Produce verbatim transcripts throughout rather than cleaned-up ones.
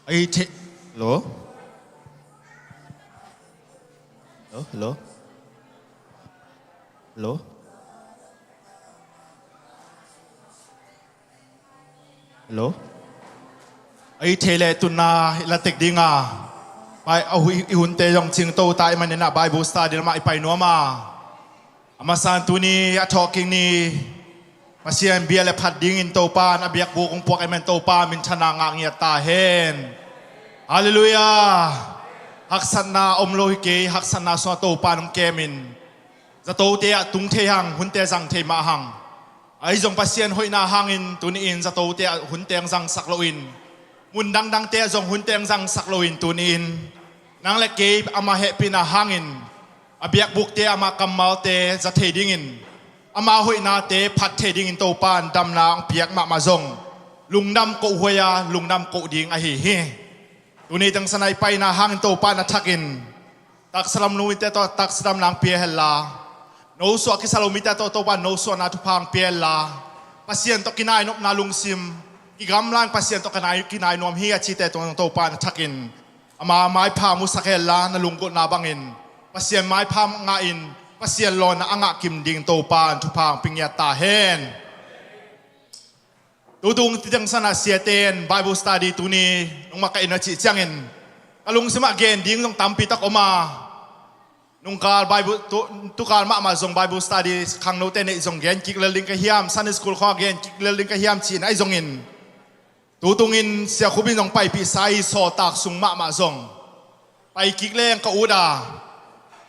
Ei, te, hello? Hello, hello? Hello? Hello? Ei, thei le tunna i la tek dinga, bai, a hui, i hunte zong cingto ta i maninah Bible study lamah i pai nuama. A masan tuni a thawhkik ni Pasian bia le phat dingin Topa in a biakbuk hong puak i man Topa minthana ngah ngiat ta hen. Halleluiah. Haksatna om lo hi kei, haksatna sungah Topa in hong kemin zatote ah tung thei hang, hunte zang thei mah hang. Ahi zong Pasian hoihna hangin tuni-in zatote ah hunte hong zangsak loin, mun dangdangte ah zong hunte hong zangsak loin tuni-in nang le kei ama hehpihna hangin a biakbukte ama kammalte za thei dingin, ama hoihnate phat thei dingin Topa in damna hong piak mahmah zong lungdam kohhuai a lungdam koh ding ahi hi. Tuni teng sana i paina hangin Topa in a thakin taksa lam lo mite tawh taksa damna hong pia henla, nosuah kisa lo mite tawh Topa in nosuahna thupha hong pia henla, Pasian tawh kinainopna lungsim, kigamla-in Pasian tawh kinai, kinai nuam hi a cite tawh Topa in a thakin ama maipha musak henla, na lunggulhna bangin Pasian maipha ngahin Pasian lawnna a ngah kim ding Topa in thupha hong pia ngiat ta hen. Tutung titeng sana siate in Bible study tuni nong makaih in a cih ciangin ka lungsimah gen ding zong tampi tak om a, nungkal Bible, tu, tukal mahmah zong Bible study khangnote neih zong gen kik lel ding ka hiam, Sunday school khawng gen kik lel ding ka hiam cihna ahi zongin, tutungin Sia Khup in zong paipihsa i sawltak sung mahmah zong pai kik leng ka ut a,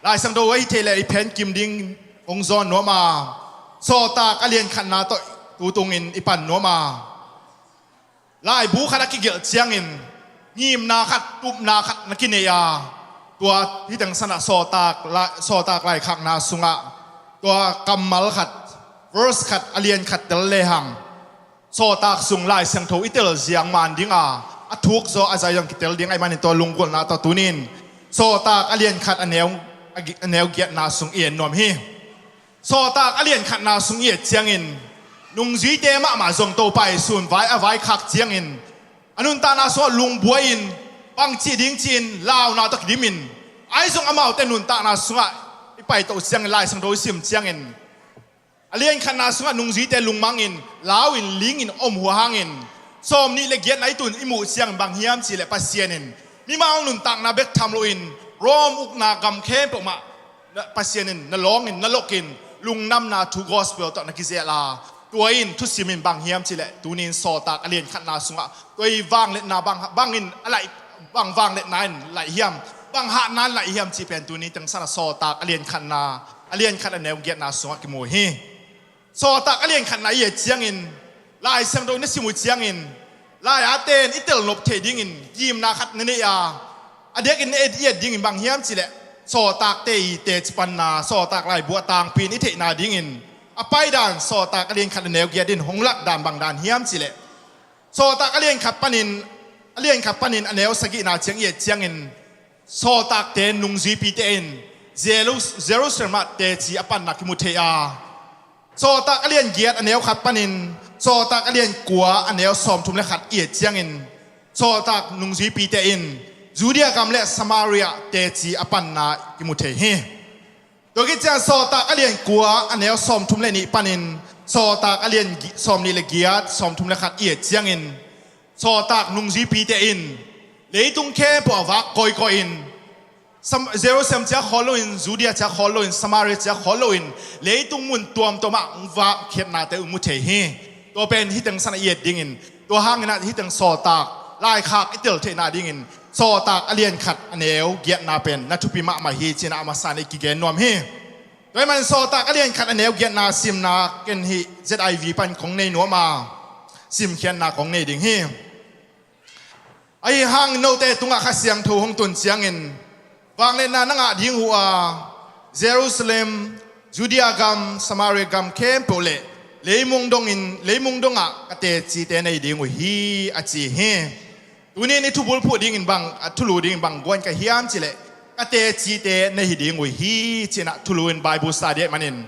Lai Siangtho ahi thei le i phen kim ding hong zawn nuam a, sawltak a lian khatna tawh tutungin i pan nuam a, laibu khat a kigelh ciangin ngimna khat, tupna khat na kinei a, tua hiteng sanah sawltak lai, sawltak laikhakna sungah tua kammal khat, verse khat, a lian khat tel lehang sawltak sung Lai Siangtho i tel ziang man ding a, a thuk zaw a zai zong kitel ding ahih manin tua lunggulhna tawh tunin sawltak a lian khat a neu, a gi-, a neu giatna sung i en nuam hi. Sawltak a lian khatna sung i et ciangin nungzuite mahmah zong Topa i sun vai a vaikhak ciangin a nuntakna sungah lungbuai-in bangci ding ci-in launa tawh kidimin, ahi zong amaute nuntakna sungah i paitoh ciangin Lai Siangtho i sim ciangin a lian khatna sungah nungzuite lungmangin, lau-in, lingin om uh hangin, sawmnih le giatna i tun i muh ciangin bang hiam cihleh Pasian in mimal nuntakna bek tham loin Rom ukna gam khempeuh mah na, Pasian in na lawngin, na lokin, lungdamna thu gospel tawh na kizel a, tua in thusim in bang hiam cihleh tunin sawltak a lian khatna sungah tua i vangliatna bang, bangin a laih, bang vangliatna in laih hiam, bang hatna in laih hiam cih pen tuni teng sanah sawltak a lian khatna, a lian khat a neu giatna sungah kimu hi. Sawltak a lian khatna i et ciangin, Lai Siangtho na sim uh ciangin, lai-ate in i telnop theih dingin ngimna khat na nei a, a diakin na et, i et dingin bang hiam cihleh sawltakte i teci panna, sawltak laibu a tangpi in i theihna dingin a paidan sawltak a lian khat a neu giat in hong lakdan bangdan hiam cihleh, sawltak a lian khat panin, a lian khat panin a neu sagihna ciang i et ciangin sawltakte nungzuipite in Jeru-, Jerusalem ah teci a panna kimu thei a, sawltak a lian giat a neu khat panin sawltak a lian kua a neu sawmthum le khat i et ciangin sawltak nungzuipite in Judea gam le Samaria teci a panna kimu thei hi. Tua khit ciang sawltak a lian kua a neu sawmthum le nih panin sawltak a lian gi-, sawmnih le giat sawmthum le khat i et ciangin sawltak nungzuipite in leitung khempeuh a vak kawikawi in Sam-, Jerusalem ciah khawl loin, Judea ciah khawl loin, Samaria ciah khawl loin leitung mun tuamtuamah hong vak khiatnate uh mu thei hi. Tua pen hiteng sanah i et dingin, tua hanginah hiteng sawltak laikhak i tel theihna dingin sawltak a lian khat a neu giatna pen na thupi mahmah hi cinah a masa in i kigen nuam hi. Tua ahih manin sawltak a lian khat a neu giatna simna ken hih Z I V pan kong nei nuam a, simkhiatna kong nei ding hi. Ahi hangin note tungah Kha Siangtho hong tun ciangin vangliatna na ngah ding uh a, Jerusalem, Judea gam, Samaria gam khempeuh le leimung dongin, leimung dongah ka tecite na hi ding uh hi, a ci hi. Tunin i thubulphuh dingin bang, a thulu dingin bang guan ka hiam cihleh ka tecite na hi ding uh hi cinah thulu in Bible study ahih manin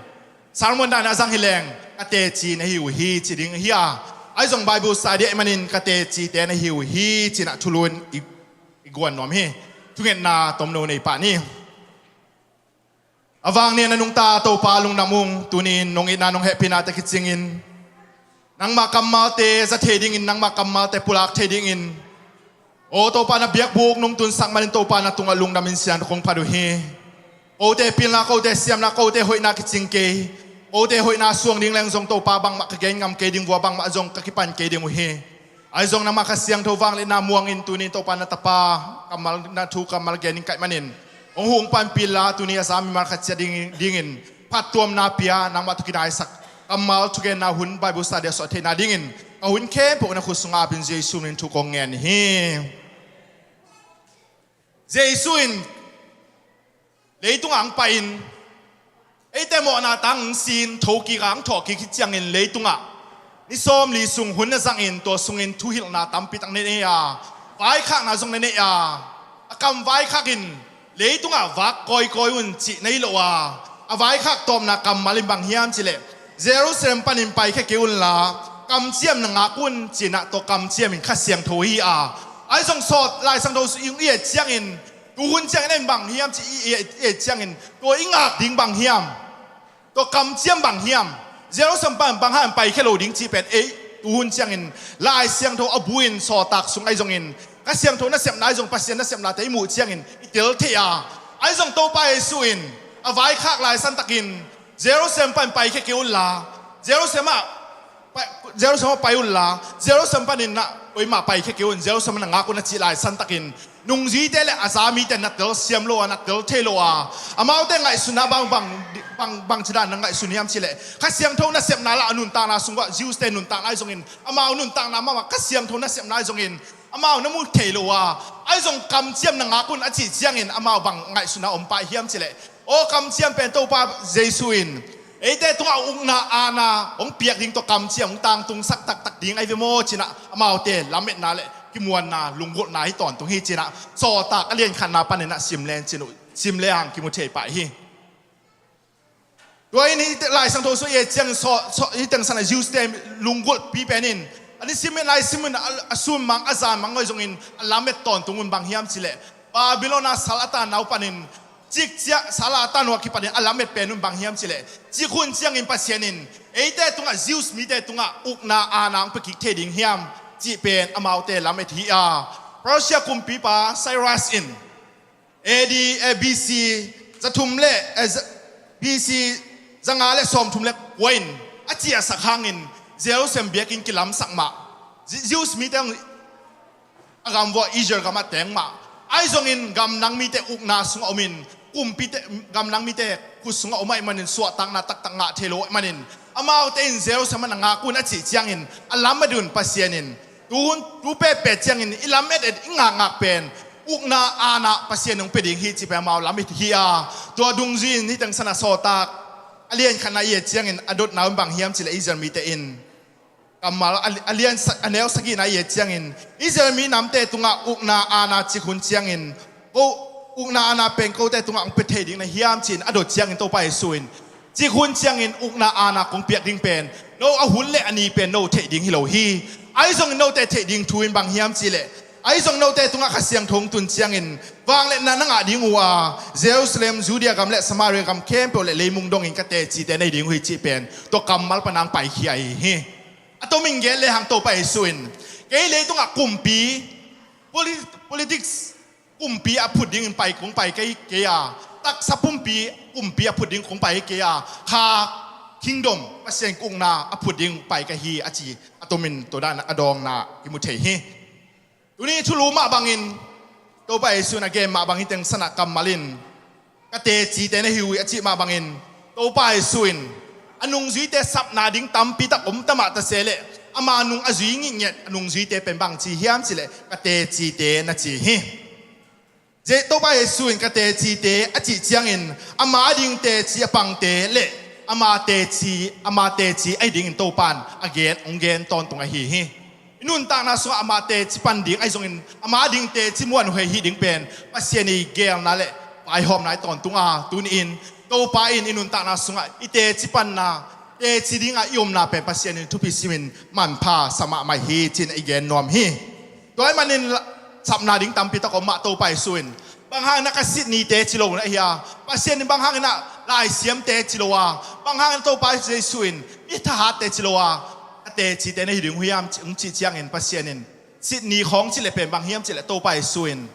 sermon dan a zang hi leng ka teci na hi uh hi ci ding hi a, Ahi zong Bible study ahih manin ka tecite na hi uh hi, ci-in ah thulu in i, i guan nuam hi. Thungetna tomno nei pah ni. A vanglian a nungta Topa lungdam ung, tuni-in nong itna nong hehpihnate kicingin, nangmah kammalte za thei dingin, nangmah kammalte pulak thei dingin, aw Topa, na biakbuk nong tunsak manin Topa, na tungah lungdamin siangtho kong phat uh hi. Kote pilna, kote siamna, kote hoihna kicing kei. Kote hoihna suang ding leng zong Topa, bangmah ka gen ngam kei ding vua, bangmah zong ka kipan kei ding uh hi. Ahi zong nangmah Kha Siangtho vangliatna muangin tuni-in Topa, na tapa kammal, na thu kammal gen ing ka hih manin, hong huh hong panpih inla, tuni a za mimal khat ciat ding, dingin phattuamna pia, nangmah tawh kinaisak kammal thugenna hun, Bible study a suah theihna dingin ka hun khempeuh na khut sungah apin, Jesu min thu kong ngen hi. Jesu in leitungah hong pai-in, eite mawhna tang hong si-in, thokik a hong thawhkik khit ciangin leitungah ni sawmli sung hun na zangin, tua sungin thuhilhna tampi tak na nei a, vaikhakna zong na nei a, a kam vaikhak in leitungah vak kawikawi un cih na hi lo a, a vaikhak tawpna kammal in bang hiam cih leh, Jerusalem panin paikhia kei unla, kamciam na ngak un, ci-in ah tua kamciam in Kha Siangtho hi a. Ahi zong sawt, Lai Siangtho sung i et ciangin, tuhun ciangin en bang hiam cih i et, i et ciangin, tua i ngak ding bang hiam? Tua kamciam bang hiam? Jerusalem pan bang hang paikhia lo ding cih pen ei tuhun ciangin Lai Siangtho a bu-in sawltak sung ahi zongin, Kha Siangtho nasepna ahi zong, Pasian nasepnate i muh ciangin i tel thei a. Ahi zong Topa Jesu in a vaikhak laisan takin, Jerusalem pan paikhia kei unla, Jerusalem ah pai, Jerusalem ah pai unla, Jerusalem panin na koimah paikhia kei un, Jerusalem na ngak un a cih laisan takin, nungzuite le a za mite na telsiam lo a, na tel thei lo a, amaute ngaihsutna bang, bang, bang, bangci dan na ngaihsun hiam cih leh, Kha Siangtho nasepna lah a nuntakna sungah, Jews-te nuntakna ahi zongin, amau nuntakna mahmah Kha Siangtho nasepna ahi zongin, amau na mu thei lo a, ahi zong kamciam na ngak un a cih ciangin amau bang ngaihsutna om pah hiam cih leh, aw kamciam pen Topa Jesu in eite tungah ukna aana hong piak ding, tua kamciam hong tangtungsak taktak ding ahi ve maw, ci-in ah amaute lametna le kimuanna, lunggulhna hi tawntung hi, ci-in ah sawltak a lian khatna panin ah sim le, ci-in uh, sim le hang kimu thei pah hi. Tua in hih Lai Siangtho sung i et ciangin, sawt, sawt, hih teng san a Jews-te lunggulhpi pen in, a nisim in, a laisim in, a, a sun mang, a zan mang ahi zongin a lamet tawntung un bang hiam cih leh, Babylon a sal a tan nau panin, cikciah sal a tan nau a kipanin a lamet pen un bang hiam cih leh, cik hun ciangin Pasian in eite tungah, Jews mite tungah ukna aana hong pia kik thei ding hiam cih pen amaute lamet hi a. Persia kumpipa Cyrus in A D, eh, B C za thum le, eh, za, B C za nga le sawmthum le kua in a ciahsak hangin Jerusalem biakinn kilamsak mah. Ji-, Jews mite a gam vua Israel gamah teng mah. Ahi zongin gamdang mite ukna sungah om in, kumpite, gamdang mite khut sungah om ahih manin suahtakna taktak ngah thei lo ahih manin, amaute in Jerusalem ah na ngak un a cih ciangin a lamet un Pasian in. Tu hun, tu petpet ciangin i lamet et, i ngakngak pen ukna aana Pasian in hong pia ding hi cih pen amau lamet hi a. Tua dungzui in hih teng san a sawltak a lian khatna i et ciangin a dotna un bang hiam cih leh, Israel mite in kammal a, a lian sa-, a neu sagihna i et ciangin, Israel minamte tungah ukna aana cik hun ciangin, ko, ukna aana pen kote tungah hong pia thei ding na hiam, ci-in a dot ciangin Topa Jesu in, cik hun ciangin ukna aana kong piak ding pen no a hun le a ni pen no theih ding hi lo hi. Ahi zongin note theih ding thu in bang hiam cih leh, ahi zong note tungah Kha Siangtho hong tun ciangin vangliatna na ngah ding uh a, Jerusalem, Judea gam le Samaria gam khempeuh le leimung dongin ka tecite na hi ding uh hi, cih pen tua kammal pan hong paikhia ahi hi. A tomin gen le hang Topa Jesu in, kei leitungah kumpi, poli-, politics kumpi a phut dingin pai, kong pai kei, kei a, taksa pumpi, kumpi a phut ding kong pai kei a, kha kingdom, Pasian ukna a phut ding pai ka hi, a ci, a tomin tua dan a dawngna kimu thei hi. Tuni thulu mah bangin Topa Jesu in a gen mah bangin teng san a kammal in, ka tecite na hi uh hi a cih mah bangin, Topa Jesu in a nungzuite sapna ding tampi tak om ta mah ta se leh, ama nung a zui ngitnget a nungzuite pen bang ci hiam cih leh, ka tecite na ci hi. Je-, Topa Jesu in ka tecite a cih ciangin, ama ading teci a pangte le ama teci, ama teci ahi dingin Topa in a gen, hong gen tawntung ahi hi. I nuntakna sungah ama teci pan ding ahi zongin, ama ading teci muanhuai hih ding pen Pasian i geelna le vaihawmna ahi tawntung a, tuni-in Topa in i nuntakna sungah i teci panna, teci dingah i omna pen Pasian in thupi simin manpha sa mahmah hi, ci-in i gen nuam hi. Tua ahih manin sapna ding tampi tak om mah, Topa Jesu in, bang hangin ah ka sit ni teci lo na hi a, Pasian in bang hangin ah laisiam teci lo a, bang hangin Topa Jesu in mi thahat teci lo a, a tecite na hi ding uh hiam, hong cih ciangin Pasian in, sit ni khawng cih leh pen bang hiam cih leh Topa Jesu in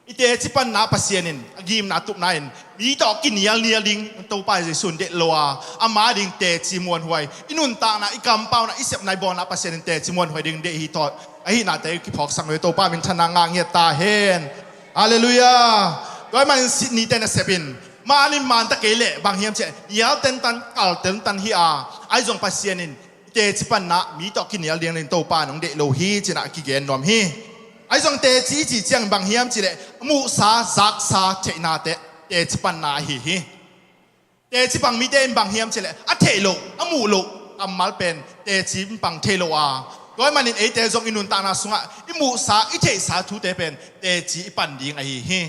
i teci panna Pasian in a gimna tupna in mi tawh kinialnial ding Topa Jesu in deih lo a, ama ding teci muanhuai, i nuntakna, i kampauna, i sepna, i bawlna Pasian in teci muanhuai ding deih hi tawh ahihnate kiphawksak nuam hi. Topa minthanna ngah ngiat ta hen. Halleluiah. Tua ahih manin sit nite nasep in, man in man ta kei leh bang hiam cih leh nial tentan, kal tentan hi a, ahi zong Pasian in i teci panna mi tawh kinial ding in Topa in hong deih lo hi, ci-in ah kigen nuam hi. Ahi zong teci i cih ciangin bang hiam cih leh a muhsa, zaksa theihnate teci panna ahi hi. Teci pang mite in bang hiam cih leh a theih loh, a muh loh kammal pen teci in pang thei lo a, tua ahih manin eite zong i nuntakna sungah i muhsa, i theihsa thute pen teci i pan ding ahi hi.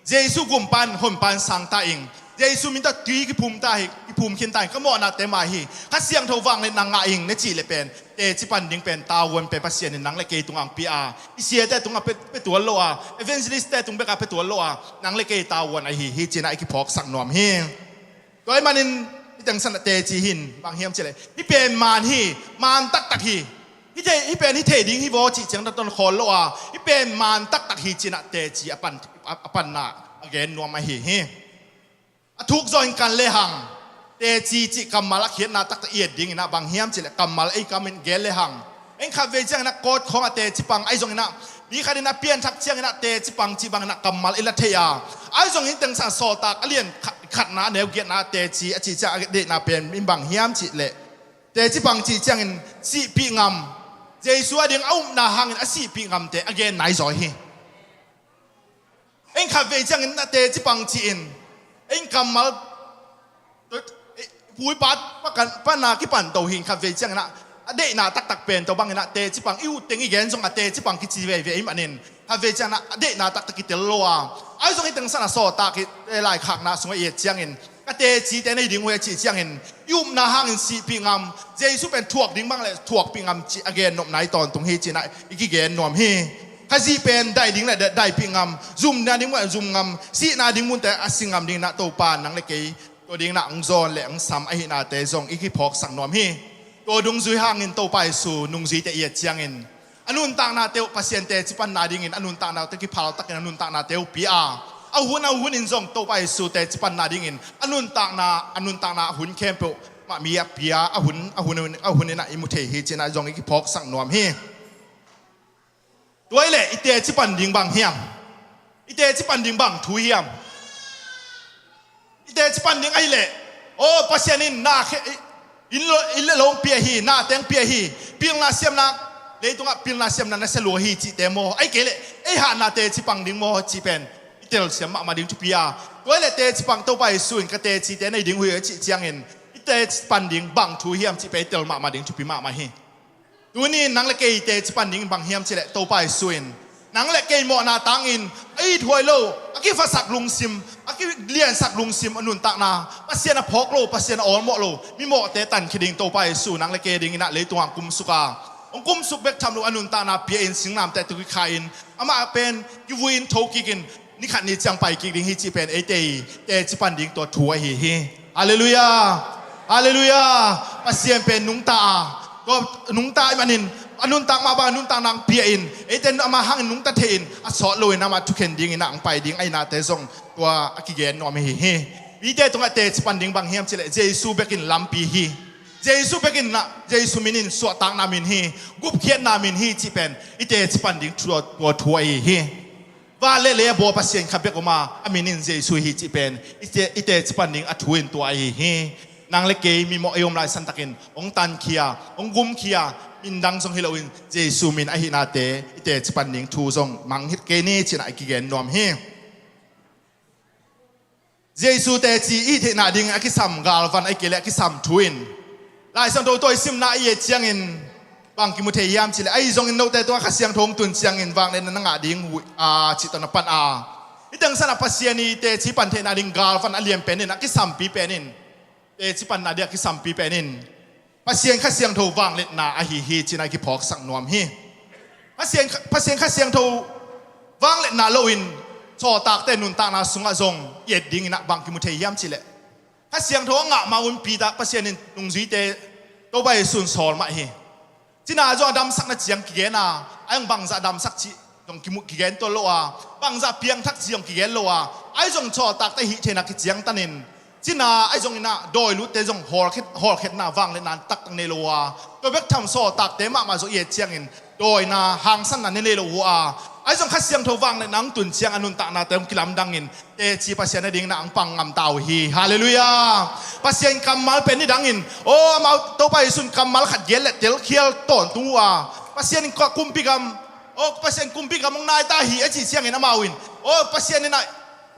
Jesu gum pan, hon pan sang ta ing. Jesu min tawh tui kiphum ta hi, kiphum khin ta ing. Ka mawhnate mah hi. Kha Siangtho vangliatna ngah ing na cih leh pen teci pan ding pen, tavuan pen Pasian in nang le kei tungah hong pia a, i siate tungah pia, pia tuan lo a, evangelistte tung bekah pia tuan lo a, nang le kei tavuan ahi hi, ci-in ah i kiphawksak nuam hi. Tua ahih manin i tengsan ah teci hi in bang hiam cih leh hih pen man hi, man taktak hi. Hih thei, hih pen hih thei ding hi vaw cih ciang tawh ton khawl lo a, hih pen man taktak hi, ci-in ah teci a pan, a, a panna a gen nuam ahi hi. A thuk zawh in kan lehang, teci cih kammal a khiatna taktak i et dingin ah bang hiam cih leh kammal ei kam in gen lehang, en khatvei ciangin ah kawt khawng ah teci pang, ahi zongin ah mi khat in ah pianthak ciangin ah teci pang cih bangin ah kammal i la thei a, ahi zongin tengsan sawltak a lian khat, khatna a neu giatna teci a cih ciang a deihna pen in bang hiam cih leh teci pang cih ciangin sihpih ngam, Jesu a ding a upna hangin a sihpih ngamte a genna hi zaw hi. Eng khatvei ciangin na teci pang ci-in, eng kammal, pui pat pakan pana kipan to hi. Khatvei ciangin ah a deihna taktak pen to bangin ah teci pang i ut teng i gen zong a teci pang kici veve i manin, khatvei ciangin ah a deihna taktak kitel lo a, ahi zong i tengsan a sawltak i, eh, laikhakna sungah i et ciangin ka tecite nei ding uh hi a cih ciangin i upna hangin sihpih ngam, Jesu pen thuak ding bang le thuakpih ngam cih a gennopna i tawntung hi, ci-in ah i kigen nuam hi. Khazih pen daih ding le daihpih ngam, zumna ding bang le zum ngam, sihna ding munte a si ngam dingin ah Topa nang le kei tua dingin ah hong zawn le hong sam ahihnate zong i kiphawksak nuam hi. Tua dungzui hangin Topa Jesu nungzuite i et ciangin a nuntaknate uh Pasian teci panna dingin a nuntaknate kiphal takin a nuntaknate uh pia a, a hun a hunin zong Topa Jesu teci panna dingin a nuntakna, a nuntakna a hun khempeuh mah mi a pia, a hun, a hun, a hunin ah i mu thei hi, ci-in ah zong i kiphawksak nuam hi. Tua hi leh i teci pan ding bang hiam? I teci pan ding bang thu hiam? I teci pan ding ahih leh, aw, Pasian in na khe, inn lo, inn le lo pia hi, na teng pia hi, pilna siamna, leitungah pilna siamna na sia lua hi cihte maw, ahih kei leh ei hatna teci pan ding maw cih pen i telsiam mahmah ding thupi a. Tua hi leh teci pan, Topa Jesu in ka tecite nei ding uh hi a cih ciangin i teci pan ding bang thu hiam cih pen i tel mahmah ding thupi mahmah hi. Tuni in nang le kei teci pan ding bang hiam cih leh Topa Jesu in nang le kei mawhna tangin a ithuai lo, a kifasak lungsim, a kiliansak lungsim, a nuntakna, Pasian a phawk lo, Pasian a awlmawh lo mimawhte tankhia ding Topa Jesu nang le kei dingin ah leitungah hong kumsuk a, hong kumsuk bek tham lo a nuntakna pia-in singlamteh tawh kikha-in amah pen kivui-in thokik in ni khat ni ciang pai kik ding hi cih pen eite i teci pan ding tua thu ahi hi. Halleluiah. Halleluiah. Pasian pen nungta a, tua nungta ahih manin a nuntak mah bang a nuntakna hong pia-in, eite in amah hangin nungta thei-in a sawt loin amah thukhen dingin ah hong pai ding ahihnate zong tua a kigen nuam ahi hi. Mite tungah teci pan ding bang hiam cih leh Jesu bekin lampi hi. Jesu bekin ah, Jesu min in suahtakna min hi, gupkhiatna min hi cih pen i teci pan ding tua, tua thu ahi hi. Van le lei a bawl Pasian khat bek om a, a min in Jesu hi cih pen i te, i teci pan ding a thu in tua ahi hi. Nang le kei mimawh i om lai santakin hong tankhia, hong gumkhia min dang zong hi loin Jesu min ahihnate i teci pan ding thu zong mang hi kei ni, ci-in ah i kigen nuam hi. Jesu teci i theihna ding a kisam galvan ahih kei leh a kisam thu in, Lai Siangtho tua i simna i et ciangin bang kimu thei hiam cih leh, ahi zongin note tungah Kha Siangtho hong tun ciangin vangliatna na ngah ding uh hi, a, cih tawh na pan a, i tengsan ah Pasian i teci pan theihna ding galvan a lian pen in, a kisampi pen in, teci panna ding a kisampi pen in Pasian Kha Siangtho vangliatna ahi hi cih na i kiphawksak nuam hi. Pasian, Pasian Kha Siangtho vangliatna loin sawltakte nuntakna sungah zong i et dingin ah bang kimu thei hiam cih leh, Kha Siangtho a ngah ma un Peter, Pasian in nungzuite Topa Jesu in sawl mah hi. Cina zong a damsakna ciang kigen a, a zong bangzah damsak cih zong kimu kigen tuan lo a, bangzah piangthak cih zong kigen lo a, a zong sawltakte hih theihna kiciangtanin, cina a zong in ah dawi lutte zong hawlkhet, hawlkhetna vangliatna taktak nei lo a, tua bek tham sawltakte mahmah zong i et ciangin dawina hangsanna nei lo uh a, a zong Kha Siangtho vangliatna hong tun ciang a nuntaknate hong kilamdangin teci Pasian a dingin ah hong pang ngam ta uh hi. Halleluiah. Pasian kammal pen nidangin, aw, amau Topa Jesu in kammal khat gen leh telkhial tawntung uh a, Pasian in kumpi gam, aw, Pasian kumpi gam hong nai ta hi a cih ciangin amau in, aw, Pasian in ah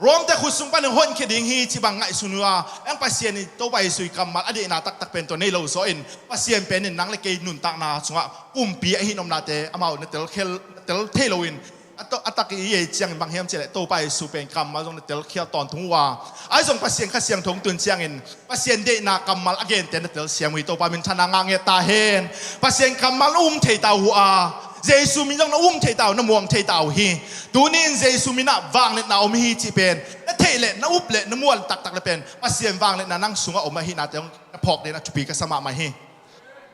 Rom-te khut sung panin honkhia ding hi cih bang ngaihsun uh a, a zong Pasian in Topa Jesu i kammal a deihna taktak pen tua nei lo zaw in, Pasian pen in nang le kei nuntakna sungah kumpi ahi nopnate amau na telkhial, na tel thei loin, a to, a tak i et ciangin bang hiam cih leh Topa Jesu pen kammal zong na telkhial tawntung uh a, a zong Pasian Kha Siangtho hong tun ciangin Pasian deihna kammal a gente na telsiam uh hi. Topa minthanna ngah ngiat ta hen. Pasian kammal na um thei ta uh a, Jesu min zong na um thei ta uh, na muang thei ta uh hi. Tuni in Jesu min ah vangliatna om hi cih pen na theih leh, na up leh, na muan taktak leh pen Pasian vangliatna nang sungah om ahihnate hong na phawk dingin ah thupi ka sa mahmah hi.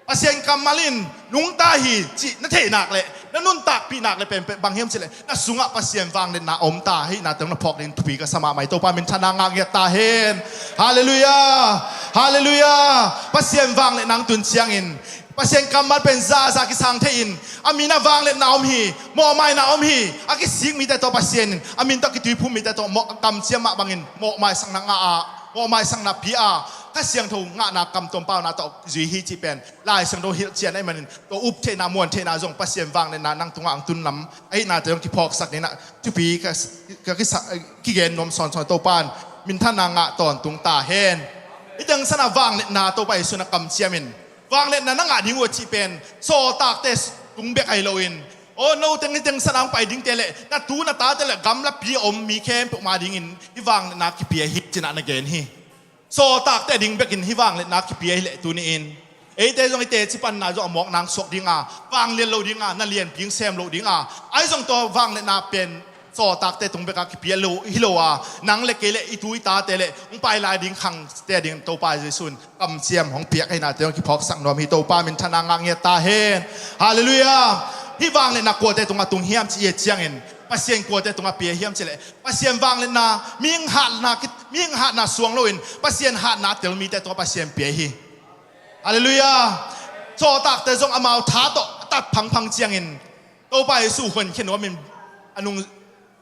Pasian kammal in nungta hi cih na theih nak leh, na nuntakpih nak leh pen, pen bang hiam cih leh, na sungah Pasian vangliatna om ta ahihnate hong na phawk dingin thupi ka sa mahmah hi. Topa minthanna ngah ngiat ta hen. Halleluiah. Halleluiah. Pasian vangliatna hong tun ciangin Pasian kammal pen zaza kisang thei in, a min ah vangliatna om hi, mawhmaina om hi, a kisik mite tawh Pasian in, a min tawh kituiphum mite tawh mawh, kamciam mah bangin mawhmaisakna ngah a, mawhmaisakna pia a, Kha Siangtho ngahna kam tuam pauna tawh zui hi cih pen Lai Siangtho hilhcian ahih manin, tua up theihna, muan theihna zong Pasian vangliatna nang tungah hong tun lam ahihnate hong kiphawksak dingin ah thupi ka, ka kisa, kigen nuam sawnsawn. Topa in minthanna ngah tawntung ta hen. Hih teng san ah vangliatna Topa Jesu in a kamciam in, vangliatna na ngah ding uh a cih pen sawltakte tung bek ahi loin, aw, no teng hih teng san ah hong pai dingte leh na tu na tate leh gamlapi a om mi khempeuh ma dingin hih vangliatna kipia hi cih na na gen hi. Sawltakte ding bekin hih vangliatna kipia hi leh tuni in eite zong i teci panna zong a mawkna hong suak ding a, vanglian lo ding a, na lianpi hong sem loh ding a, ahi zong tua vangliatna pen sawltakte tung bek a kipia lo hi lo a, nang le kei leh i tu i tate leh hong pai lai ding khangte ding Topa Jesu in kamciam hong piak ahihnate hong kiphawksak nuam hi. Topa minthanna ngah ngiat ta hen. Halleluiah. Hih vangliatna kuate tungah tung hiam cih i et ciangin, Pasian kuate tungah pia hiam cih leh, Pasian vangliatna, mihing hatna, mihing hatna suang loin Pasian hatna tel mite tungah Pasian pia hi. Halleluiah. Sawltakte zong amau tha tawh a tat phangphang ciangin Topa Jesu honkhia nuamin a nung,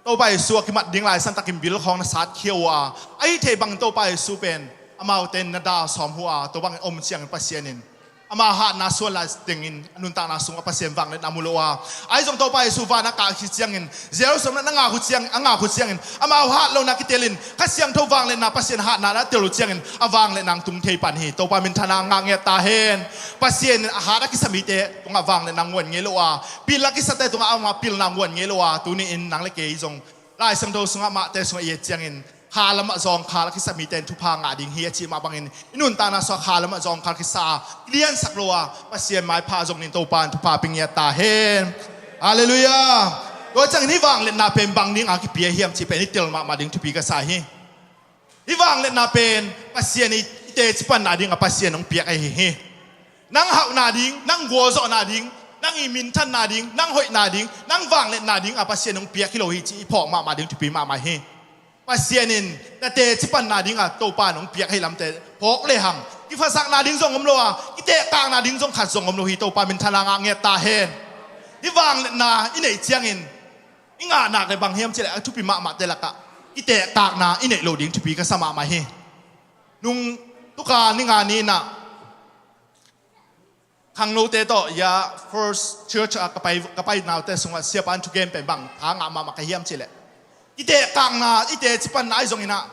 Topa Jesu a kimat ding lai santakin bil khawng na satkhia uh a, ahi thei bangin Topa Jesu pen amaute in na da sawm uh a, tua bangin om ciangin Pasian in ama hatna suan lai tengin a nuntakna sungah Pasian vangliatna mu lo a, ahi zong Topa Jesu van a kah khit ciangin, Jerusalem na ngak uh ciang, a ngak uh ciangin amau hat lohna kitelin Kha Siangtho vangliatna, Pasian hatna na tel uh ciangin a vangliatna hong tung thei pan hi. Topa minthanna ngah ngiat ta hen. Pasian in a hat a kisa mite tungah vangliatna nguan ngei lo a, pil a kisate tungah ama pilna nguan ngei lo a, tuni in nang le kei zong Lai Siangtho sungah, Mate sungah i et ciangin kha lamah zawngkhal a kisa mite in thupha ngah ding hi a cih mah bangin i nuntakna sungah kha lamah zawngkhal kisa a, i liansak lo a, Pasian maipha zong nin. Topa in thupha pia ngiat ta hen. Halleluiah. Tua ciangin hih vangliatna pen bang ding a kipia hiam cih pen i tel mahmah ding thupi ka sa hi. Hih vangliatna pen Pasian i, i teci panna ding a Pasian hong piak ahi hi. Nang hauhna ding, nang gualzawhna ding, nang i minthanna ding, nang hoihna ding, nang vangliatna ding a Pasian hong piak hi lo hi cih i phawk mahmah ding thupi mahmah hi. Pasian in na teci panna ding a Topa in hong piak ahi lamte phawk lehang, kiphatsakna ding zong om lo a, kitehkakna ding zong khat zong om lo hi. Topa minthanna ngah ngiat ta hen. Hih vangliatna i neih ciangin i ngah nak leh bang hiam cih leh a thupi mahmahte lakah kitehkakna i neih loh ding thupi ka sa mahmah hi. Nung tuka ni nga ni in ah khangnote tawh, ya, First Church ah ka pai, ka pai naute sungah siapa in thugen pen bang tha ngah mahmah ka hiam cih leh, kitehkakna, i teci panna ahi zongin ah,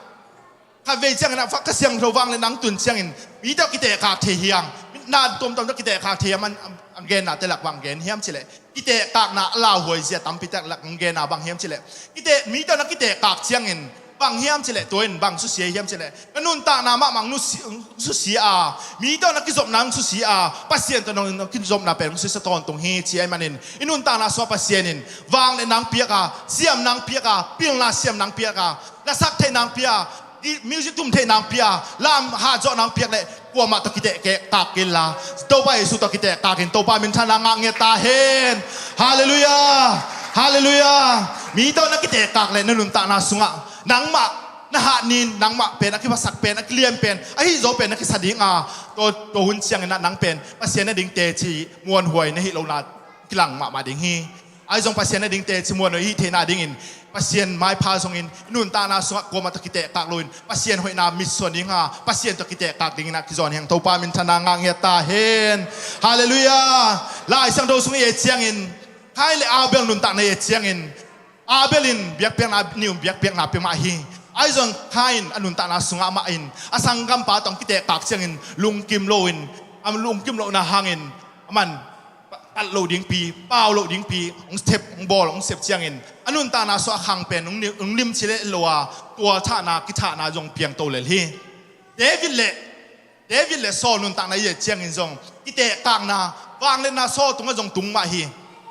khatvei ciangin ah, Kha Siangtho vangliatna hong tun ciangin mi tawh kitehkak thei hiam, na tuamtuam tawh kitehkak thei hiam, an, an gennate lak bang gen hiam cih leh, kitehkakna a lauhuai zia tampi tak lak hong genna bang hiam cih leh, kiteh, mi tawh na kitehkak ciangin Bang hiam cileh, tua in bang susia hiam cileh, na nuntakna mahmah nusia, susia a, mi tawh na kizopna susia a, Pasian tawh na kizopna pen susia tawntung hi ci ahih manin, i nuntakna sungah Pasian in vangliatna piak a, siamna piak a, pilna siamna piak a, lasak theihna piak a, music tum theihna piak a, lam hat zawhna piak leh kuamah tawh kitehkak kei inla, Topa Jesu tawh kitehkak in, Topa minthanna ngah ngiat ta hen. Halleluiah. Halleluiah. Mi tawh na kitehkak leh na nuntakna sungah nangmah na hat nin, nangmah pen a kiphasak pen, a kilian pen, a hih zo pen na kisa ding a, tua, tua hun ciangin ah nang pen Pasian na ding teci muanhuai na hih lohna kilang mahmah ding hi. Ahi zong Pasian na ding teci muanhuai i hih theihna dingin Pasian maipha zongin i nuntakna sungah kuamah tawh kitehkak loin Pasian hoihna mitsuan ding a, Pasian tawh kitehkak dingin ah kizawn hi hang. Topa minthanna ngah ngiat ta hen. Halleluiah. Lai Siangtho sung i et ciangin, Kain le Abel nuntakna i et ciangin, Abel in biakpiakna, nih un biakpiakna pia mah hi. Ahi zong Kain a nuntakna sungah amah in a sanggampa tawh kitehkak ciangin lungkim loin, a lungkim lohna hangin aman tat loh dingpi, pau loh dingpi hong sep, hong bawl, hong sep ciangin a nuntakna sungah a khang pen hong lim, hong limci leh lo a, tualthahna, kithahna zong piang to lel hi. David le, David le Saul nuntakna i et ciangin zong kitehkakna, vangliatna Saul tungah zong tung mah hi.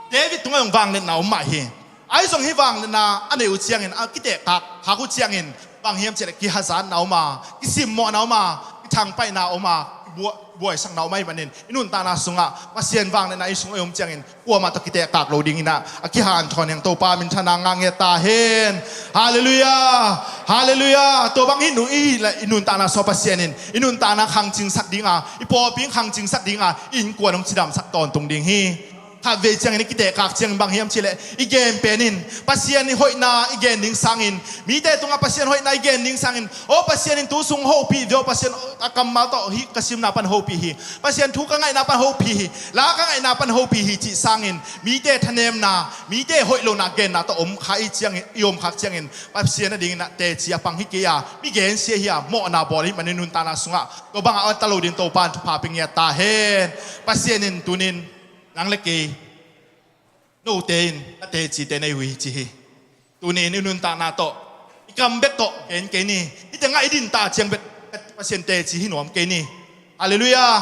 David tungah zong vangliatna om mah hi. Ahi zong hih vangliatna a neih uh ciangin, a kitehkak khak uh ciangin, bang hiam cileh kihazatna om a, kisimmawhna om a, kithangpaihna om a, bua-, buaisakna om ahih manin i nuntakna sungah Pasian vangliatna i sungah i om ciangin kuamah tawh kitehkak lo dingin ah a kihanthawn hi hang. Topa minthanna ngah ngiat ta hen. Halleluiah. Halleluiah. Tua bang hi nu i hih leh i nuntakna sungah Pasian in i nuntakna khangcingsak ding a, i pawlpi khangcingsak ding a, i innkuan hong cidamsak tawntung ding hi. Khatvei ciangin i kitehkak ciangin bang hiam cileh, i gen pen in Pasian i hoihna i gen ding sangin, mite tungah Pasian hoihna i gen ding sangin, aw Pasian in tu sung hopih ve aw, Pasian a kammal tawh hih ka simna pan hopih hi, Pasian thu ka ngaihna pan hopih hi, la ka ngaihna pan hopih hi cih sangin mite thanemna, mite hoih lohna genna tawh om kha i ciangin, i om khak ciangin Pasian a dingin ah teci a pang hi kei a, mi gensia hi a, mawhna bawl hi manin nuntakna sungah tua bangah a ta lo ding Topa in thupha pia ngiat ta hen. Pasian in tunin nang le kei, note in a tecite nei uh hi ci hi. Tuni in i nuntakna tawh, i kam bek tawh gen kei ni. Hih tengah i din ta ciang bek Pasian teci hi nuam kei ni. Halleluiah.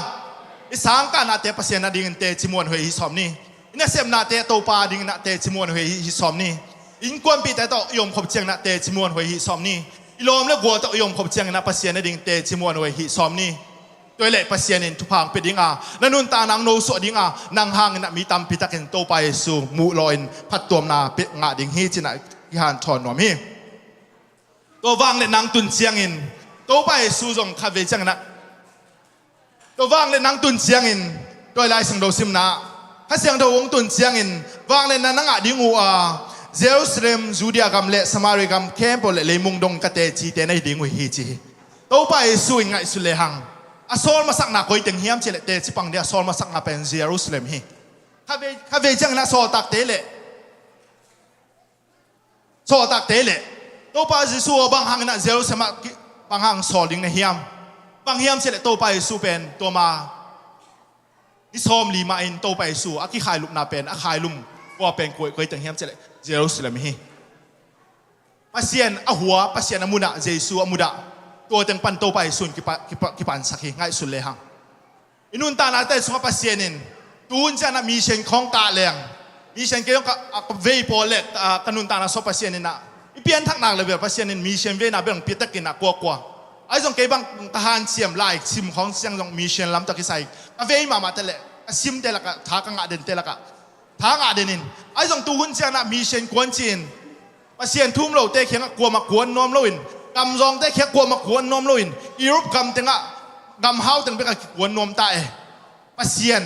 I sangkahnate Pasian a dingin teci muanhuai hi sawm ni. I nasepnate Topa a dingin ah teci muanhuai hi sawm ni. I innkuanpihte tawh i omkhop ciangin ah teci muanhuai hi sawm ni. I lawm le gual tawh i omkhop ciangin ah Pasian a dingin teci muanhuai hi sawm ni. Tua hileh Pasian in thupha hong pia ding a, na nuntakna hong nosuah ding a, nang hangin ah mi tampi takin Topa Jesu muh lawhin phattuamna pia ngah ding hi ci-in ah kihanthawn nuam hi. Tua vangliatna hong tun ciangin Topa Jesu zong khatvei ciangin ah, tua vangliatna hong tun ciangin, tua Lai Siangtho simna, Kha Siangtho hong tun ciangin vangliatna na ngah ding uh a, Jerusalem, Judea gam le Samaria gam khempeuh le leimung dong ka tecite na hi ding uh hi ci hi. Topa Jesu in ngaihsun lehang, a sawl masakna koi teng hiam cih leh teci pang ding a sawl masakna pen Jerusalem hi. Khatvei, khatvei ciangin a sawltakte le, sawltakte le, Topa Jesu aw bang hangin a Jerusalem ah ki-, bang hang sawl ding na hiam? Bang hiam cih leh Topa Jesu pen tua ma ni sawmli mah in Topa Jesu a kikhailupna pen, a khailum khua pen koi, koi teng hiam cih leh Jerusalem hi. Pasian a hua, Pasian a munah, Jesu a munah, tua teng pan Topa Jesu in kipa, kipa, kipansak hi, ngaihsun lehang. I nuntaknate sungah Pasian in tu hun ciangin ah mission khawng kah leng, mission kei zong ka, a, ka vei pawl le, a, ka nuntakna sungah Pasian in ah, i pianthak nak level Pasian in mission veina bel hong piatekin ah kuakua. Ahi zong kei bang ka hanciam lai sim khawng ciang zong mission lam tawh kisai ka vei mahmahte le ka simte lakah, tha ka ngah dente lakah tha ngah den in, ahi zong tu hun ciangin ah mission kuan ci-in Pasian thu um lote kiangah kuamah kuan nuam loin, gamzawngte kiangah kuamah kuan nuam loin, Europe gam tengah gamhau teng bekah kikuan nuam ta e. Pasian,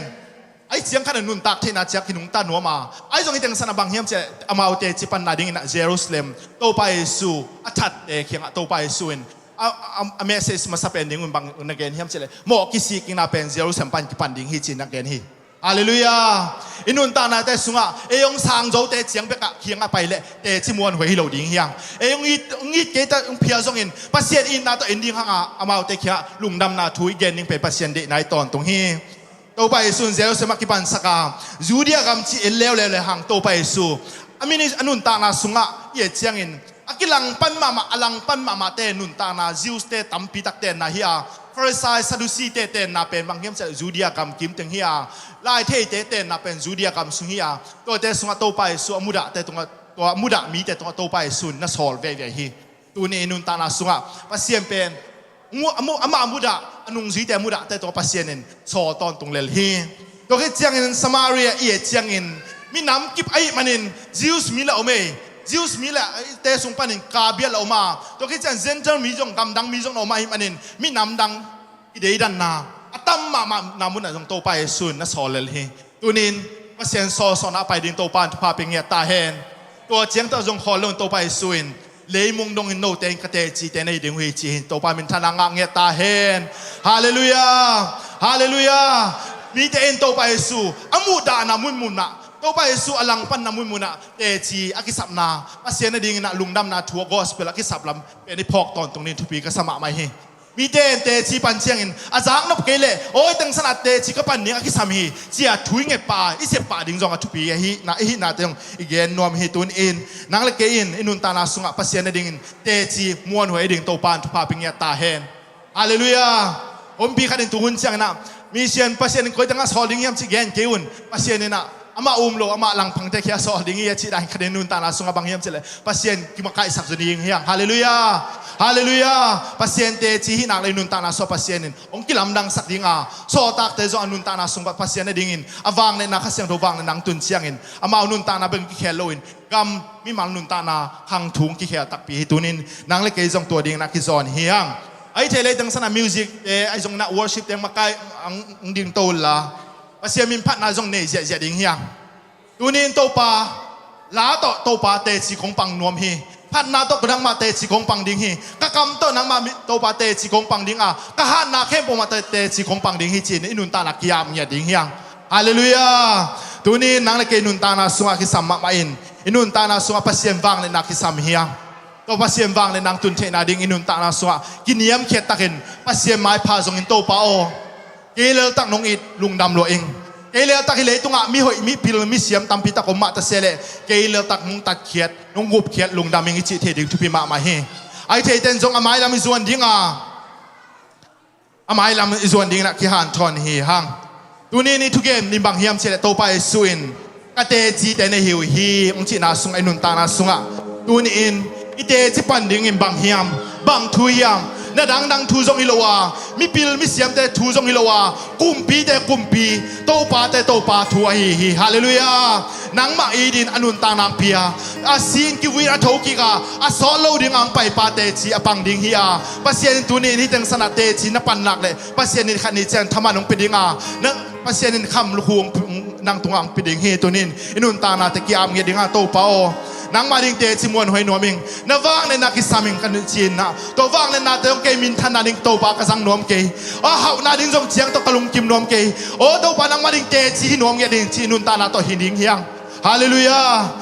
ahi ciang khat a nuntak theihna ciang kinungta nuam a, ahi zong hih teng san a bang hiam cih leh amaute cipanna dingin ah Jerusalem, Topa Jesu a thatte kiangah Topa Jesu in a, a, a message masa pen ding un bang na gen hiam cih leh, mawh kisikkikna pen Jerusalem pan kipan ding hi ci-in na gen hi. Halleluiah. I nuntaknate sungah ei hong sangzote ciang bekah kiangah pai leh teci muanhuai hi lo ding hi hang. Ei hong it, hong it kei ta hong phial zongin Pasian itna tawh en ding hang a, amaute kiangah lungdamna thu i gen ding pen Pasian deihna hi tawntung hi. Topa Jesu in Jerusalem ah kipansak a, Judea gam ci en leuleu lehang Topa Jesu a minis-, a nuntakna sungah i et ciangin A kilangpan mahmah, a langpan mahmahte nuntakna, Jews-te tampi tak tenna hi a, Pharisai, Sadducee-te tenna pen bang hiam cih leh Judea gam kim teng hi a, laitheite tenna pen Judea gam sung hi a, tuate sungah Topa Jesu a mudahte tungah, tua a mudah mite tungah Topa Jesu in na sawl veve hi. Tuni in nuntakna sungah Pasian pen mu-, a mu-, amah a mudah, a nungzuite a mudahte tungah Pasian in sawl tawntung lel hi. Tua khit ciangin Samaria i et ciangin minam kip ahih manin Jews mi lah om ei. Jews mi lah te sung panin kabial lah om a. Tua khit ciangin Gentile mi zong, gamdang mi zong na om ahih manin minam dang i deidanna a tam mahmahna munah zong Topa Jesu in na sawl lel hi. Tunin Pasian sawlsawlna a pai ding Topa in thupha pia ngiat ta hen. Tua ciang tawh zong khawl loin Topa Jesu in, leimong dongin note in ka tecite na hi ding uh hi, ci hi. Topa minthanna ngah ngiat ta hen. Halleluiah. Halleluiah. Mite in Topa Jesu a muhdahna munmunah, Topa Jesu a langpanna munmunah teci a kisapna, Pasian a dingin ah lungdamna thu a gospel a kisap lam pen i phawk tawntung ding thupi ka sa mahmah hi. Mite in teci pan ciangin a zaknop kei leh, aw, hih teng sanah teci ka pan ding a kisam hi, ci-a thu i nget pah, i sep pah ding zong a thupi ahihna, i hihnate zong i gen nuam hi. Tuni in nang le kei in i nuntakna sungah Pasian a dingin teci muanhuai ding Topa in thupha pia ngiat ta hen. Halleluiah. Ompih khat in tuhun ciangin ah, mission Pasian in koi tengah sawl ding hiam cih gen kei un. Pasian in ah amah um lo, amah langpangte kiang sawl ding hi a cih dan khat in nuntakna sungah bang hiam cih leh Pasian kimakaihsak zaw ding hi hang. Halleluiah. Halleluiah. Pasian teci hih nak leh nuntakna sungah Pasian in hong kilamdangsak ding a, sawltakte zong a nuntakna sungah Pasian a dingin a vangliatna, Kha Siangtho vangliatna hong tun ciangin amau nuntakna bek kikhel loin gam mimal nuntakna khang thu hong kikhel takpi hi. Tunin nang le kei zong tua dingin ah kizawn hi hang. Ahi thei leh hih teng sanah music te, ahi zongin ah worship te hong makai, hong ding to unla, Pasian min phatna zong nei ziahziah ding hi hang. Tuni in Topa la tawh Topa teci kong pang nuam hi. Phatna tawh nangmah teci kong pang ding hi. Ka kam tawh nangmah mi-, Topa teci kong pang ding a, ka hatna khempeuh mah teci kong pang ding hi, ci-in i nuntakna ki-ap ngiat ding hi hang. Halleluiah. Tuni in nang le kei nuntakna sungah kisam mahmah in, i nuntakna sungah Pasian vangliatna kisam hi hang. Tua Pasian vangliatna hong tun theihna ding i nuntakna sungah kiniamkhiat takin Pasian maipha zongin, Topa aw, kei leltak nong it, lungdam lua ing. Kei leltak hih leitungah mihoih, mipil, misiam tampi tak om mah ta se leh, kei leltak nong tatkhiat, nong gupkhiat, lungdam ing, i cih thei ding thupi mahmah hi. Ahi theite'n zong a mailam i zuan ding a, a mailam i zuan dingin ah kihanthawn hi hang. Tuni in i thugen in bang hiam cih leh Topa Jesu in, ka tecite na hi uh hi, hong cihna sungah, i nuntakna sungah, tuni in i teci pan dingin bang hiam, bang thu hiam? Na dangdang thu zong hi lo a, mipil misiamte thu zong hi lo a, kumpite kumpi, topate topa thu ahi hi. Halleluiah. Nangmah it in a nuntakna hong pia, a si in kivui in a thokik a, a sawt lo ding a hong paipa teci a pang ding hi a, Pasian in tuni in hih teng sanah teci na pan nak leh Pasian in khat ni ciang thaman hong pia ding a, na, Pasian in kham lukhu hong, nang tungah hong pia ding hi. Tuni in i nuntaknate ki-ap ngiat ding a, Topa aw, nangmah ding teci muanhuai nuam ing, na vangliatna kisam ing, ka ci-in ah, tua vangliatnate hong kei minthanna ding Topa ka zang nuam kei. Aw, hauhna ding zong ciang tawh ka lungkim nuam kei. Aw Topa, nangmah ding teci hi nuam ngiat ding, ci-in nuntakna tawh hi ding hi hang. Halleluiah.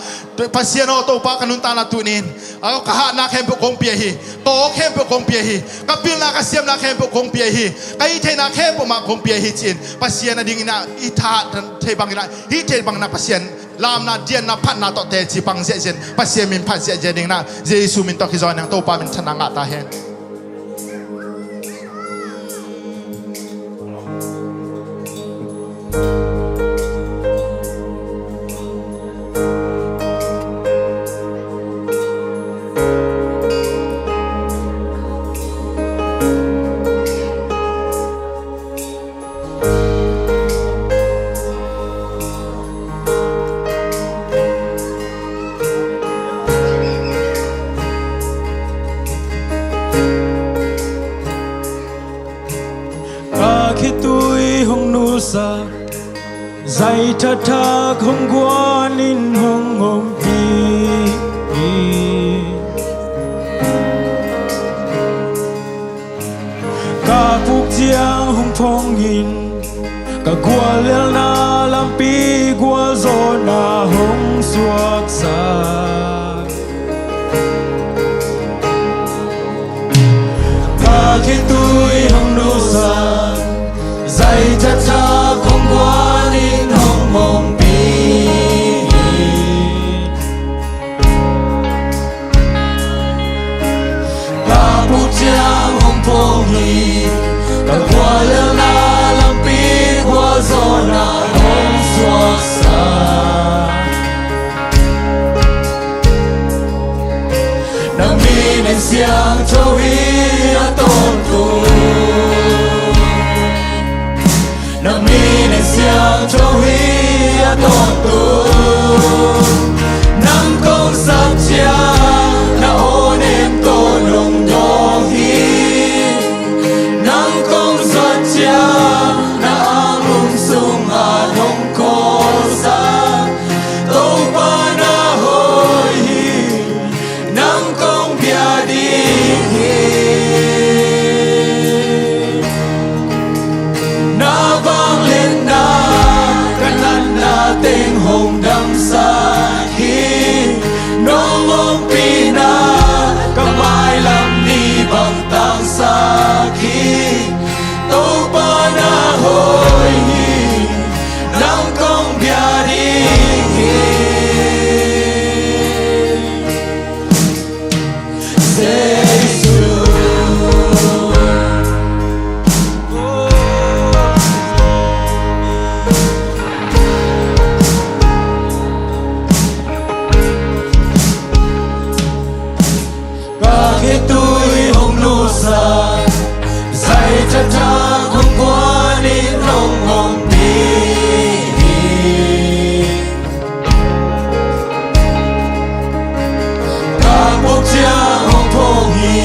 Pasian aw, Topa, ka nuntakna tuni in, aw, ka hatna khempeuh kong pia hi. Ka aw khempeuh kong pia hi. Ka pilna, ka siamna khempeuh kong pia hi. Ka hih theihna khempeuh mah kong pia hi, ci-in Pasian a dingin ah i tha thei bangin ah, hih thei bangin ah Pasian lamna, dianna, phatna tawh teci pang ziahziah in, Pasian min phat ziahziah dingin ah Jesu min tawh kizawn hi hang. Topa minthanna ngah ta hen. Ka khitui hong nusak, zai thathak hong guan in hong ompih. Ka puk ciang hong phong in, ka guallelhna lampi gualzawhna hong suaksak. Ka khitui hong nusak, zai thathak hong guan in hong ompih. tawntung. Nang kong sap ciang na aw nem tawh nong dawng hi. Nang kong zuat ciang na anglum sungah nong kawlsak. Topa na hoih hi. Nang kong bia ding hi. Na vangliatna ka natna teng hong damsak hi. Nong ompihna ka mailam ni bang tangsak hi. Topa na hoih hi. Nang kong bia ding hi. Jesu. Ka khitui hong lusak, zai thakthak hong guan in hong ompih hi. Ka puk ciang hong phawng hi,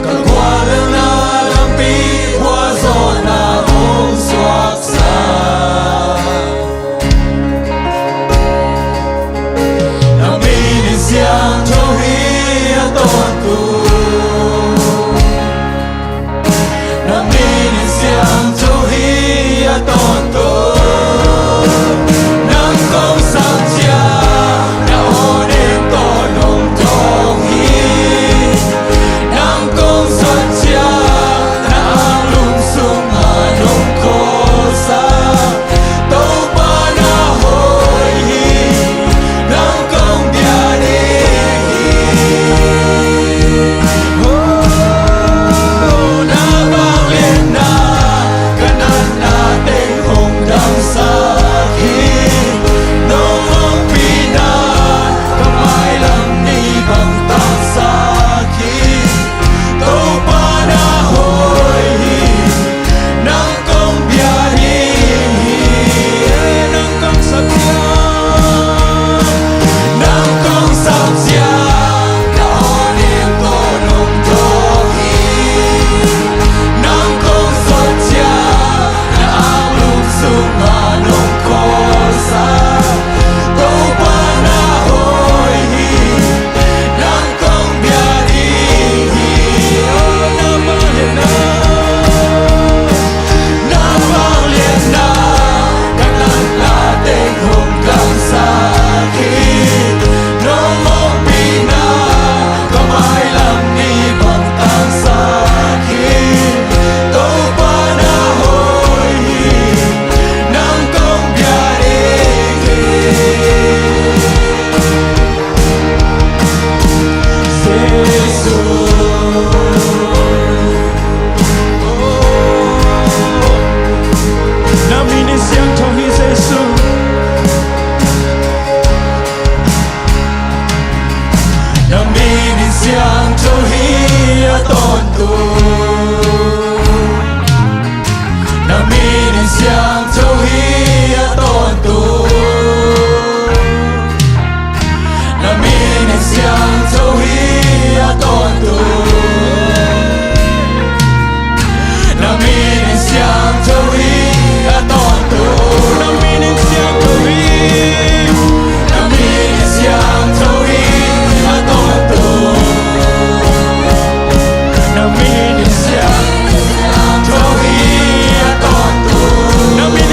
ka gualna lampi khuazawhna hong suaksak. Na min in siangtho hi a tawntung. Na min in siangtho hi a tawntung. Nang kong sap ciang na aw nem tawh nong dawng hi. Nang kong zuat ciang na anglum sungah nong kawlsak. Topa na hoih hi. Nang kong bia ding hi. Oh, na vangliatna ka natna teng hong damsak hi. Nong ompihna ka mailam ni bang tangsak hi. Topa na hoih hi. Nang kong bia ding hi. Nang kong sap ciang, nang kong sap ciang na aw nem tawh nong dawng hi. Nang kong zuat ciang na anglum sungah nong kawlsak. Topa na hoih hi. Nang kong bia ding hi. Na vangliatna, na vangliatna ka natna teng hong damsak hi. Nong ompihna ka mailam ni bang tangsak hi. Topa na hoih hi. Nang kong bia ding hi. Jesu. Na min in siangtho hi Jesu. Na min in siangtho hi a tawntung. Na min in siangtho hi a tawntung. Na min in siangtho hi a tawntung. Na min in siangtho hi a tawntung. Na min in siangtho hi. Na min in siangtho hi a tawntung. Na min in siangtho hi a tawntung. Na min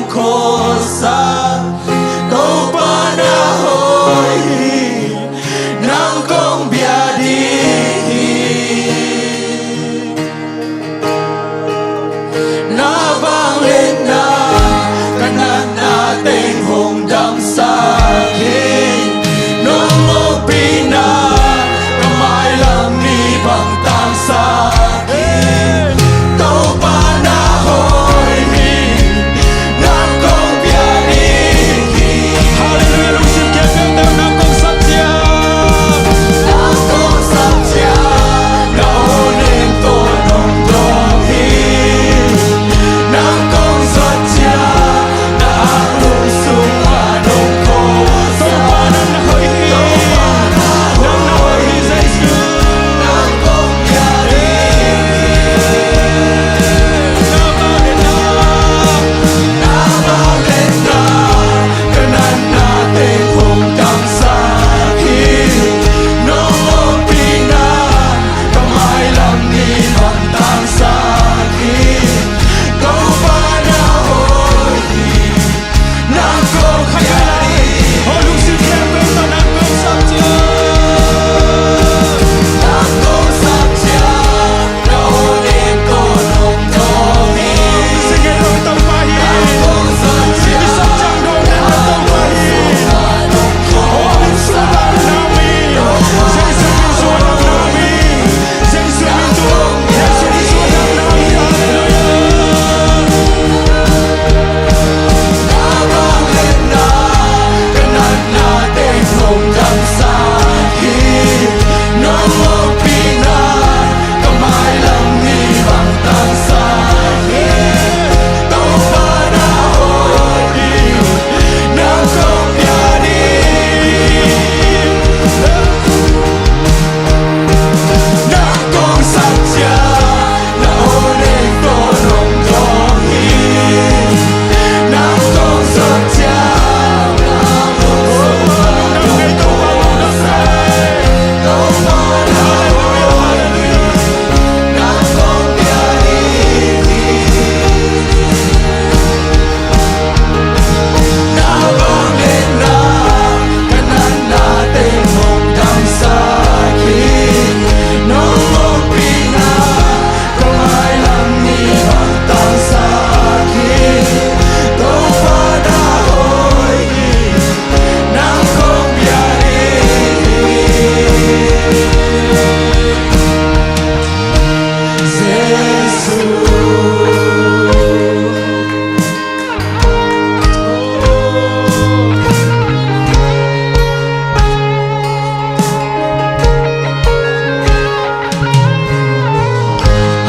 Khuasak Topa na hoih hi, nang kong bia ding hi. Na vangliatna ka natna teng hong damsak hi. Nong ompihna ka mailam mi bang tangsak hi. Topa na hoih hi, nang kong bia ding hi. Halleluiah, lungsim khempeuh tawh nang kong sapcia. Nang kong sapcia, na aw neng tawh nong dawng hi. Nang kong sapcia, na anglum sungah nong kawlsak. Topa nang na hoih hi. Nang na hoih hi, Jesu. Nang kong bia ding hi.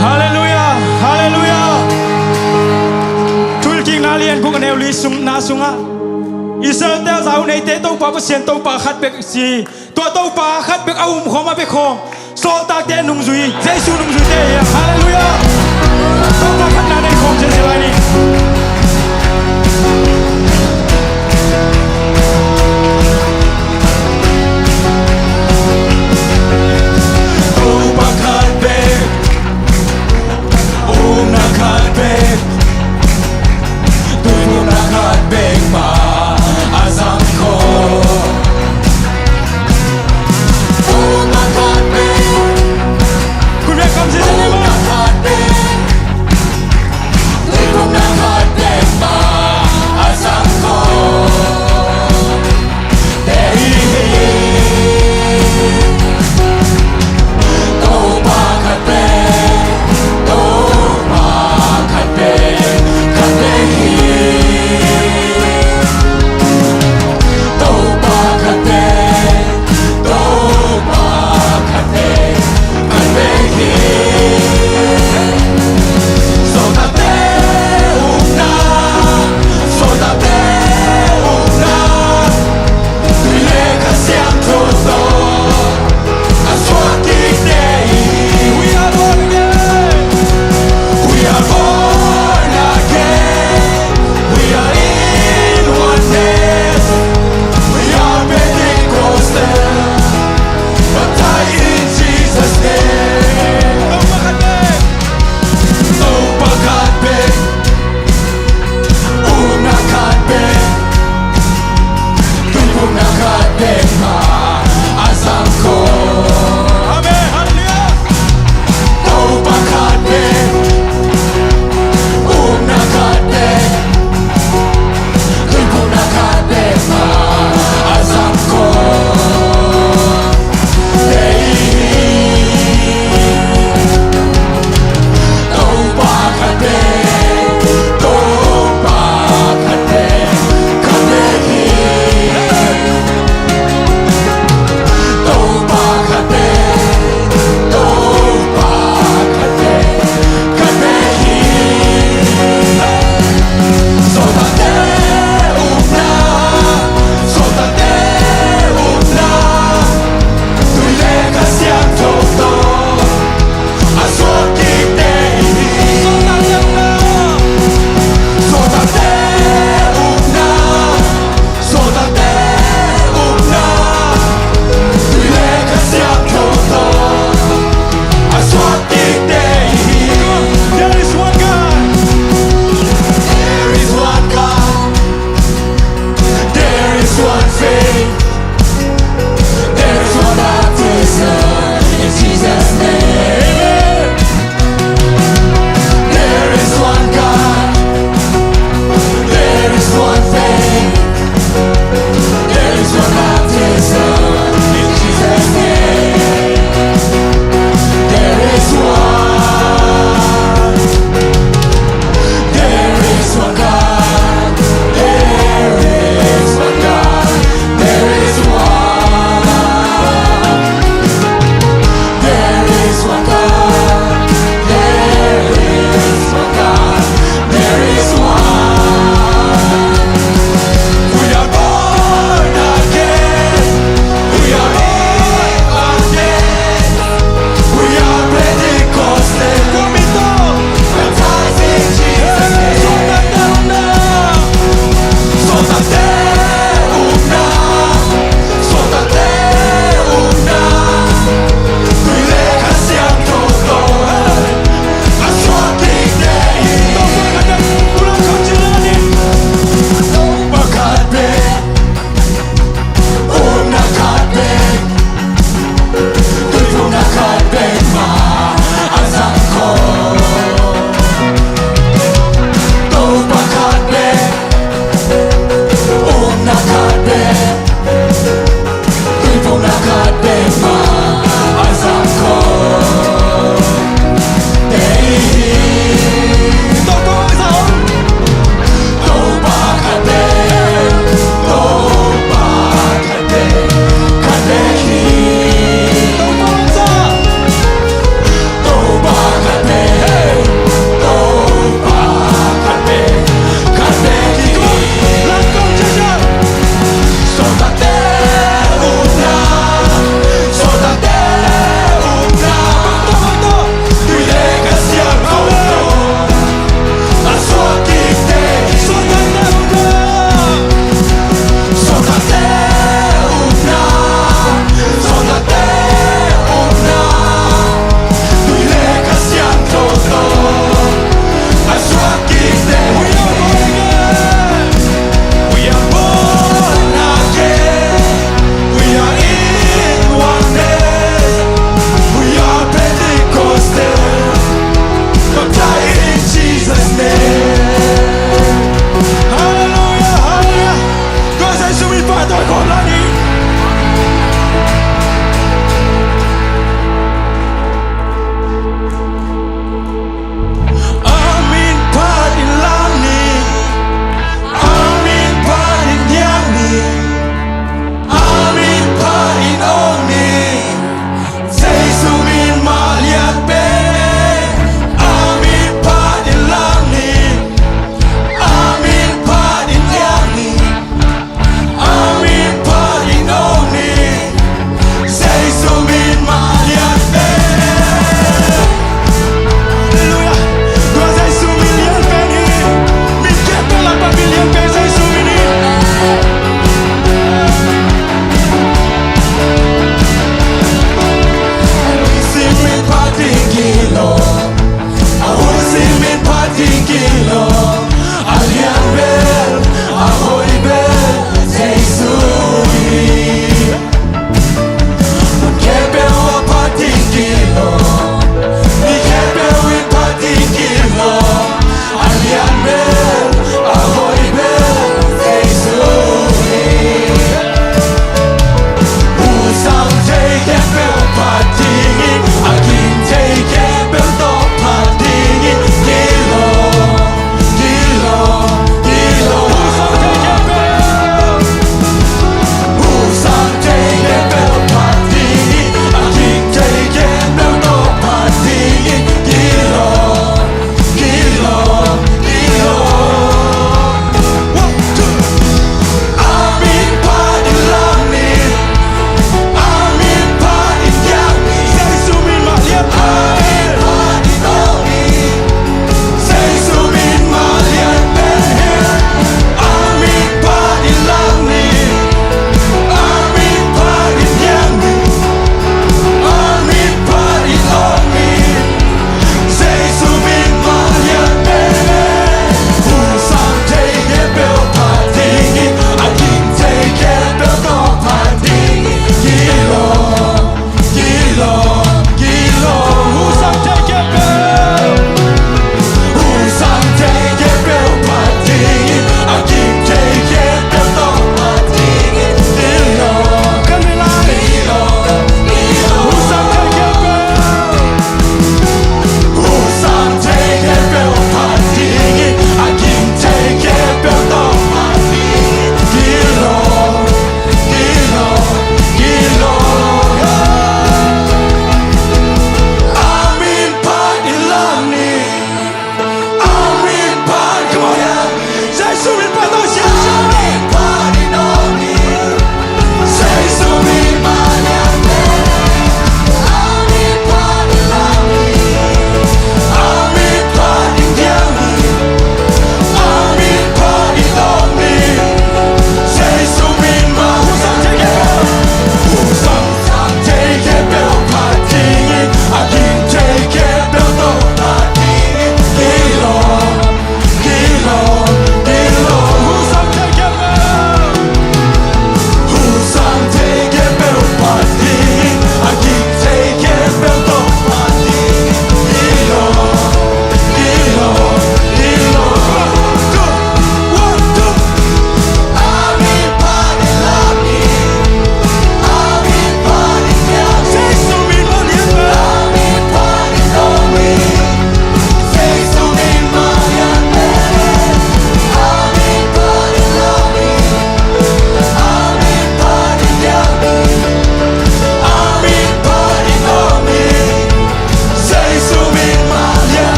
Halleluiah, halleluiah. Thuhilhkikna lian guk a neu li sung, na sungah Israel-te a za uh neite Topa Pasian Topa khat bek si. Tua Topa khat bek a umkhawm, a bekhawm, sawltakte nungzui, Jesu nungzuite hi a. Halleluiah. Topa khatna nei khawm ziahziah lai ni. Topa khat bek, umna khat bek, tuiphumna khat bek mah a zang khawm. Khut beng kam ziahziah ni maw.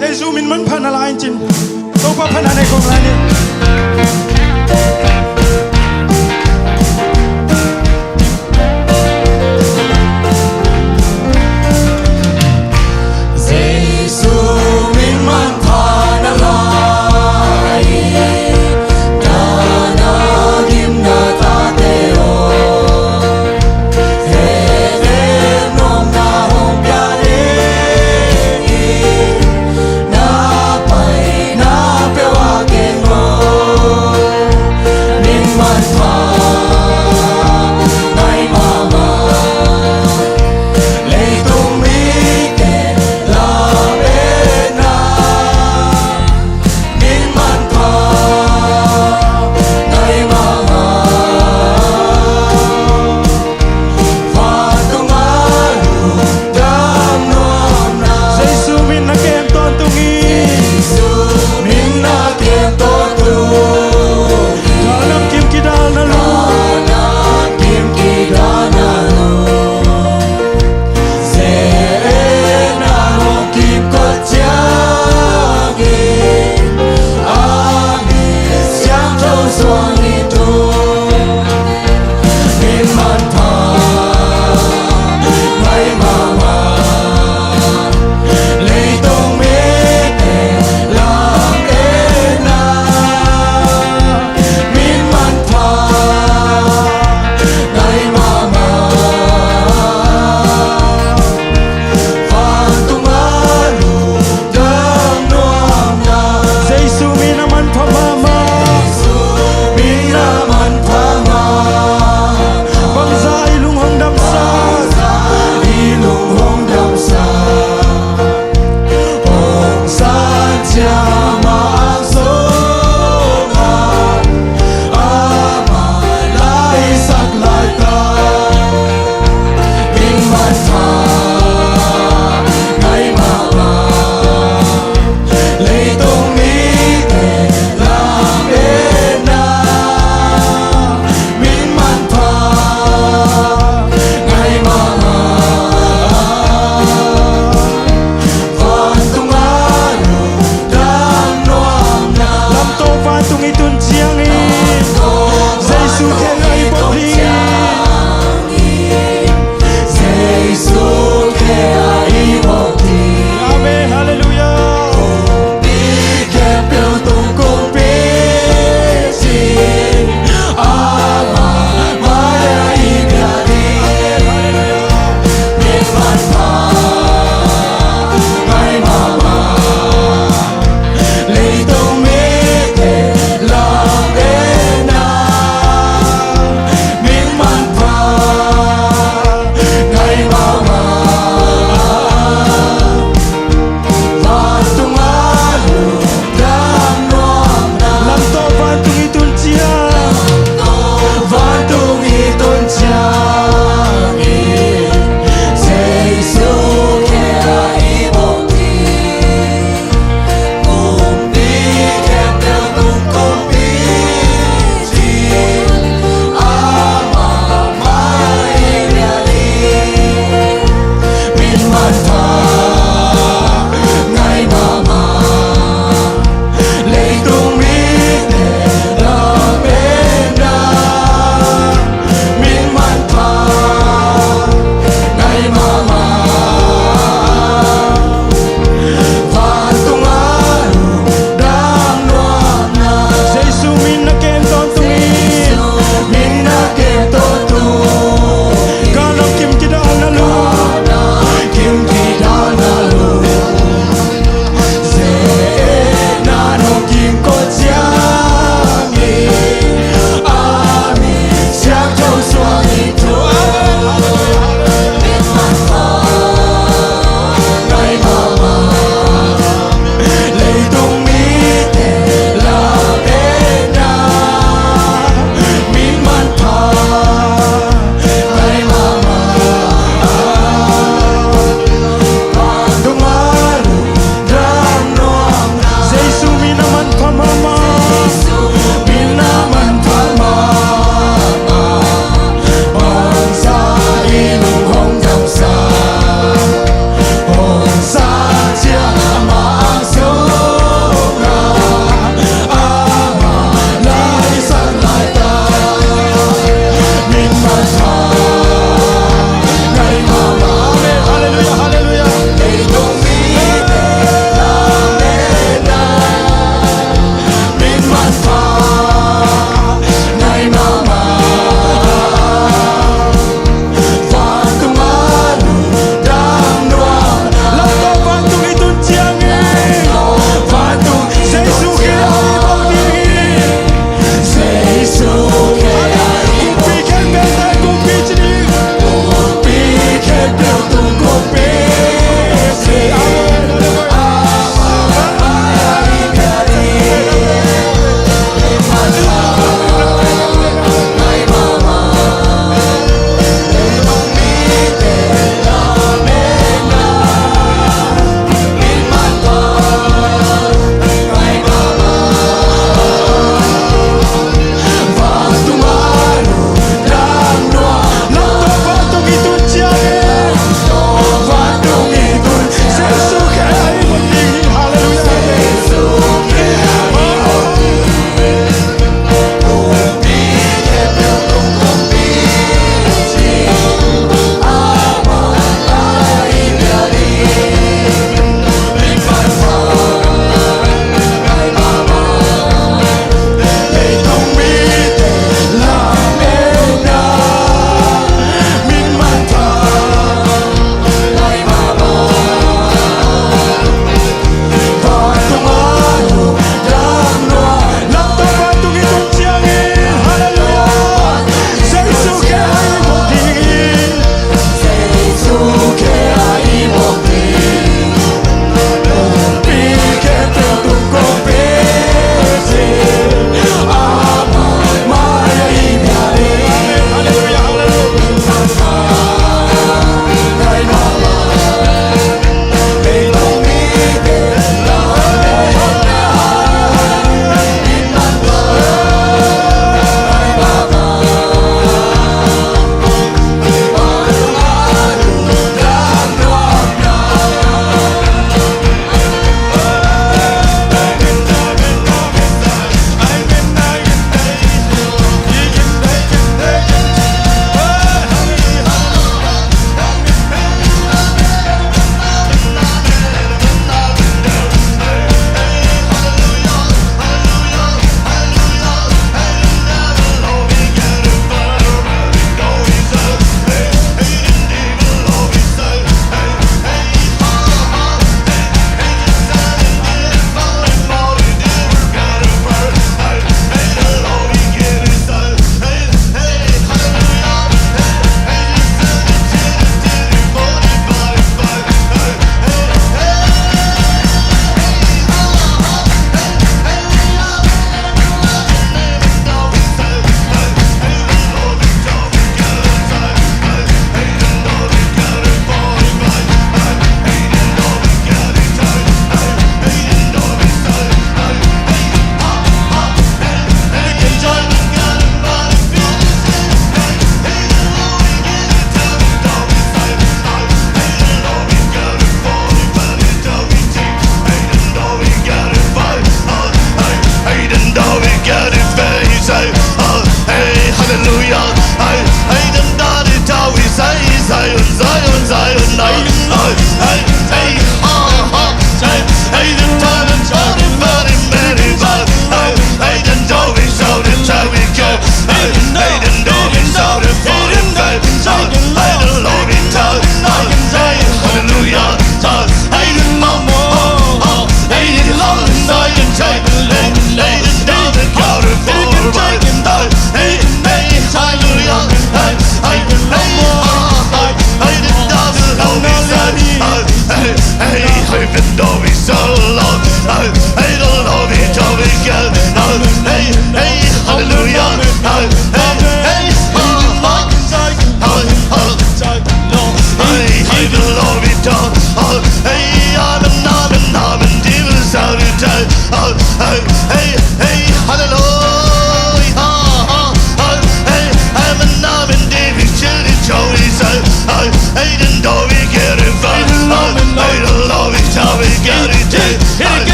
Jesu min manpha na lai in cin. Topa phatna nei khawm lai ni. Jesu min manpha na lai in, dahna gimna tate aw,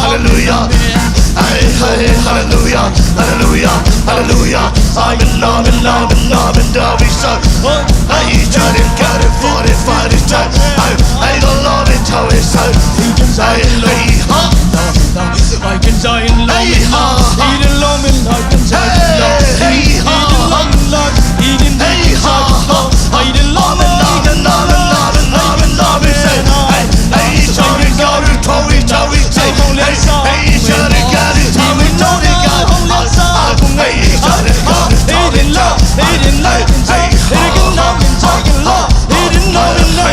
Hallelujah. Hey, hey, hallelujah, hallelujah, hallelujah. Amen, amen, amen, amen, amen. Hey, turn it, cut it, forty, five, it's time. Hey, hey, the Lord, it's how it's time. Hey, hey, ha. Hey, ha. Hey, hey, ha. Hey, ha. Amen, amen, amen, amen, amen, amen. Hey, hey, turn it, cut it, forty, five, it's time.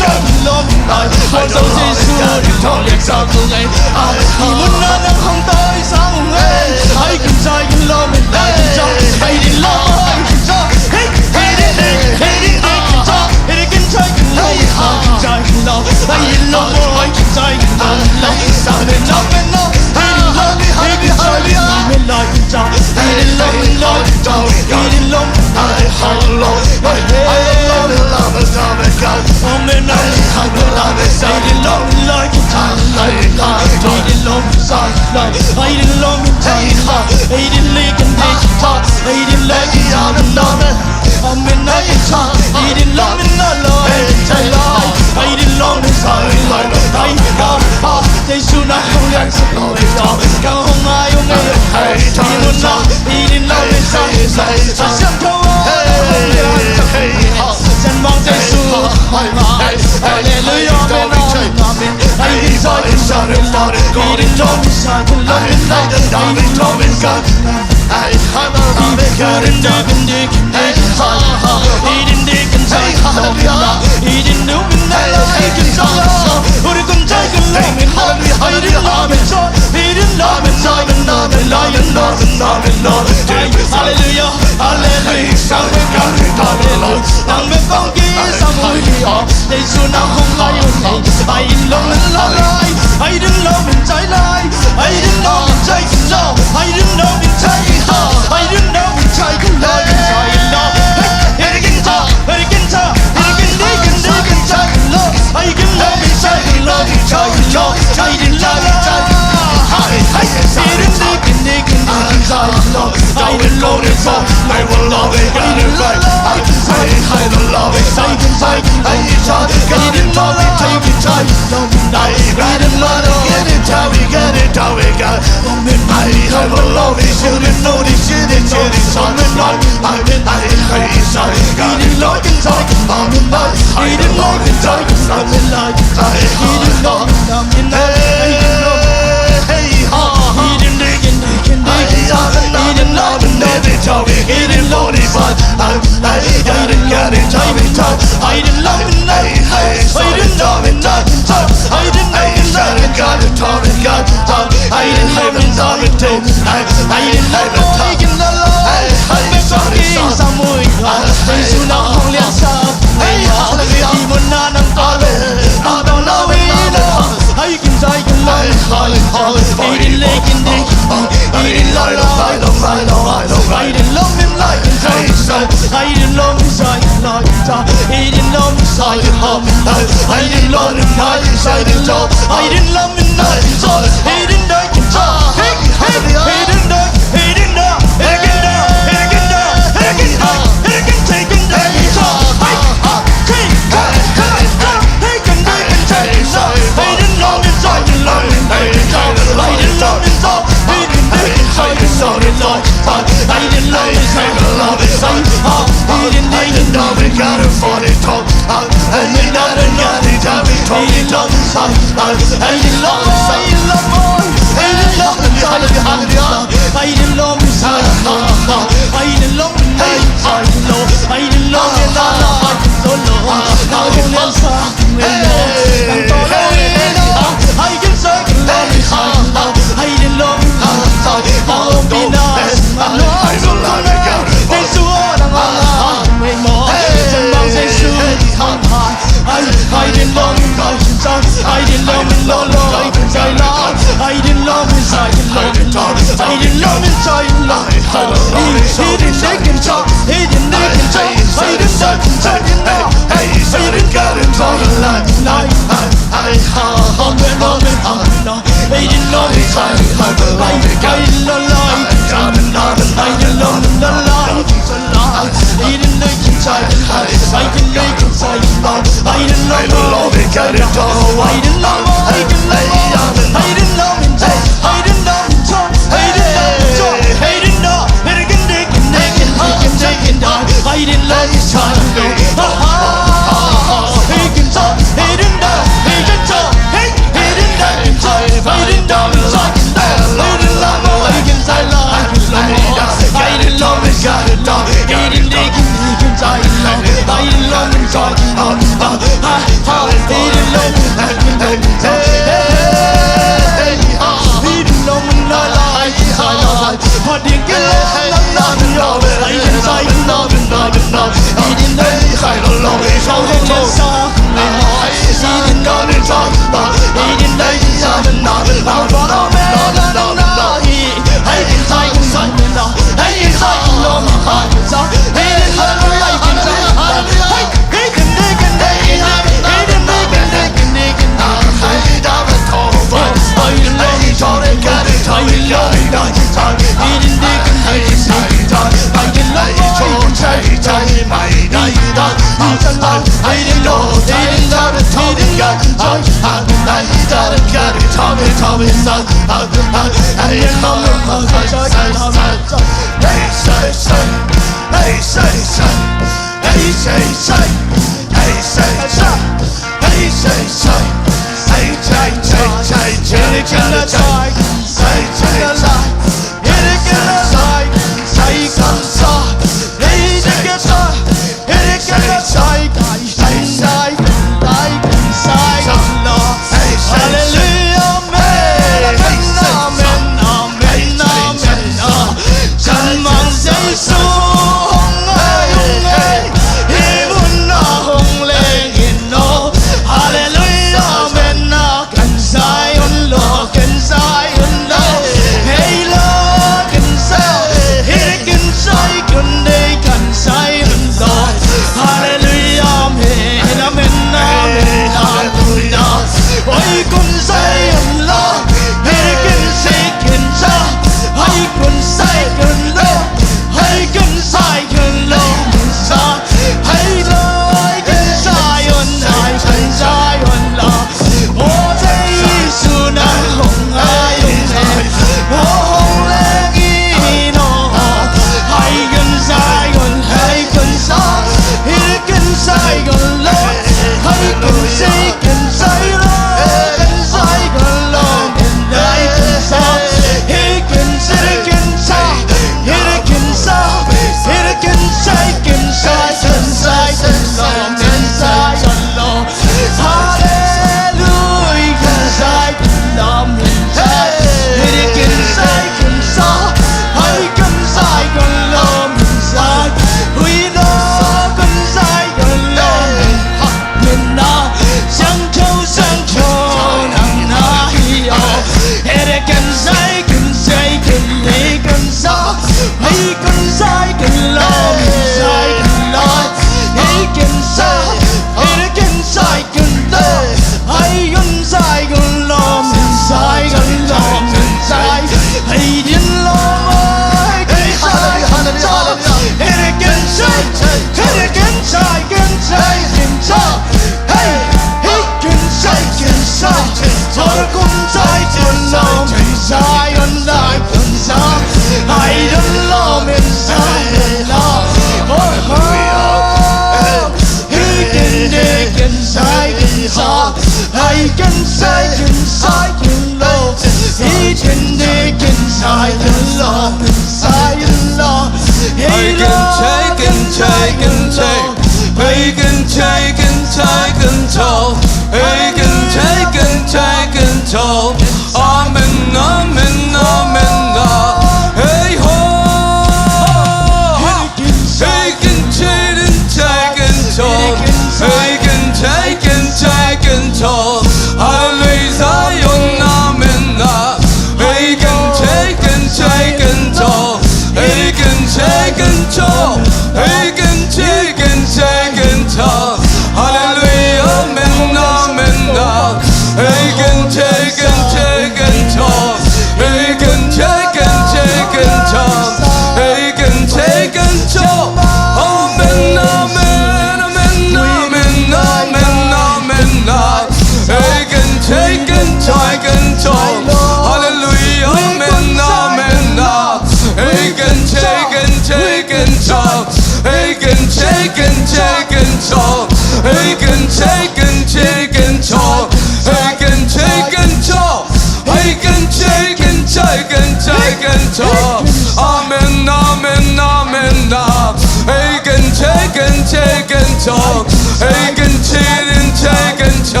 Hei, kan cit in, hei, kan cit.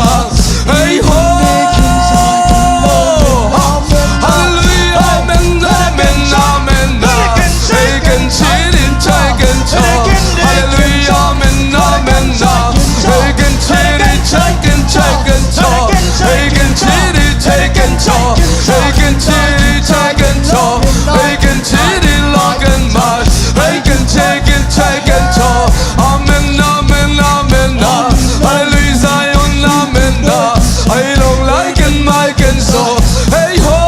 Hei ho. Hallelujah, amen, amen, amen. Hei, kan cit in, hei, kan cit. Hallelujah, amen, amen. Hei, kan cit in, hei, kan cit, hei, kan cit. Hei, kan cit in, hei, kan cit. Hei, kan cit in, hei, kan cit. Hei, kan cit in, lawng kan mat. Hei, kan cit in, hei, kan cit. Amen, amen, amen, ah. Hallelujah, Zion, amen, ah. Hei, long lai kan mai kan zaw. Hei ho.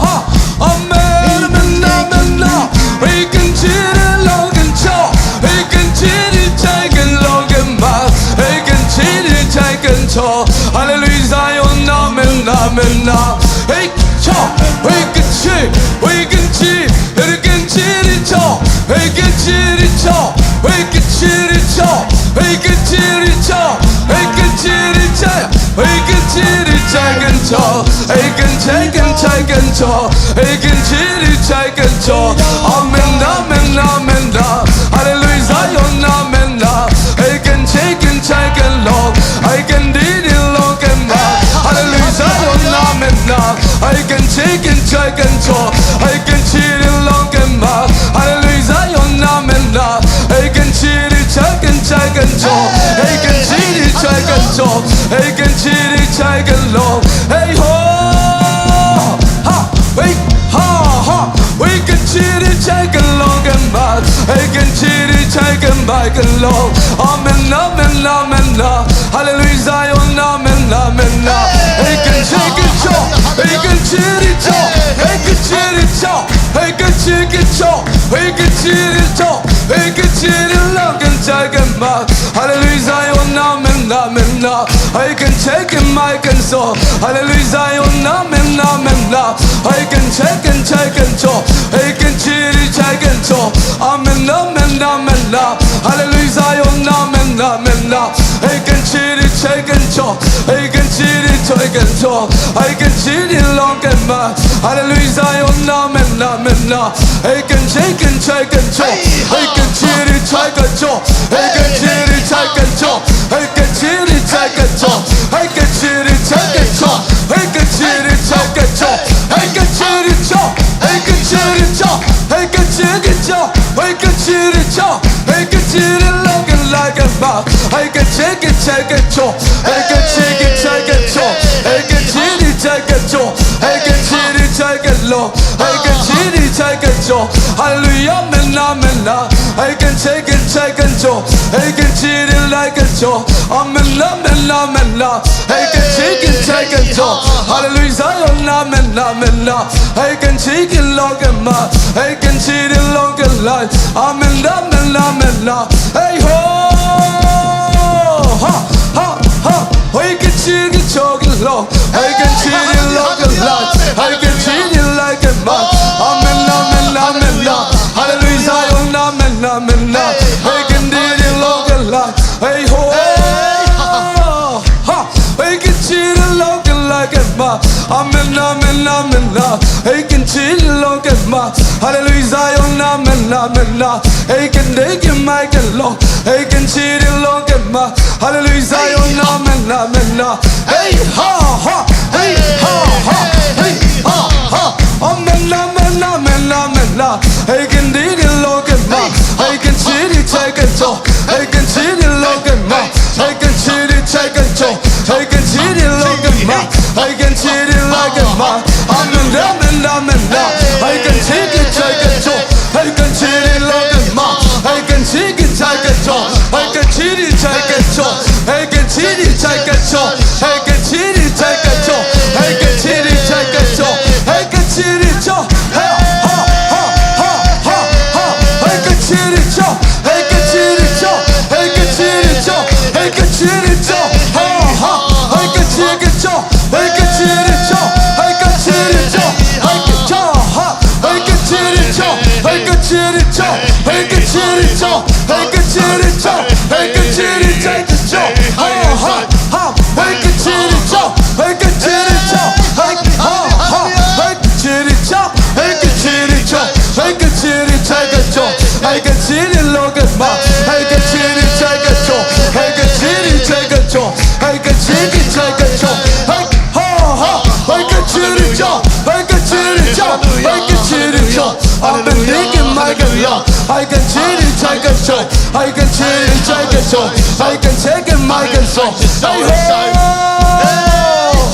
Ha. Amen, amen, amen, ah. Hei, kan cit in, lawng kan cit. Hei, kan cit in, hei, kan lawng kan mat. Hei, kan cit in, hei, kan cit. Hallelujah, Zion, amen, amen, ah. Hei, cit. Hei, kan cit. Hei, kan cit. Hei, kan cit in, cit. Hei, kan cit in, cit. Hei, kan cit in, cit. Hei, kan cit in, cit. Hei, kan cit in, cit. Hei, kan cit in, hei, kan cit. Hei, kan cit in, hei, kan cit. Hei, kan cit in, hei, kan cit. Amen, amen, amen, ah. Hallelujah, Zion, amen, ah. Hei, kan cit in, hei, kan lawng. Hei, kan cit in, lawng kan mat. Hallelujah, Zion, amen, ah. Hei, kan cit in, hei, kan cit. Hei, kan cit in, lawng kan mat. Hallelujah, Zion, amen, ah. Hei, kan cit in, hei, kan cit, hei, kan cit. Hei, kan cit in, hei, kan cit. Hei, kan cit in, hei, kan lawng. Hei ho. Ha. Hei. Ha, ha. Hei, kan cit in, hei, kan lawng kan mat. Hei, kan cit in, hei, kan mat kan lawng. Amen, amen, amen, ah. Hallelujah, Zion, amen, amen, ah. Hei, kan cit in, cit. Hei, kan cit in, cit. Hei, kan cit in, cit. Hei, kan cit in, cit. Hei, kan cit in, cit. Hei, kan cit in, lawng kan cit kan mat. Hallelujah, Zion, amen, amen, ah. Hei, kan cit in, mai kan zaw. Hallelujah, Zion, amen, amen, ah. Hei, kan cit in, hei, kan cit. Hei, kan cit in, hei, kan cit. Amen, amen, amen, ah. Hallelujah, Zion, amen, amen, ah. Hei, kan cit in, hei, kan cit. Hei, kan cit in, hei, kan cit. Hei, kan cit in, lawng kan mat. Hallelujah, Zion, amen, amen, ah. Hei, kan cit in, hei, kan cit. Hei, kan cit in, hei, kan cit. Hei, kan cit in, hei, kan cit. Hei, kan cit in, hei, kan cit. Hei, kan cit in, hei, kan cit. Hei, kan cit in, hei, kan cit. Hei, kan cit in, cit. Hei, kan cit in, cit. Hei, kan cit in, cit. Hei, kan cit in, cit. Hei, kan cit in, lawng kan lai kan mat. Hei, kan cit in, hei, kan cit. Hei, kan cit in, hei, kan cit. Hei, kan cit in, hei, kan cit. Hei, kan cit in, hei, kan lawng. Hei, kan cit in, hei, kan cit. Hallelujah, amen, amen, ah. Hei, kan cit in, hei, kan cit. Hei, kan cit in, hei, kan cit. Amen, amen, amen, ah. Hei, kan cit in, hei, kan cit. Hallelujah, Zion, amen, amen, ah. Hei, kan cit in, lawng kan mat. Hei, kan cit in, lawng kan lai. Amen, amen, amen, ah. Hei ho. Ha, ha, ha. Hei, kan cit in, cit kan lawng. Hei, kan cit in, lawng kan lai. Hei, kan cit in, lai kan mat. Amen, amen, amen, ah. Hallelujah, Zion, amen, amen, ah. Hei, kan cit in, lawng kan lai. Hei ho. Ha. Hei, kan cit in, lawng kan lai kan mat. Amen, amen, amen, ah. Hei, kan cit in, lawng kan mat. Hallelujah, Zion, amen, amen, ah. Hei, kan cit in, mai kan lawng. Hei, kan cit in, lawng kan mat. Hallelujah, Zion, amen, amen, ah. Hei, ha, ha. Hei, ha, ha. Hei, ha, ha. Amen, amen, amen, amen, ah. Hei, kan cit in, lawng kan mat. Hei, kan cit in, hei, kan cit. Hei, kan cit in, lawng kan mat. Hei, kan cit in, hei, kan cit. Hei, kan cit in, lawng kan mat. Hei, kan cit in, lai kan mat. Amen, amen, amen, ah. Hei, kan cit in, hei, kan cit. Hei, kan cit in, lawng kan mat. Hei, kan cit in, hei, kan cit. Hei, kan cit in, hei, kan cit. Hei, kan cit in, hei, kan cit. Hei, kan cit in, hei, kan cit. Hei, kan cit in, hei, kan cit. Hei, kan cit in, cit. Hei, ha, ha, ha, ha, ha. Hei, kan cit in, cit. Hei, kan cit in, cit. Hei, kan cit in, cit. Hei, kan cit in, cit. Ha, ha. Hei, kan cit in, cit. Hei, kan cit in, cit. Hei, kan cit in, cit. Hei, kan cit, ha. Hei, kan cit in, cit. Hei, kan cit in, cit. Hei, kan cit in, cit. Hei, kan cit in, cit. Hei, kan cit in, cit. Ha, ha, ha. Hei, kan cit in, cit. Hei, kan cit in, cit. Hei, ha, ha. Hei, kan cit in, cit. Hei, kan cit in, cit. Hei, kan cit in, cit, kan cit. Hei, kan cit in, lawng kan mat. Hei, kan cit Hei, kan ci ni, cai kan caw. Hei, kan ci ni, cai kan caw. Hei, kan ci ni, mai kan caw. Hei, ho.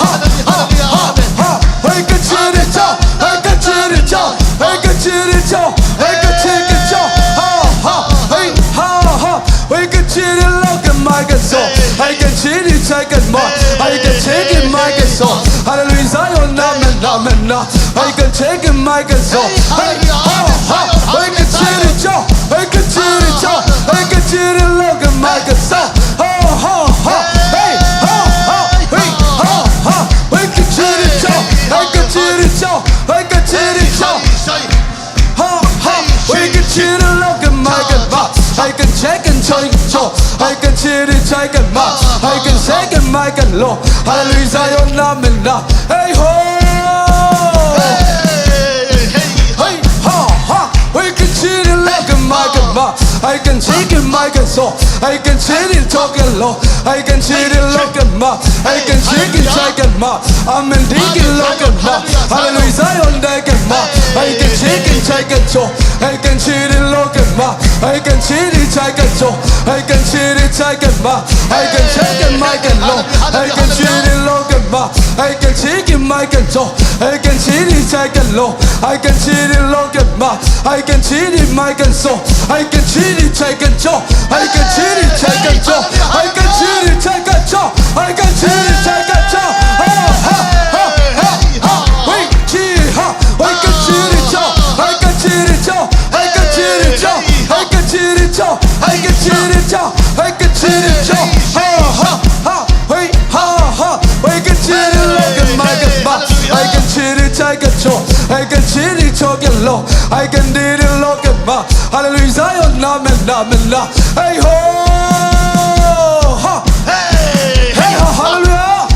Ha, ha, ha, ha. Hei, kan ci ni, caw. Hei, kan ci ni, caw. Hei, kan ci ni, caw. Hei, kan ci ni, caw. Ha, ha. Hei, ha, ha. Hei, kan ci ni, lo kan mai kan caw. Hei, kan ci ni, cai kan mai. Hei, kan ci ni, mai kan caw. Hallelujah, Zion, amen, amen, amen. Hei, kan ci ni, mai kan caw. Hei, ha, ha. Hei, kan ci ni, caw. Hei, kan ci ni, caw. Hei, kan ci ni, lo kan mai kan caw. Ha, ha, ha. Hei, ha, ha. Hei, ha, ha. Hei, kan ci ni, caw. Hei, kan ci ni, caw. Hei, kan ci ni, caw. Ha, ha. Hei, kan ci ni, lo kan mai kan ma. Hei, kan ci ni, cai kan caw. Hei, kan ci ni, cai kan ma. Hei, kan ci ni, mai kan lo. Hallelujah, Zion, amen, amen. Hei, ho. Hei, ha, ha. Hei, kan ci ni, lo kan mai kan ma. Hei, kan ci ni, mai kan caw. Hei, kan ci ni, caw kan lo. Hei, kan ci ni, lo kan ma. Hei, kan ci ni, cai kan ma. Amen, ci ni, lo kan ma. Hallelujah, Zion, ci kan ma. Hei, kan ci ni, cai kan caw. Hei, kan ci ni, lo kan ma. Hei, kan ci ni, cai kan caw. Hei, kan ci ni, cai kan ma. Hei, kan ci ni, mai kan lo. Hei, kan ci ni, lo kan ma. Hei, kan ci ni, mai kan caw. Hei, kan ci ni, cai kan lo. Hei, kan ci ni, lo kan ma. Hei, kan ci ni, mai kan caw. Hei, kan ci ni, cai kan caw. Hei, kan ci ni, cai kan caw. Hei, kan ci ni, cai kan caw. Hei, kan ci ni, cai kan caw. Ha, ha, ha, ha, ha. Hei, ci, ha. Hei, kan ci ni, caw. Hei, kan ci ni, caw. Hei, kan ci ni, caw. Hei, kan ci ni, caw. Hei, kan ci ni, caw. Hei, kan ci ni, caw. Ha, ha, ha. Hei, ha, ha. Hei, kan ci ni, lo kan mai kan ma. Hei, kan ci ni, cai kan caw. Hei, kan ci ni, caw kan lo. Hei, kan ci ni, lo kan ma. Hallelujah, Zion, amen, amen, amen. Hei, ho. Ha. Hei, ha, hallelujah.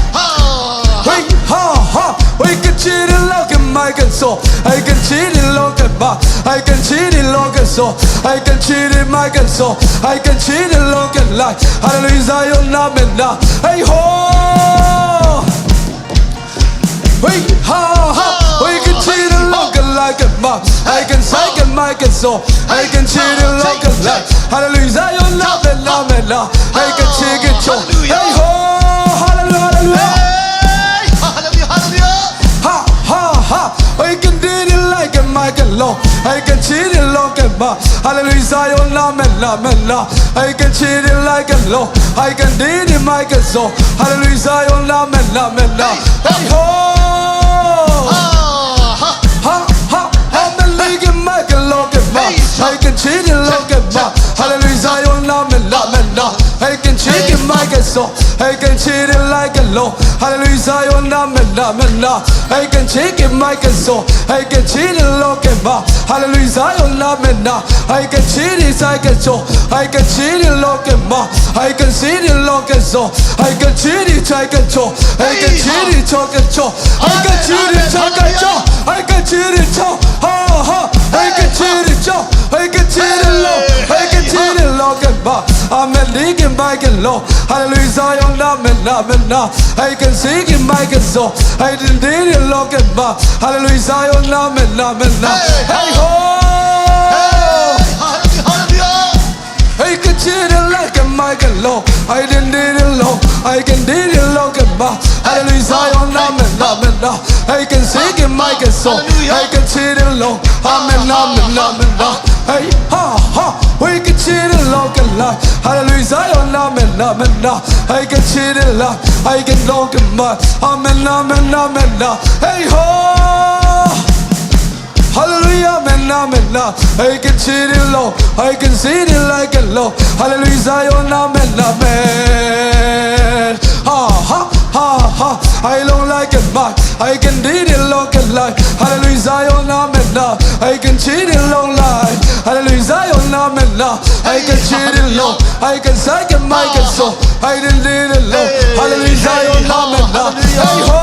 Hei, ha, ha. Hei, kan ci ni, lo kan mai kan caw. Hei, kan ci ni, lo kan ma. Hei, kan ci ni, lo kan caw. Hei, kan ci ni, mai kan caw. Hei, kan ci ni, lo kan lai. Hallelujah, Zion, amen, amen. Hei, ho. Hei, ha, ha. Hei, kan ci ni, lo kan lai kan ma. Hei, kan ci ni, mai kan caw. Hei, kan ci ni, lo kan lai. Hallelujah, Zion, amen, amen, amen. Hei, kan ci ni, kan caw. Hei, ho. Hallelujah, hallelujah. Ha, ha, ha. Hei, kan ci ni, lai kan mai kan lo. Hei, kan ci ni, lo kan ma. Hallelujah, Zion, amen, amen, amen. Hei, kan ci ni, lai kan lo. Hei, kan ci ni, mai kan caw. Hallelujah, Zion, amen, amen, amen. Hei, ho. Ha, ha. Amen, lai kan mai kan lo kan ma. Hei, kan ci ni, lo kan ma. Hallelujah, Zion, amen, amen, amen. Hei, kan ci ni, mai kan caw. Hei, kan ci ni, lai kan lo. Hallelujah, Zion, amen, amen, amen. Hei, kan ci ni, mai kan caw. Hei, kan ci ni, lo kan ma. Hallelujah, Zion, amen, amen. Hei, kan ci ni, cai kan caw. Hei, kan ci ni, lo kan ma. Hei, kan ci ni, lo kan caw. Hei, kan ci ni, cai kan caw. Hei, kan ci ni, caw kan caw. Hei, kan ci ni, cai kan caw. Hei, kan ci ni, caw. Ha, ha. Hei, kan ci ni, caw. Hei, kan ci ni, lo. Hei, kan ci ni, lo kan ma. Amen, lai kan mai kan lo. Hallelujah, Zion, amen, amen, amen. Hei, kan ci ni, mai kan caw. Hei, kan ci ni, lo kan ma. Hallelujah, Zion, amen, amen, amen. Hei, ho. Hei, kan ci ni, lai kan mai kan lo. Hei, kan ci ni, lo. Hei, kan ci ni, lo kan ma. Hallelujah, Zion, amen, amen, amen. Hei, kan ci ni, mai kan caw. Hei, kan ci ni, lo. Amen, amen, amen, amen. Hei, ha, ha. Hei, kan ci ni, lo kan lai. Hallelujah, Zion, amen, amen, amen. Hei, kan ci ni, lai. Hei, kan lo kan mai. Amen, amen, amen, amen. Hei, ho. Hallelujah, amen, amen, amen. Hei, kan ci ni, lo. Hei, kan ci ni, lai kan lo. Hallelujah, Zion, amen, amen. Ha, ha, ha, ha. Hei, long lai kan mai. Hei, kan ci ni, long kan lai. Hallelujah, Zion, amen, amen. Hei, kan ci ni, long lai. Hallelujah, Zion, amen, amen. Hei, kan ci ni, long. Hei, kan ci ni, mai kan caw. Hei, kan ci ni, long. Hallelujah, Zion, amen, amen. Hei, ho.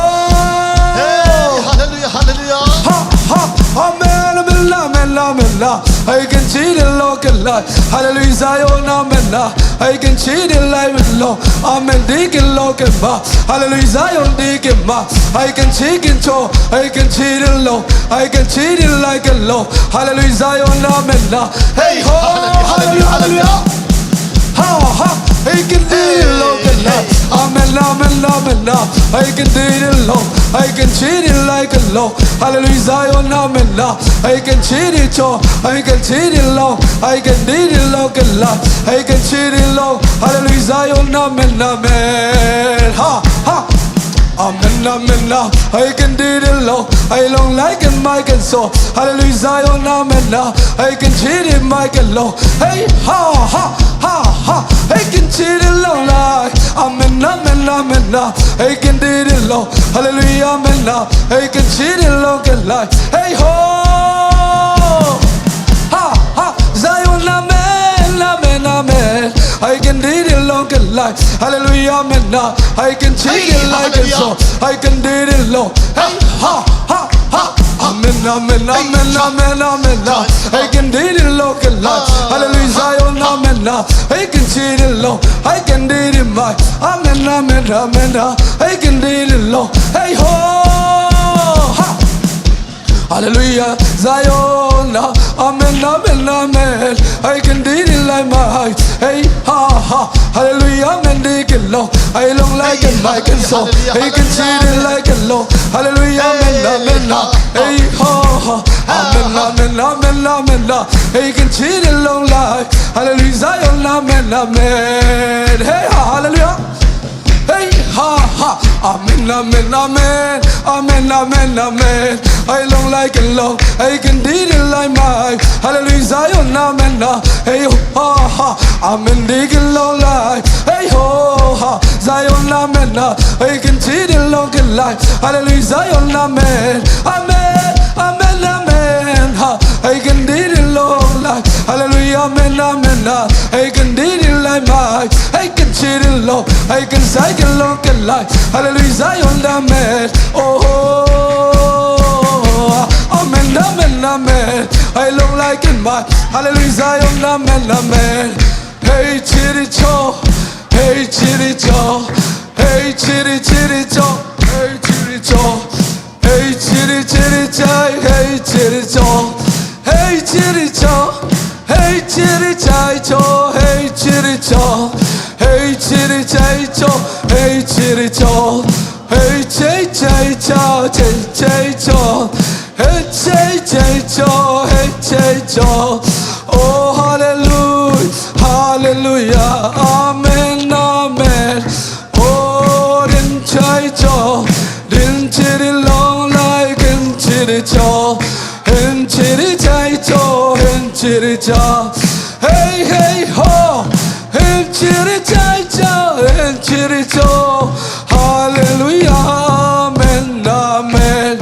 Hallelujah, hallelujah. Ha, ha, amen, amen, amen, amen. Hei ken chi di lo ken lai. Hallelujah, Zion, amen na. Hei ken chi di lai men lo. Amen di ken lo ken ma. Hallelujah, Zion di ken ma. Hei ken chi ken cho. Hei ken chi di lo. Hei ken chi di lai ken lo. Hallelujah, Zion, amen na. Hei ho. Hallelujah, hallelujah. Ha ha. Hei ken di di lo ken lai. Amen, amen, amen na. Hei ken di di lo. Hei ken chi di lai ken lo. Hallelujah, Zion, amen na. Hei ken chi di cho. Hei ken chi di lo. Hei ken di di lo ken lai. Hei ken chi di lo. Hallelujah, Zion, amen, amen. Ha ha. Amen, amen na. Hei ken di di lo. Hei long lai ken mai ken so. Hallelujah, Zion, amen na. Hei ken chi di mai ken lo. Hei ha ha ha ha. Hei ken chi di long lai. Amen, amen, amen na. Hei ken di di lo. Hallelujah, amen na. Hei ken chi di long ken lai. Hei ho. Ha ha. Zion, amen, amen, amen. Hei ken di di long ken lai. Hallelujah, amen na. Hei ken chi di lai ken so. Hei ken di di lo. Hei ha ha ha. Amen, amen, amen, amen, amen na. Hei ken di di lo ken lai. Hallelujah, Zion, amen na. Hei ken chi di lo. Hei ken di di mai. Amen, amen, amen na. Hei ken di di lo. Hei ho. Ha. Hallelujah, Zion na. Amen, amen, amen. Hei ken di di lai mai. Hei ha ha. Hallelujah, amen di ken lo. Hei long lai ken mai ken so. Hei ken chi di lai ken lo. Hallelujah, amen, amen na. Hei ha ha. Amen, amen, amen, amen na. Hei ken chi di long lai. Hallelujah, Zion, amen, amen. Hei ha, hallelujah. Hei ha ha. Amen, amen, amen. Amen, amen, amen. Hei long lai ken lo. Hei ken di di lai mai. Hallelujah, Zion, amen na. Hei ha ha. Amen di ken long lai. Hei ho ha. Zion, amen na. Hei ken chi di long ken lai. Hallelujah, Zion, amen. Amen, amen, amen ha. Hei ken di di long lai. Hallelujah, amen, amen na. Hei ken di di lai mai. Hei ken chi di lo. Hei ken sai ken long ken lai. Hallelujah, Zion, amen. Oh, amen, amen, amen. Hei long lai ken mai. Hallelujah, Zion, amen, amen. Hei chi di cho. Hei chi di cho. Hei chi di chi di cho. Hei chi di cho. Hei chi di chi di chai. Hei chi di cho. Hei chi di cho. Hei chi di chai cho. Hei chi di cho. Hei chi di chai cho. Hei chi di cho. Hei chei chei cho. Chei chei cho. Hei chei chei cho. Hei chei cho. Oh, hallelujah, hallelujah, amen, amen. Oh, din chai cho, din chi di long lai, din chi di cho, din chi di chai cho, din chi di cha. Hey, hey, ho, din chi di chai cho, din chi di cho. Hallelujah, amen, amen.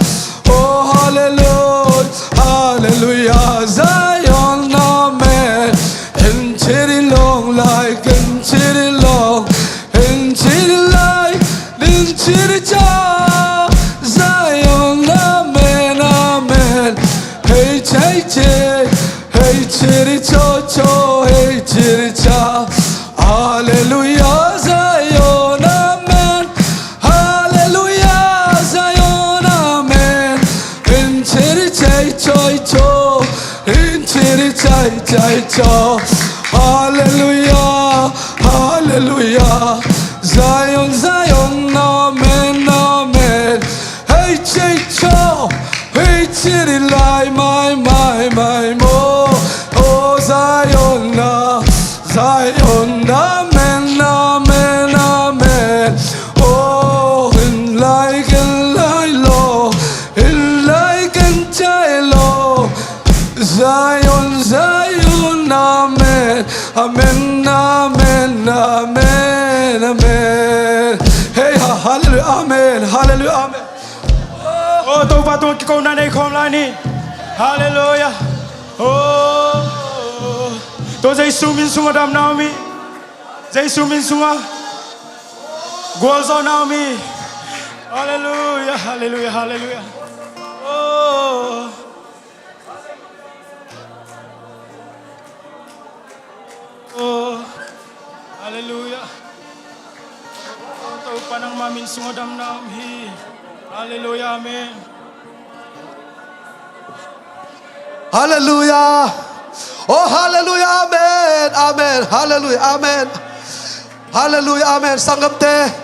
Oh, hallelujah, hallelujah, Zion, amen. Din chi di long lai, din chi di long, din chi di lai, din chi di cha, Zion, amen, amen. Hey, chei chei, hey, chi di cho cho, hey, chi di cha. Hallelujah, Zion, amen. Hallelujah, Zion, amen. Din chi di chei choi cho, din chi di chai chai cho. Hallelujah, hallelujah. Zion, Zion, amen, amen. Hey, chei cho, hey, chi di lai, mai, mai, mai mo. Oh, Zion, ah. Zion, amen, amen, amen. Oh, in lai ken lai lo, in lai ken chai lo. Zion, Zion, amen, amen, amen, amen, amen. Hey, ha, hallelujah, amen, hallelujah, amen. Oh, Topa tungah kikohna nei khawm lai ni. Hallelujah. Oh, tua Jesu min sungah damna om hi. Jesu min sungah gualzawhna om hi. Hallelujah, hallelujah, hallelujah. Oh. Halleluiah. Topa nangma min sungah damna om hi. Halleluiah, amen. Halleluiah. Oh, halleluiah, amen, amen. Halleluiah, amen. Halleluiah, amen. Sanggamte,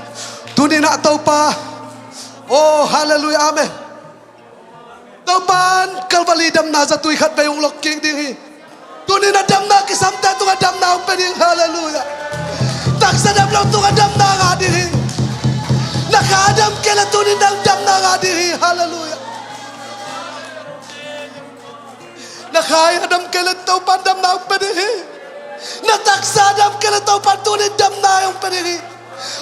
tuni-in ah Topa, oh, halleluiah, amen. Topa in Calvary damna zatui khatvei hong lokkik ding hi. Tuni-in a damna kisamte tungah damna hong pia ding. Halleluiah. Taksa damlo tungah damna ngah ding hi. Na kha a dam kei leh tuni-in damna ngah ding hi. Halleluiah. Na kha a dam kei leh Topa in damna hong pia ding hi. Na taksa a dam kei leh Topa in tuni-in damna hong pia ding hi.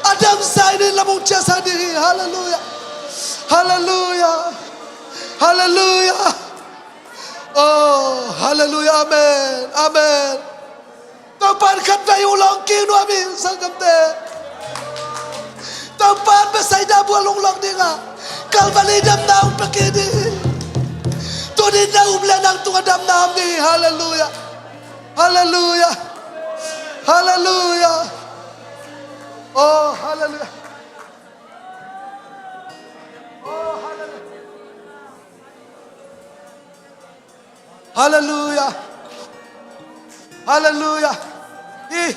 A damsa in lamung ciahsak ding hi. Halleluiah. Halleluiah. Halleluiah. Oh, halleluiah. Amen. Amen. Topa in khatvei hong lokkik nuam hi, sanggamte. Topa in Bethsaida bual hong lok ding a, Calvary damna hong pia kik ding hi. Tuni-in na um leh nang tungah damna om ding hi. Halleluiah. Halleluiah. Halleluiah. Oh, halleluiah. Oh, halleluiah. Halleluiah. Halleluiah. I,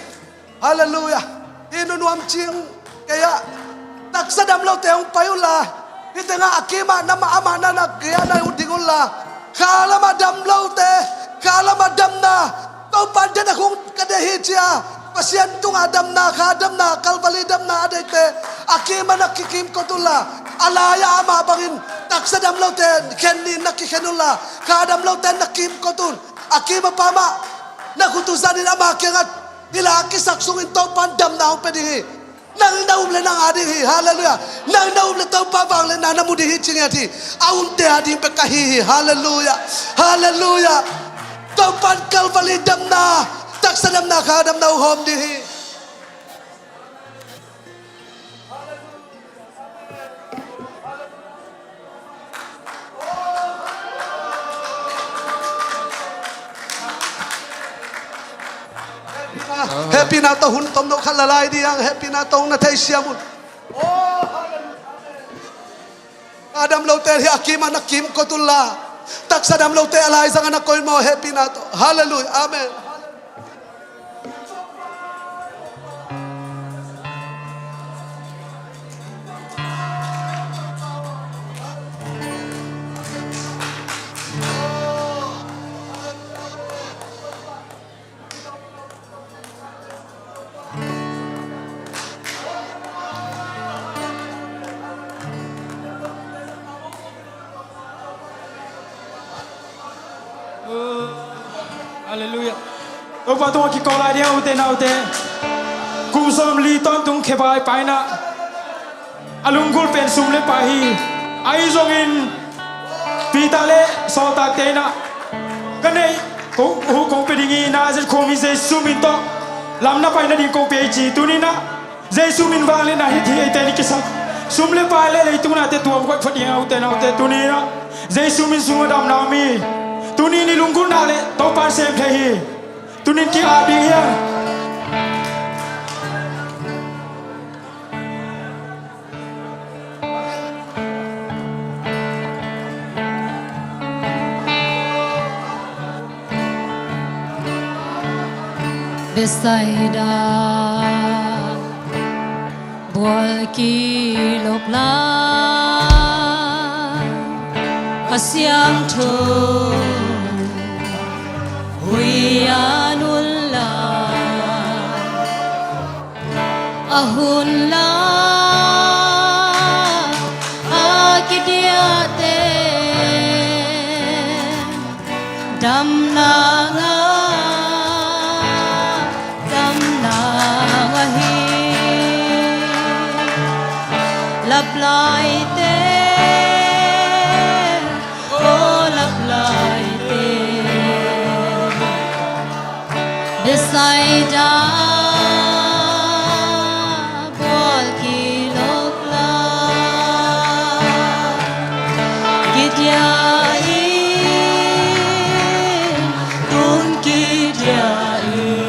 halleluiah. I nunuam cing kei ah, taksa damlote hong pai unla, hih tengah a kimah na mah amah na nak gei-ah na hong ding unla, kha lamah damlote, kha lamah damna, Topa in deih a khung ka deih hi ci-a Pasian tungah damna, kha damna, Calvary damna a deihte a kimah na kikimkot unla, a lai-ah amah bangin taksa damlote khen ni na kikhen unla, kha damlote na kimkot un. A kimah pa mah na khut uh zanin ama kiangah hih la a kisak sungin Topa in damna hong pia ding hi. Nang na um leh nang a ding hi. Halleluiah. Nang na um leh Topa vangliatna na mu ding hi ci ngiat hi. A umte a ding bek ahi hi. Halleluiah. Halleluiah. Topa in Calvary damna, taksa damna, kha damna hong hawm ding hi. Hehpihna tawh hun tomno khat la lai ding, hehpihna tawh hong na theisiam un. Kha damlote hih a kimah na kimkot unla, taksa damlote a laizangah na koih maw, hehpihna tawh. Halleluiah. Amen. Halleluiah. Topa tungah kiko lai ding a, ute naute. Kum sawmli tawntung khebai paina a lunggulh pen sum le pai hi. Ahi zongin Peter le sawltakte in ah, ka neih, ko, hu kong pia ding hi, Nazareth khuami Jesu min tawh lam na pai nading kong pia hi ci. Tuni-in ah Jesu min vangliatna hi, hih eite ni kisam sum le pai le leitung nate tuam koih phot ding a, ute naute. Tuni-in ah Jesu min sungah damna om hi. Tuni-in i lunggulhna le Topa in sem thei hi. Tuni-in ki-ap ding hi a. Bethsaida bual kilok lai, a siangtho hui a nun lai, a hun la a kidiate damna ngah, damna ngah hi. Laplaite, o laplaite, Bethsaida bual kilok lai, kidia in, tun kidia in.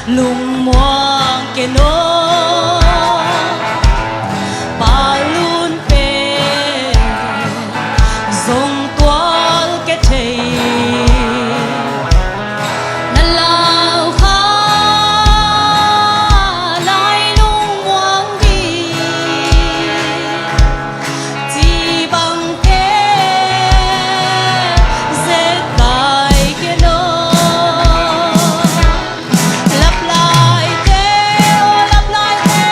Lungmuang ken aw, palun pen zong tual kei thei. Na lau kha lai lungmuang ding ci bangte zekai ken aw. Laplaite, aw laplaite,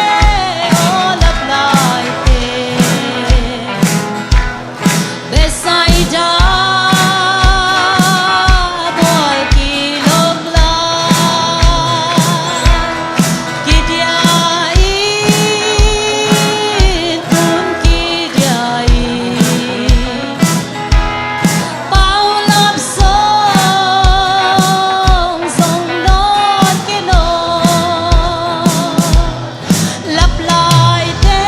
aw laplaite, Bethsaida bual kilok lai, kidia in, tun kidia in, paulap song zong nawn ken aw. Laplaite,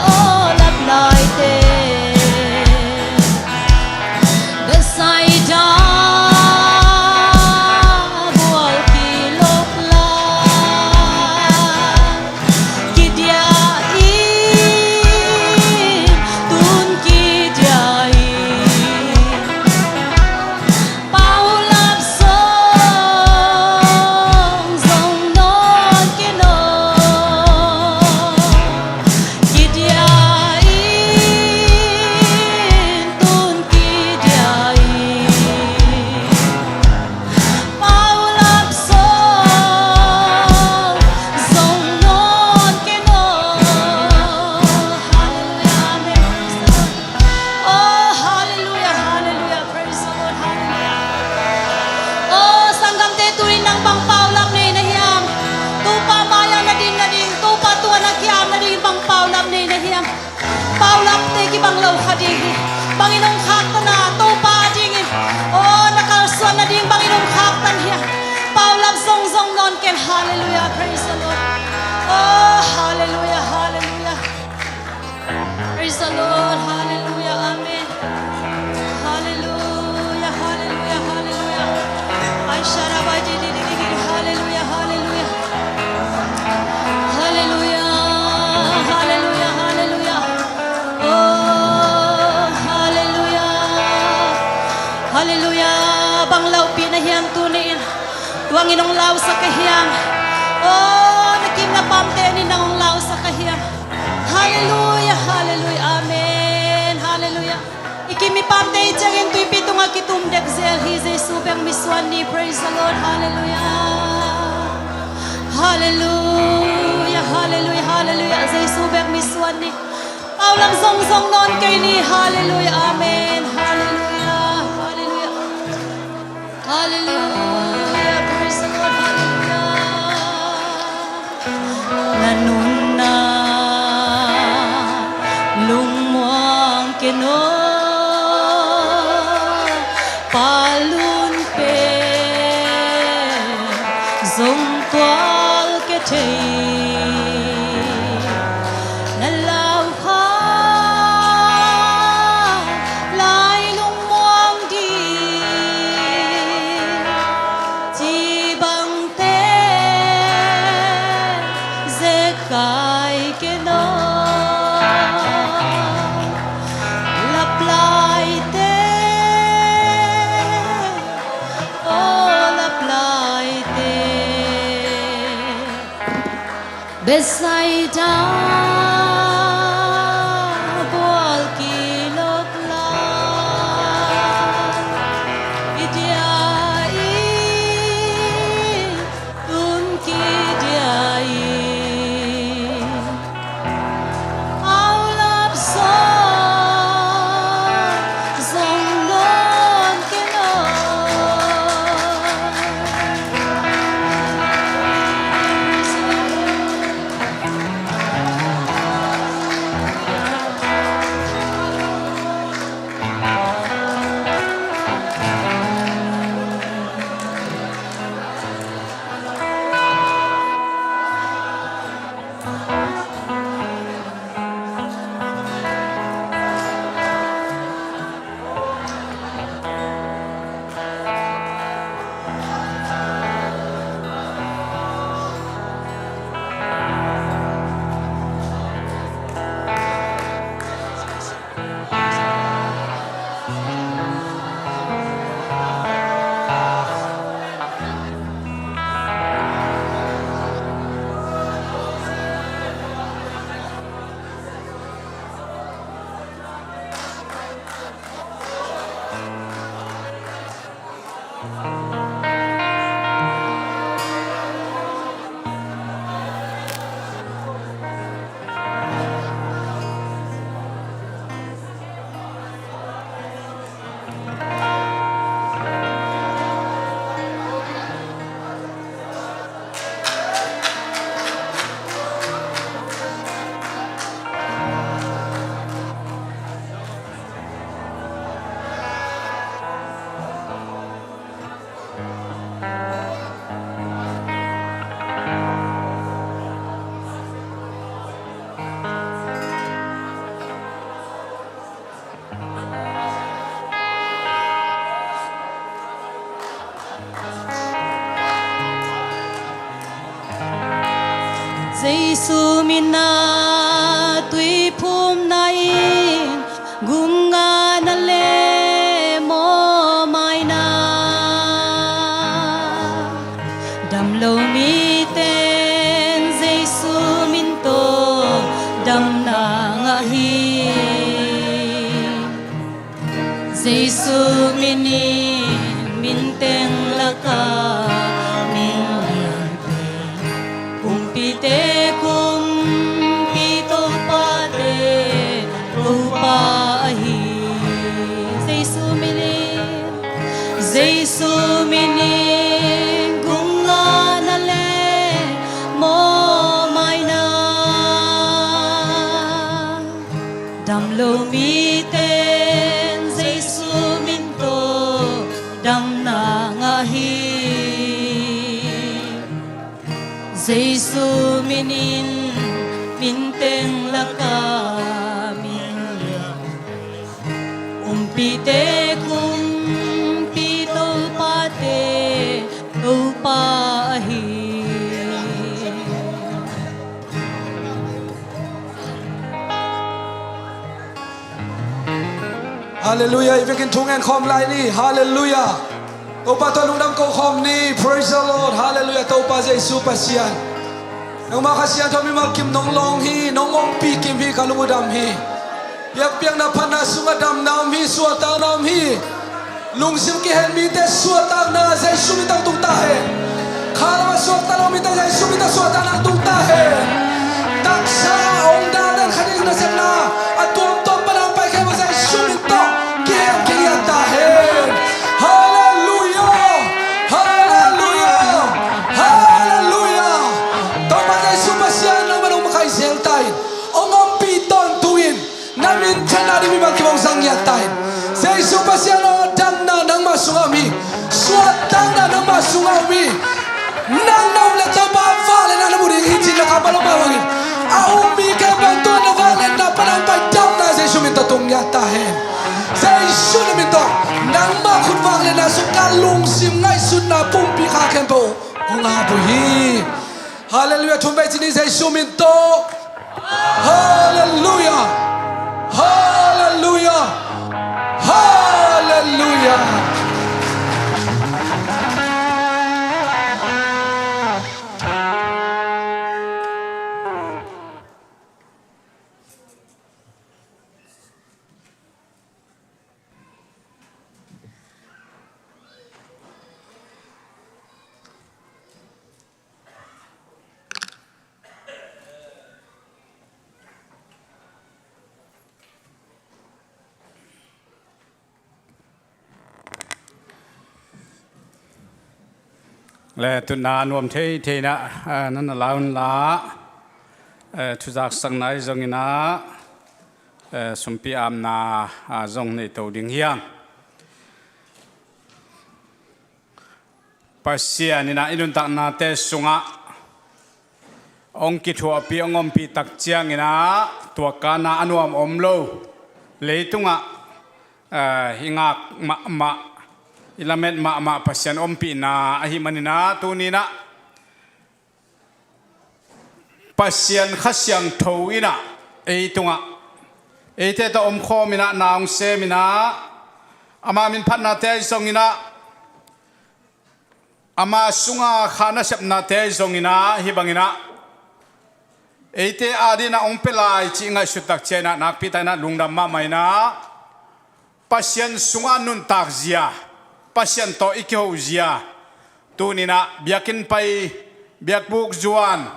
aw laplaite, Bethsaida bual kilok lai, kidia in, tun kidia in, paulap song zong nawn ken aw. Kidia in, tun kidia in, paulap song zong nawn ken aw. Hallelujah, amen. Oh, hallelujah, hallelujah. Praise the Lord, hallelujah. Oh, sanggamte, tu-in nang bang paulap nei na hiam? Topa mai-ah na din nading, Topa tungah na ki-ap nading bang paulap nei na hiam? Paulapte kibang lo kha ding hi. Bangin hong khaktan a, Topa adingin, oh, na kalsuan nading bangin hong khaktan hiam? Paulap zong zong nawn ken. Hallelujah, praise the Lord. Oh, hallelujah, hallelujah. Praise the Lord. Hallelujah. Amen. Hallelujah. Hallelujah. Hallelujah. Ay, sharabai di di di di di. Hallelujah. Hallelujah. Hallelujah. Hallelujah. Hallelujah. Oh, hallelujah. Hallelujah. Bang laupi na hiam tuni-in? Tuangin hong lausak ka hiam? Oh, na kim na pamte in nang hong lausak ka hiam? Hallelujah, hallelujah, amen, hallelujah. I kim i pamte i ciangin tuipi tungah kitum dek zel hi. Jesu bek misuan ni. Praise the Lord, hallelujah. Hallelujah, hallelujah, hallelujah. Jesu bek misuan ni. Paulap zong zong nawn kei ni. Hallelujah, amen, hallelujah, hallelujah. Hallelujah, praise the Lord, hallelujah. Na nunna lungmuang kei no, palun pen zong tual kei thei. Na lau kha lai lungmuang ding ci bangte zekai kei no. Laplaite, oh laplaite, Bethsaida bual kilok lai, kidia in, tun kidia in, paulap song zong nawn kei no. Jesu min a tuiphumna in gumngahna le mawhmaina, damlo miten Jesu min tawh damna ngah hi. Jesu min in minteng laka minlian, kumpite kumpi, topate Topa ahi. Jesu min in, Jesu min in gumngahna le mawhmaina, damlo miten Jesu min tawh damna ngah hi. Jesu min in minteng laka minlian, kumpite kumpi, topate Topa ahi. Halleluiah. I vekin thu ngen khawm lai ni. Halleluiah. Topa tawh lungdam ko khawm ni. Praise the Lord. Halleluiah. Topa Jesu Pasian, nangmah Kha Siangtho mimal kim nong lawng hi. Nong ompih kim hi. Ka lung uh dam hi. Biakpiakna phatna sungah damna om hi. Suahtakna om hi. Lungsim kihen mite suahtakna Jesu min tawh tung ta hen. Khalam a suakta lo mite Jesu min tawh suahtakna tung ta hen. Taksa a ong dan dan khat in nasepna a tuamtuam pan a pai khempeuh Jesu min tawh kihen kigiat ta hen. Halleluiah. Halleluiah. Halleluiah. Topa Jesu Pasian, nangmah nong makaih zel ta in. Ong ompih tawntung in. Na minthanna ding mimal kim ong zang ngiat ta in. Jesu Pasian aw, damna nangmah sungah om hi. Suahtakna nangmah sungah om hi. Nang na om leh Topa, vangliatna na mu ding hi ci-in na kammal om mah bangin, a um mi khempeuh tua na vangliatna pan a pai damna Jesu min tawh tung ngiat ta hen. Jesu na min tawh nangmah khut vangliatna sung ka lungsim ngaihsutna pumpi kha khempeuh uh kong ap uh hi. Halleluiah. Thum vei ci ni, Jesu min tawh. Halleluiah. Halleluiah. Halleluiah. Le tutna nuam thei thei na, eh, nan a laun la, eh, thuzaksakna i zongin ah, eh, sumpi amna, ah, zong nei to ding hiang. Pasian in ah i nuntaknate sungah hong kithuahpih, hong ompih tak ciangin ah tua kana a nuam om lo, leitungah, eh, i ngak mahmah, i lamet mahmah Pasian ompihna ahih manin ah tuni-in ah Pasian Kha Siangtho in ah ei tungah, eite tawh omkhawm in ah na hong sem in ah, ama minphatnate ahi zongin ah, ama sunga kha nasepnate ahi zongin ah, hih bangin ah eite adingin ah hong pia lai cih ngaihsut tak ciangin ah nakpi takin ah lungdam mahmah in ah, Pasian sungah nuntak zia, Pasian tawh i kiho zia, tuni-in ah biakinn pai, biakbuk zuan,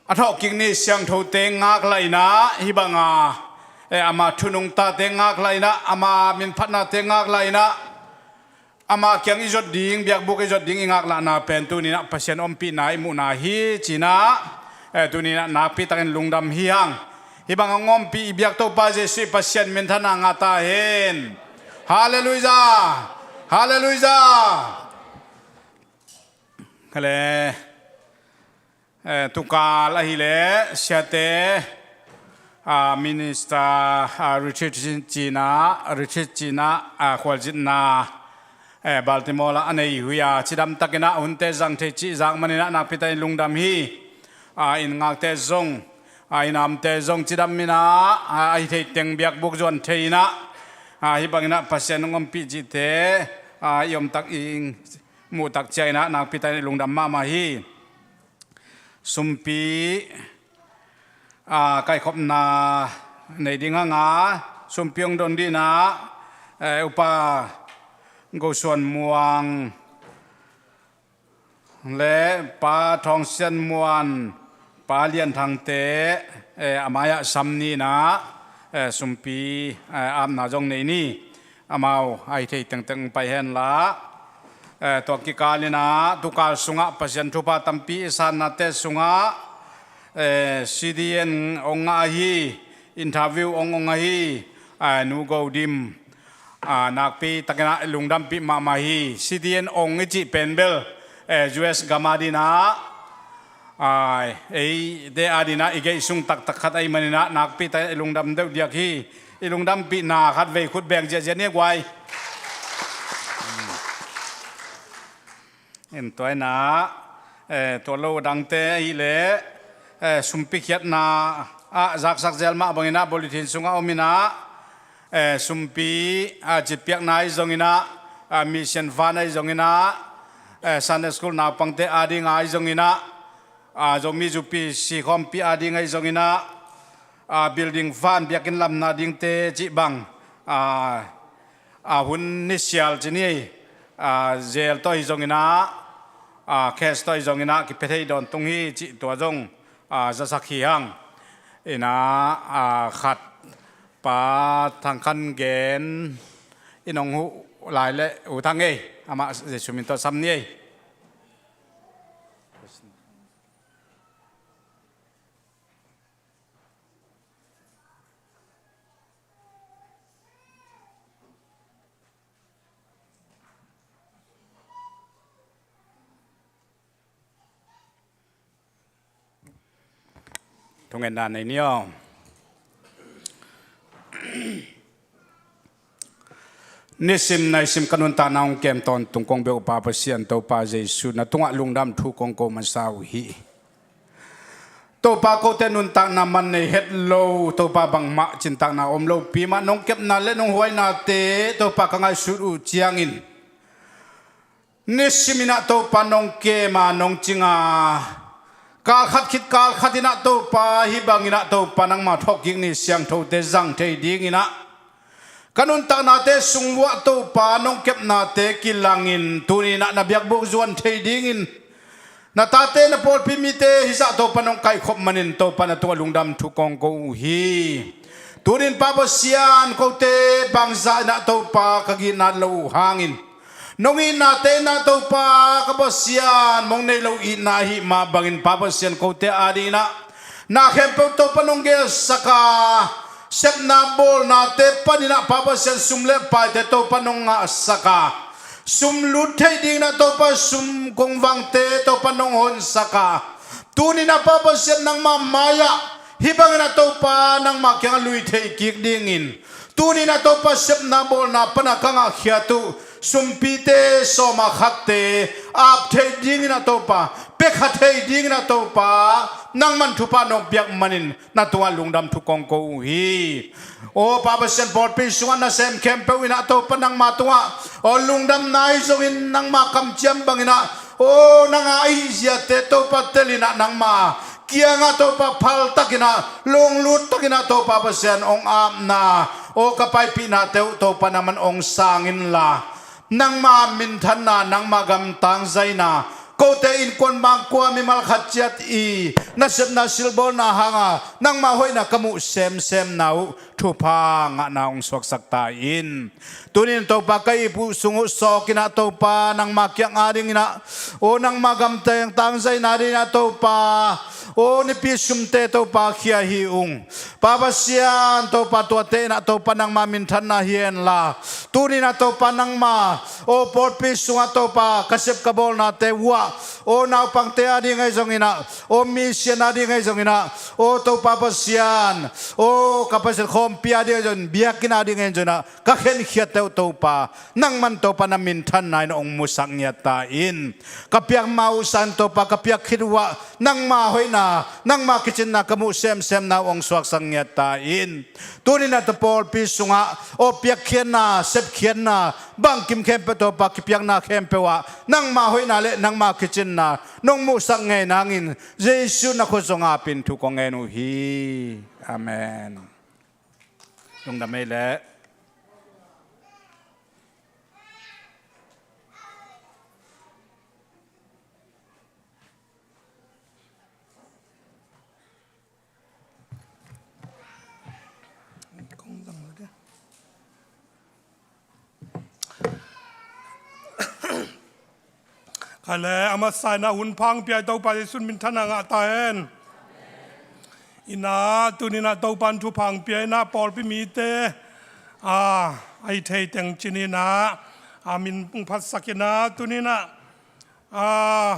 a thawhkik ni siangthote ngaklah in ah, hih banga, eh, ama thu nungtate ngaklah in ah, ama minphatnate ngaklah in ah, ama kiang i zot ding, biakbuk i zot ding i ngaklahna pen tuni-in ah Pasian ompihna i muhna hi ci-in ah, eh, tuni-in ah nakpi takin lungdam hi hang. Hih bang hong ompih i biak Topa Jesuh i Pasian minthanna ngah ta hen. Halleluiah. Halleluiah. Kale. Eh, tukal ahih leh siate, ah, minister, ah, retreat ci-in ah, retreat ci-in ah, ah, khualzinna, Eh, Baltimore lah a nei huia cidam takinah hunte zang thei cih zak maninah nakpi takin lungdam hi. Ah, inn ngakte zong, ah, inn amte zong cidam inah, ah, a hi thei teng biakbuk zuan thei inah, ah, hih banginah Pasian hong ompih cihte, ah, i omtak i muhtak cia inah nakpi takin lungdam mahmah hi. Sumpi, ah, kaikhopna nei ding hanga, sumpi hong don dinah, eh, Upa Go Suan Muang le Pa Thawng Sian Muan, Pa Lian Thangte, eh, a mai-ah sam ninah, eh, sumpi, eh, apna zong nei ni. Amau a hi thei tengteng pai henla, eh, tua kikalinah tukal sungah Pasian thupha tampi i sannate sungah, eh, C D N ong ngah ahi, interview ong ong ahi, eh, Nu Go Dim, ah, nakpi takinah lungdampih mahmah hi. C D N ong i cih pen bel, eh, U S gam adinah, ah, eite adinah i geih sung taktak khat ahi maninah nakpi takin i lungdam deuh diak hi. I lungdampihna khat vei khut beng ziahziah ni a guai. In tua inah, eh, tua lo dangte ahih leh, eh, sumpi khiatna ah zaksak zel mah banginah bulletin sungah om inah, eh, sumpi, ah, citpiakna ahi zonginah, ah, mission fund ahi zonginah, eh, Sunday school naupangte ading ahi zonginah, ah, Zomi Zupi sikhawmpi ading ahi zonginah, ah, building fund biakinn lamna dingte cih bang, ah, ah, hun nisial ci ni, ah, zel tawh hi zonginah, ah, cash tawh hi zonginah kipia thei dawntung hi cih tua zong, ah, zasak hi hang. Inah, ah, khat Pa Thang Khan Gen in hong huh lai leh U Thang ei, amah Jesu min tawh sam ni ei. Thungetna nei ni aw. Nisim naisim ka nuntakna hong kem tawntung kong beuh Pa Pasian Topa Jesu na tungah lungdam thu kong ko masa uh hi. Topa kote nuntakna man nei het lo, Topa bangmah cintakna om lopi mah nong kepna le nong huainate Topa ka ngaihsut uh ciangin, nisiminah Topa nong kema nong cinga, kalkhat khit kalkhat inah Topa hih banginah Topa nangma thawhkik ni siangthote zang thei dinginah ka nuntaknate sung uah Topa nong kepnate kilangin tuninah na biakbuk zuan thei dingin na tate na pawlpi mite hizah Topa nong kaihkhop manin Topa na tungah lungdam thu kong ko uh hi. Tunin Pa Pasian kote bangzah inah Topa ka ginat lo uh hangin nong itnate inah Topa ka Pasian mong nei lo itna ahih mah bangin Pa Pasian kote adinginah na khempeuh Topa nong gelsaka, sepna bawlnate paninah Pa Pasian sum le paite Topa nong ngahsaka, sum lut theih dinginah Topa sum kongvangte Topa nong honsaka, tuninah Pa Pasian nangma mai-ah hih banginah Topa nangma kiangah lui thei kik dingin, tuninah Topa sepna bawlna pana ka ngahkhiat uh sumpite sawma khatte ap thei dinginah Topa, pia kha thei dinginah Topa nangman thupha nong piak manin na tungah lungdam thu kong ko uh hi. Aw Pa Pasian pawlpi sungah nasem khempeuh inah Topa nangma tungah aw lungdamna ahi zongin nangma kamciam banginah aw nanga ahi ziate Topa telinah nangma kiangah Topa phaltakinah lungluttakinah Topa Pasian ong apna aw ka paipihnate uh Topa nangman ong sang inla, nangma minthanna nangma gamtang zaina kote innkuan bangkua mimal khat ciat i nasepna silbawlna hanga nangma hoihna ka muh semsemna uh thupha ngahna hong suaksak ta in. Tunin Topa ka ip uh sung uh sawkinah Topa nangma kiang adinginah aw nangma gamtang zaina dinginah Topa aw nipi sumte Topa khia hi ung. Pa Pasian Topa tuate inah Topa nangma minthanna hi henla, tuninah Topa nangma aw pawlpi sungah Topa ka sep ka bawlnate uah aw naupangte ading ahi zonginah, aw misian ading ahi zonginah, aw Topa Pasian, aw ka Pasian khawmpi ading ahi zongin, biakinn ading ahi zonginah, ka khenkhiatte uh Topa, nangman Topa na minthanna in hong musak ngiat ta in. Ka piak ma uh san Topa, ka piak khit uh ah nangma hoihna, nangma kicinna ka muh semsemna uh hong suaksak ngiat ta in. Tuninah tua pawlpi sungah aw piakkhiatna, sepkhiatna, bangkim khempeuh Topa kipiakna khempeuh ah nangma hoihna le nangma kicinna nong muhsak ngei nangin Jesuh na khut zong apin thu kong ngen uh hi. Amen. Lungdam ei leh. Kong zang lo dia. Kha le a masa inah hun pha hong pia Topa Jesuh minthanna ngah ta hen. Inah tuninah Topa in thupha hong pia inah pawlpi mite a a i thei teng cin inah a min hong phatsak inah tuninah a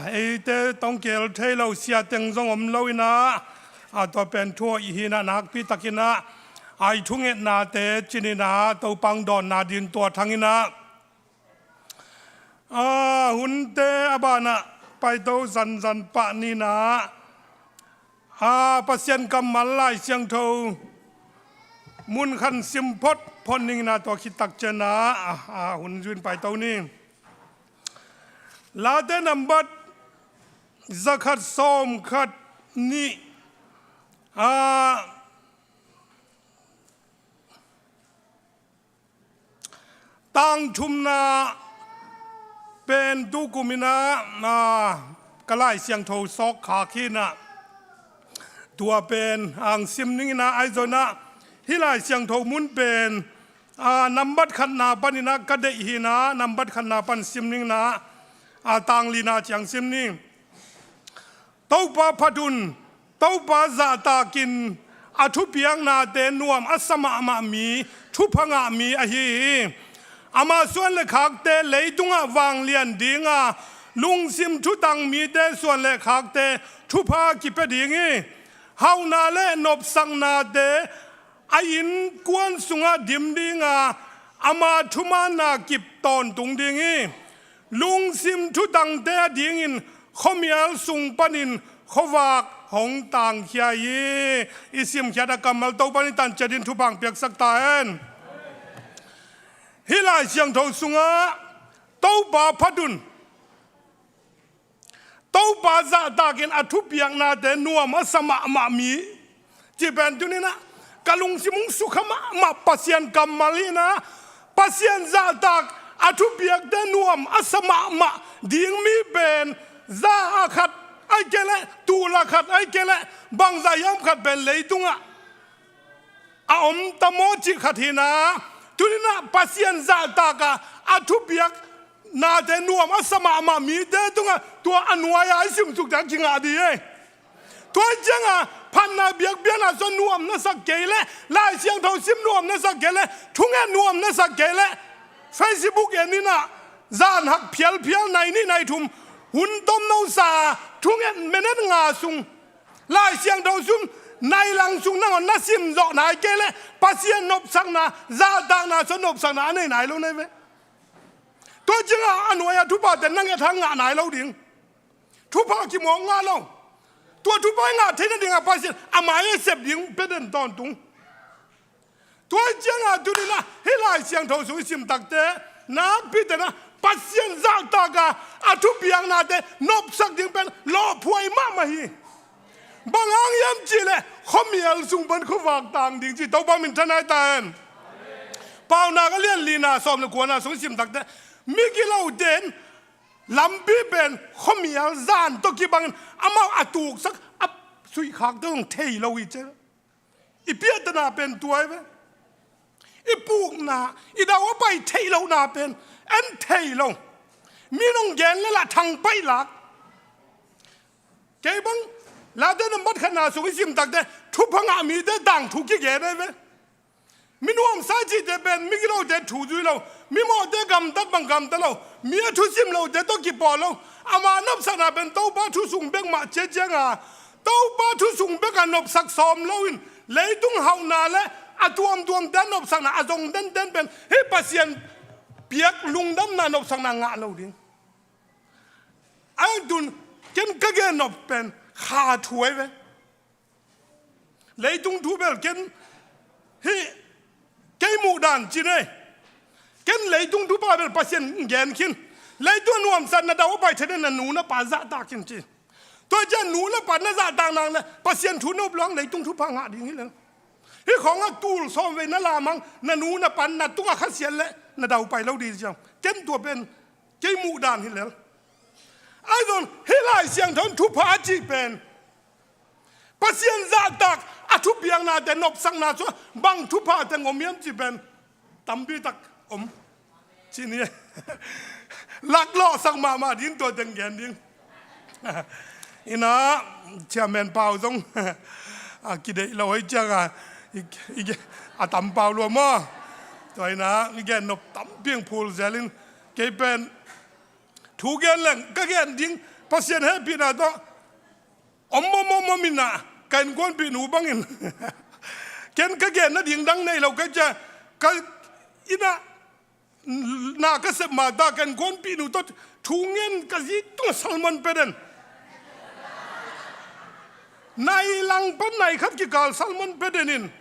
eite tawh hong kihel thei lo siateng zong om lo inah a tua pen thu hoih hi inah nakpi takinah a i thungetnate cin inah Topa hong dawnna ding tua thang inah a hunte a banah paito zanzan pah ninah a Pasian kammal Lai Siangtho mun khat sim phot phot ning inah tua khit tak cianah a, a hun zui in paito ni. Late nambat zakhat sawmkhat nih a tang thumna pen tukum inah a ka Lai Siangtho sawk khak hi inah tua pen hong sim ning inah ahi zonginah hih Lai Siangtho mun pen a nambat khatna paninah ka deih hi inah nambat khatna pan sim ning inah a tang lina ciang sim ni. Topa phat un, Topa zahtakin a thupiaknate nuam a sa mahmah mi, thupha ngah mi ahi hi. Ama suan le khakte leitungah vanglian dinga lungsim thutang mite suan le khakte thupha kipia ding hi. Hauhna le nopsaknate a innkuan sungah dim dinga ama thumaanna kip tawntung ding hi. Lungsim thutangte a dingin khuamial sung panin khuavak hong tangkhia hi. I simkhiat a kammal Topa in i tan ciat in thupha hong piaksak ta hen. Hih Lai Siangtho sungah Topa phat un, Topa zahtakin a thupiaknate nuam a sa mahmah mi cih pen tuninah ka lungsim hong sukha mahmah Pasian kammal hi inah Pasian zahtak a thupiakte nuam a sa mahmah ding mi pen za a khat ahih kei leh tul a khat ahih kei leh bangzah hiam khat pen leitungah a om ta maw cih khat hi inah tuninah Pasian zahtakah a thupiaknate nuam a sa mahmah mite tungah tua a nuai-a i simsuk ciang kingah dih hi. Tua ciangah phatna biakpiakna sung nuam na sak kei leh Lai Siangtho sim nuam na sak kei leh thunget nuam na sak kei leh Facebook en inah zan hak phialphial nai nih nai thum hun tom no sa thunget minute nga sung Lai Siangtho sung nai lang sung nangawn na sim zawh nai kei leh Pasian nopsakna zahtakna sung nopsakna a nei nai lo na hi ve. Tua ciangah a nuai-a thuphate na nget hang ngah nai lo ding. Thupha kimawk ngah lo. Tua thupha i ngah theih nadingah Pasian a mai a sep ding pia den tawntung. Tua ciangah tuninah hih Lai Siangtho sung i sim takte nakpite inah Pasian zahtakah a thupiaknate nopsak ding pen lawhphuai mahmah hi. Bang hang hiam cihleh khuamial sung pan khuavak tang ding ci Topa minthanna hi ta hen. Paunak a lian lina sawm le kuana sung i sim takte migilote in lampi pen khuamial zan tawh kibangin amau a tuksak a suihkhakte zong thei lo hi ci. I piahtana pen tua hi ve. I pukna i dau a pai theih lohna pen en thei lo. Mi nong gen le lah thangpaih lak. Kei bang Late nambat khatna sung i sim takte thupha ngah mite tangthu kigen ahi ve. Mi nuamsa cihte pen migilote thu zui lo, mimawhte gamtat bang gamta lo, mi a thusim lote tawh kipawl lo, Ama nopsakna pen Topa thu sung bek mah cia cianga, Topa thu sung bek a nopsak sawm loin, leitung hauhna le a tuamtuamte a nopsakna a zong denden pen hih Pasian piak lungdamna nopsakna ngah lo ding. Ahi zongin ken ka gen nop pen kha thu ahi ve. Leitung thu bel ken hih kei muh dan ci nei. Ken leitung thupha bel Pasian gen khin. Leitung a nuamsa na dau a pai thei na nu na pa zahtak khin ci. Tua ciang nu na pa na zahtak nak le Pasian thu nop lo hang leitung thupha ngah ding hi lel. Hih khawng a tul sawm vei na lam hang na nu na pa na tungah khasiat le na dau pai lo ding ciang. Ken tua pen kei muh dan hi lel. Ahi zongin hih Lai Siangtho in thupha a cih pen Pasian zahtak a thupiaknate nopsakna sungah bang thupha teng om hiam cih pen tampi tak om. Ci ni. Laklawhsak mahmah ding tua teng gen ding. Ina, Chairman pau zong a kideih lo hoi cianga i, i, a tam pau lua maw? Tua ina i gen nop tampi ang phul zelin kei pen thu gen leng ka gen ding Pasian hehpihna tawh om, om, om, om ina ka innkuanpih nu bangin ken ka gen nading dang nei lo ka cia ka ina na ka sep ma ta ka innkuanpih nu tawh thu ngen ka zi tungah salmon pe den. Nai lang pan nai khat kikal salmon pe den in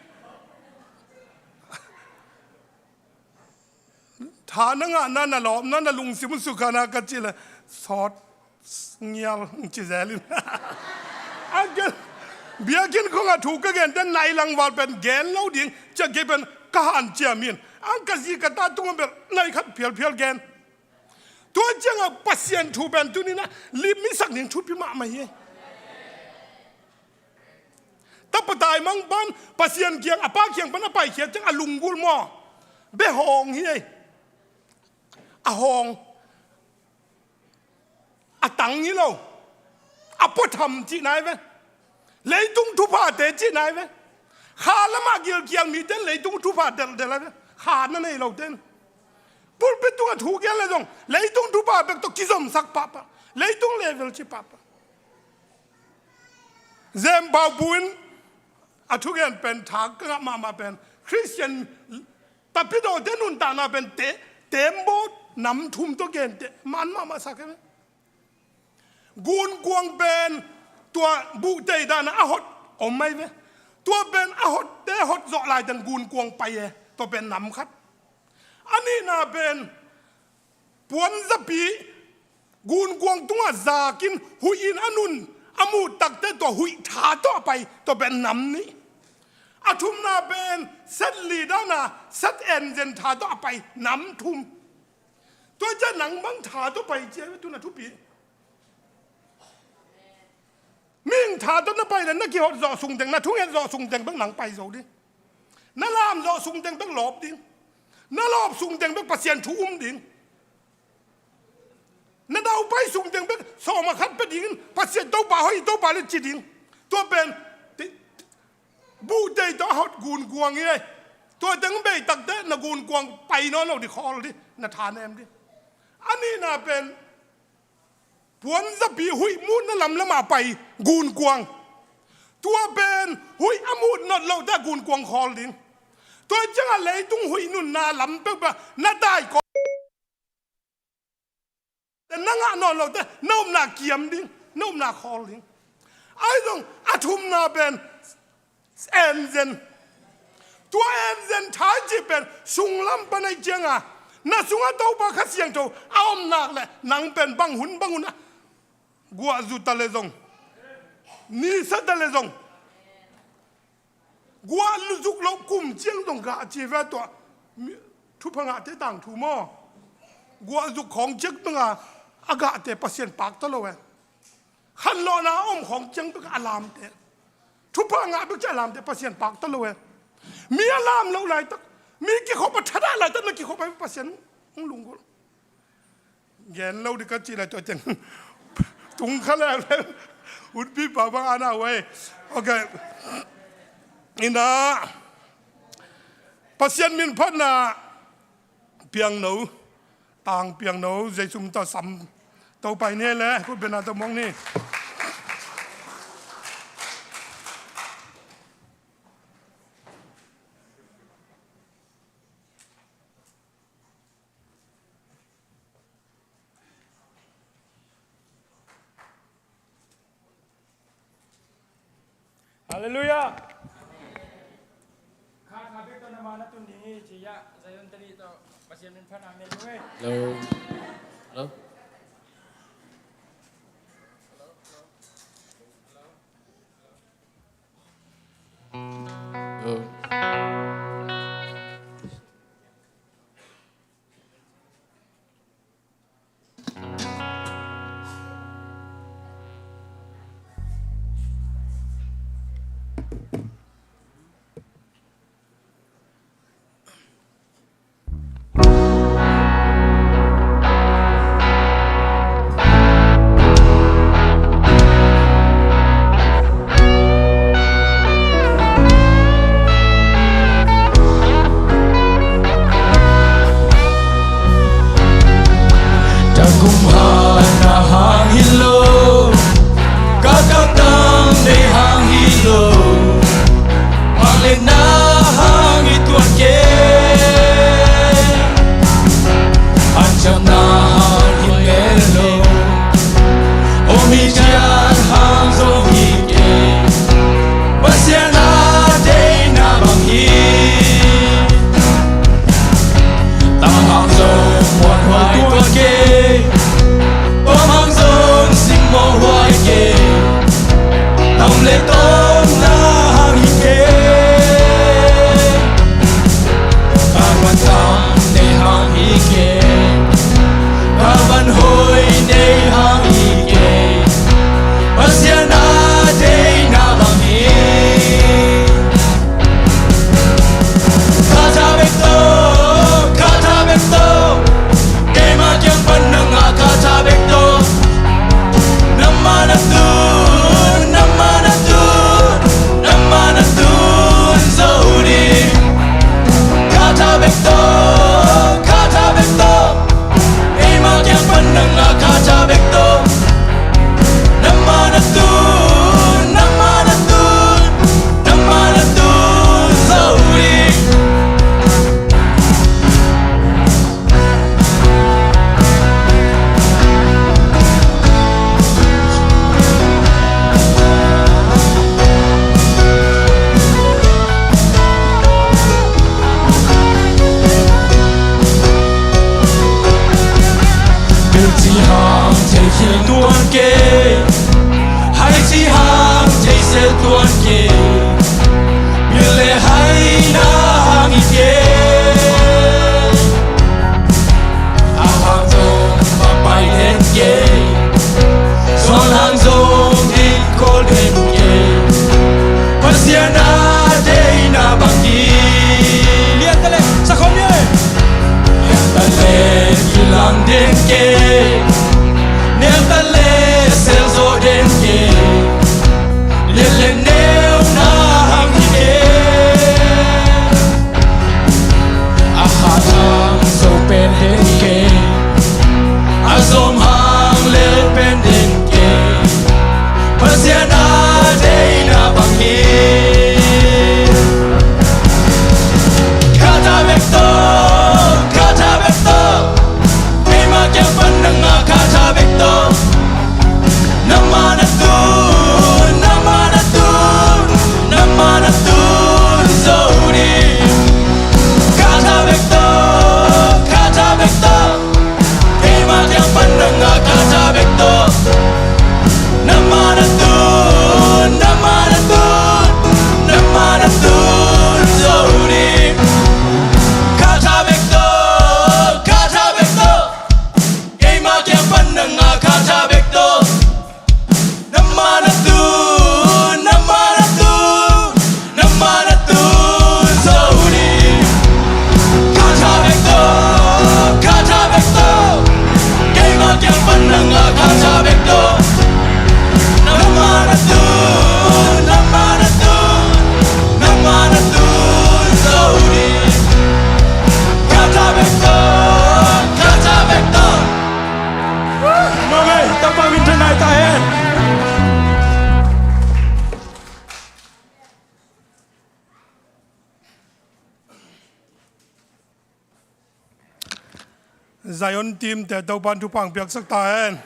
tha na ngahna na lawpna na lungsim sukha na ka cih le sawt ngial ci zelin. A gen biakinn khong a thu ka gen ten nai lang val pen gen lo ding cia kei pen ka han ciam in ang ka zi ka ta tungah bel nai khat phialphial gen. Tua ciangah Pasian thu pen tuninah limmisak ding thupi mahmah hi. Tapa taimang pan Pasian kiang a pa kiang pan a paikhiat ciang a lunggulh maw? Bia hawng hi ei. A hawng. A tang hi lo. A puatham cihna hi ve. Leitung thuphate cihna hi ve. Kha lamah gilkial mite leitung thupha deldel hi ve. Kha na nei lote in pulpit tungah thu gen le zong leitung thupha bek tawh kizomsak pahpah. Leitung level ci pahpah. Zem Pau Pu in a thugen pen thak ka ngah mahmah pen Khristian tapidawte nuntakna pen te, teembaw nam thum tawh genteh man mahmah sak hi ve. Gunkuang pen tua buhtei dana a hot om mai ve. Tua pen a hotte hot zawh laiteng gunkuang pai e. Tua pen nam khat. A nihna pen puanzapi gunkuang tungah zakin huih in a nun a muh takte tua huih tha tawh a pai tua pen nam nih. A thumna pen set li dana set enzen tha tawh a pai nam thum. Tua ciah nang bang tha tawh pai cia tuna thupi. Mihing tha tawh na pai le na kihot zawh sungteng na thunget zawh sungteng bek nang pai zo ding. Na lam zawh sungteng bek lawp ding. Na lawp sungteng bek Pasian thu um ding. Na dau pai sungteng bek sawm a khat pia dingin Pasian Topa hoih Topa le ci ding. Tua pen buhtei tawh a hot gunkuang hi ei. Tua teng bei takte na gunkuang pai nawn lo ding khawl ding na tha nem ding. A nihna pen puanzapi huih mutna lamlamah pai gunkuang. Tua pen huih a mut not lohte gunkuang khawl ding. Tua ciangah leitung huih nunna lam peuhpeuh na tai kawm. Na ngah nawn lote na upna kiam ding, na upna khawl ding. Ahi zong a thumna pen enzen. Tua enzen tha i cih pen sunglam pan ahi cianga na sungah Topa Kha Siangtho a om nak le nang pen bang hun bang hun a guah zu ta le zong, nisa ta le zong, guah zuk loh kum ciang zong gah ci ve tua thupha ngahte tangthu maw? Guah zuk khawng ciang zong a gahte Pasian pakta lo e. Khanlawhna a om khawng ciang bek a lamte, thupha ngah bek ciah a lamte Pasian pakta lo e. Mi a lam loh laitak, mi kikhop a thadah laitak na kikhop a Pasian hong lunggulh. Gen lo ding ka cih lai tua ciang tung kha leuleu. Utpi pa bang ana wei. Ok. Ina Pasian min phatna piangno, tang piangno Jesu min tawh sam Topa i ne le khut beng na tawh muak ni. Halleluiah. Kha kha bek tawh na ma na tun ding hi ci-a Zion tali tawh Pasian min phan amen. Hello. Hello. Tangkum hang na hang hi lo, ka ka tang nei hang hi lo, mang le na hang hi tuan kei. Hanciamna hang hi mel lo, om hi ciat hang zong hi kei. Pasian a deihna bang hi. Tang hang zong muanhuai tuan kei, pom hang zong simmawh huai kei. Tam le tawng na hang hi kei. Ka van tam nei hang hi kei. Ka van hoi nei hang hi kei. Pasian a deihna bang hi. Kha tha bek tawh, kha tha bek tawh. Keima kiang pan na ngah kha tha bek tawh. Nangmah na tun, nangmah na tun, nangmah na tun zo ding. Kha tha bek tawh, kha tha bek tawh. Keima kiang pan na ngah kha tha bek tawh. Nangmah na tun, nangmah na tun, nangmah na tun zo ding. Bil ci hang thei khil tuan kei, hai ci hang thei sel tuan kei. Bil le hai na hang hi kei. A hang zong va pai den kei. Suan hang zong ding kol den kei. Pasian a deihna bang hi. Lian ta le, sa khawm ni. Lian ta le kilang den kei. Neu ta le sel zo den kei. Lian le neu na hang hi kei. Zion team te Topa'n thupha piaksak ta hen.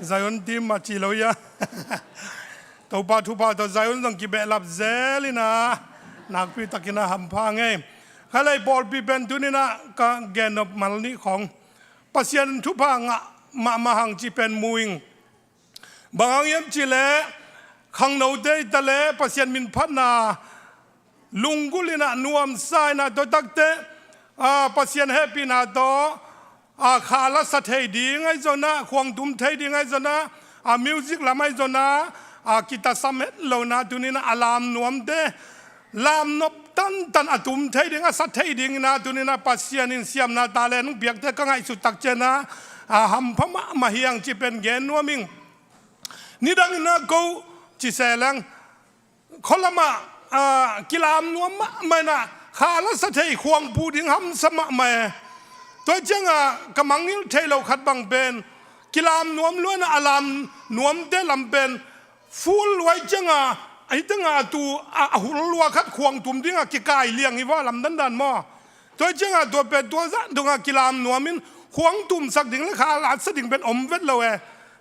Zion team mah ci lo ia. Topa thupha tawh Zion zong kibehlap zel in a, nakpi takin a hampha ngei. Khailei pawlpi pen tuni in a ka gen nop mal nih khawng, Pasian thupha ngah mahmah hang cih pen mu ing. Bang hang hiam cih leh khangnote i ta leh Pasian min phatna lunggulh in a, nuamsa in a, tua takte, a, Pasian hehpihna tawh, a, kha la sa thei ding ahi zongin a, khuang tum thei ding ahi zongin a, a, music lam ahi zongin a, a, kitasam het lo in a, tuni in a, a lam nuamte lam nop tantan a tum thei ding, a sa thei ding in a, tuni in a, Pasian in siamna talent hong piakte ka ngaihsut tak ciangin a, a, hampha mahmah hi hang cih pen gen nuam ing. Nidang in a ko ci se leng, khua lam ah, a, kilam nuam mahmah in a, kha la sa thei, khuang pu ding hamsa mahmah e. Tua ciang a ka mangngilh thei lo khat bang pen, kilam nuam lua in a, a lam nuamte lam pen full lua ciang a, ahi teng a tu a, a hul lua khat, khuang tum ding a kikai liang hi va, lamdang dan maw. Tua ciang a tua pen tua zah dong a kilam nuam in, khuang tumsak ding leh kha la sa ding pen om vet lo e.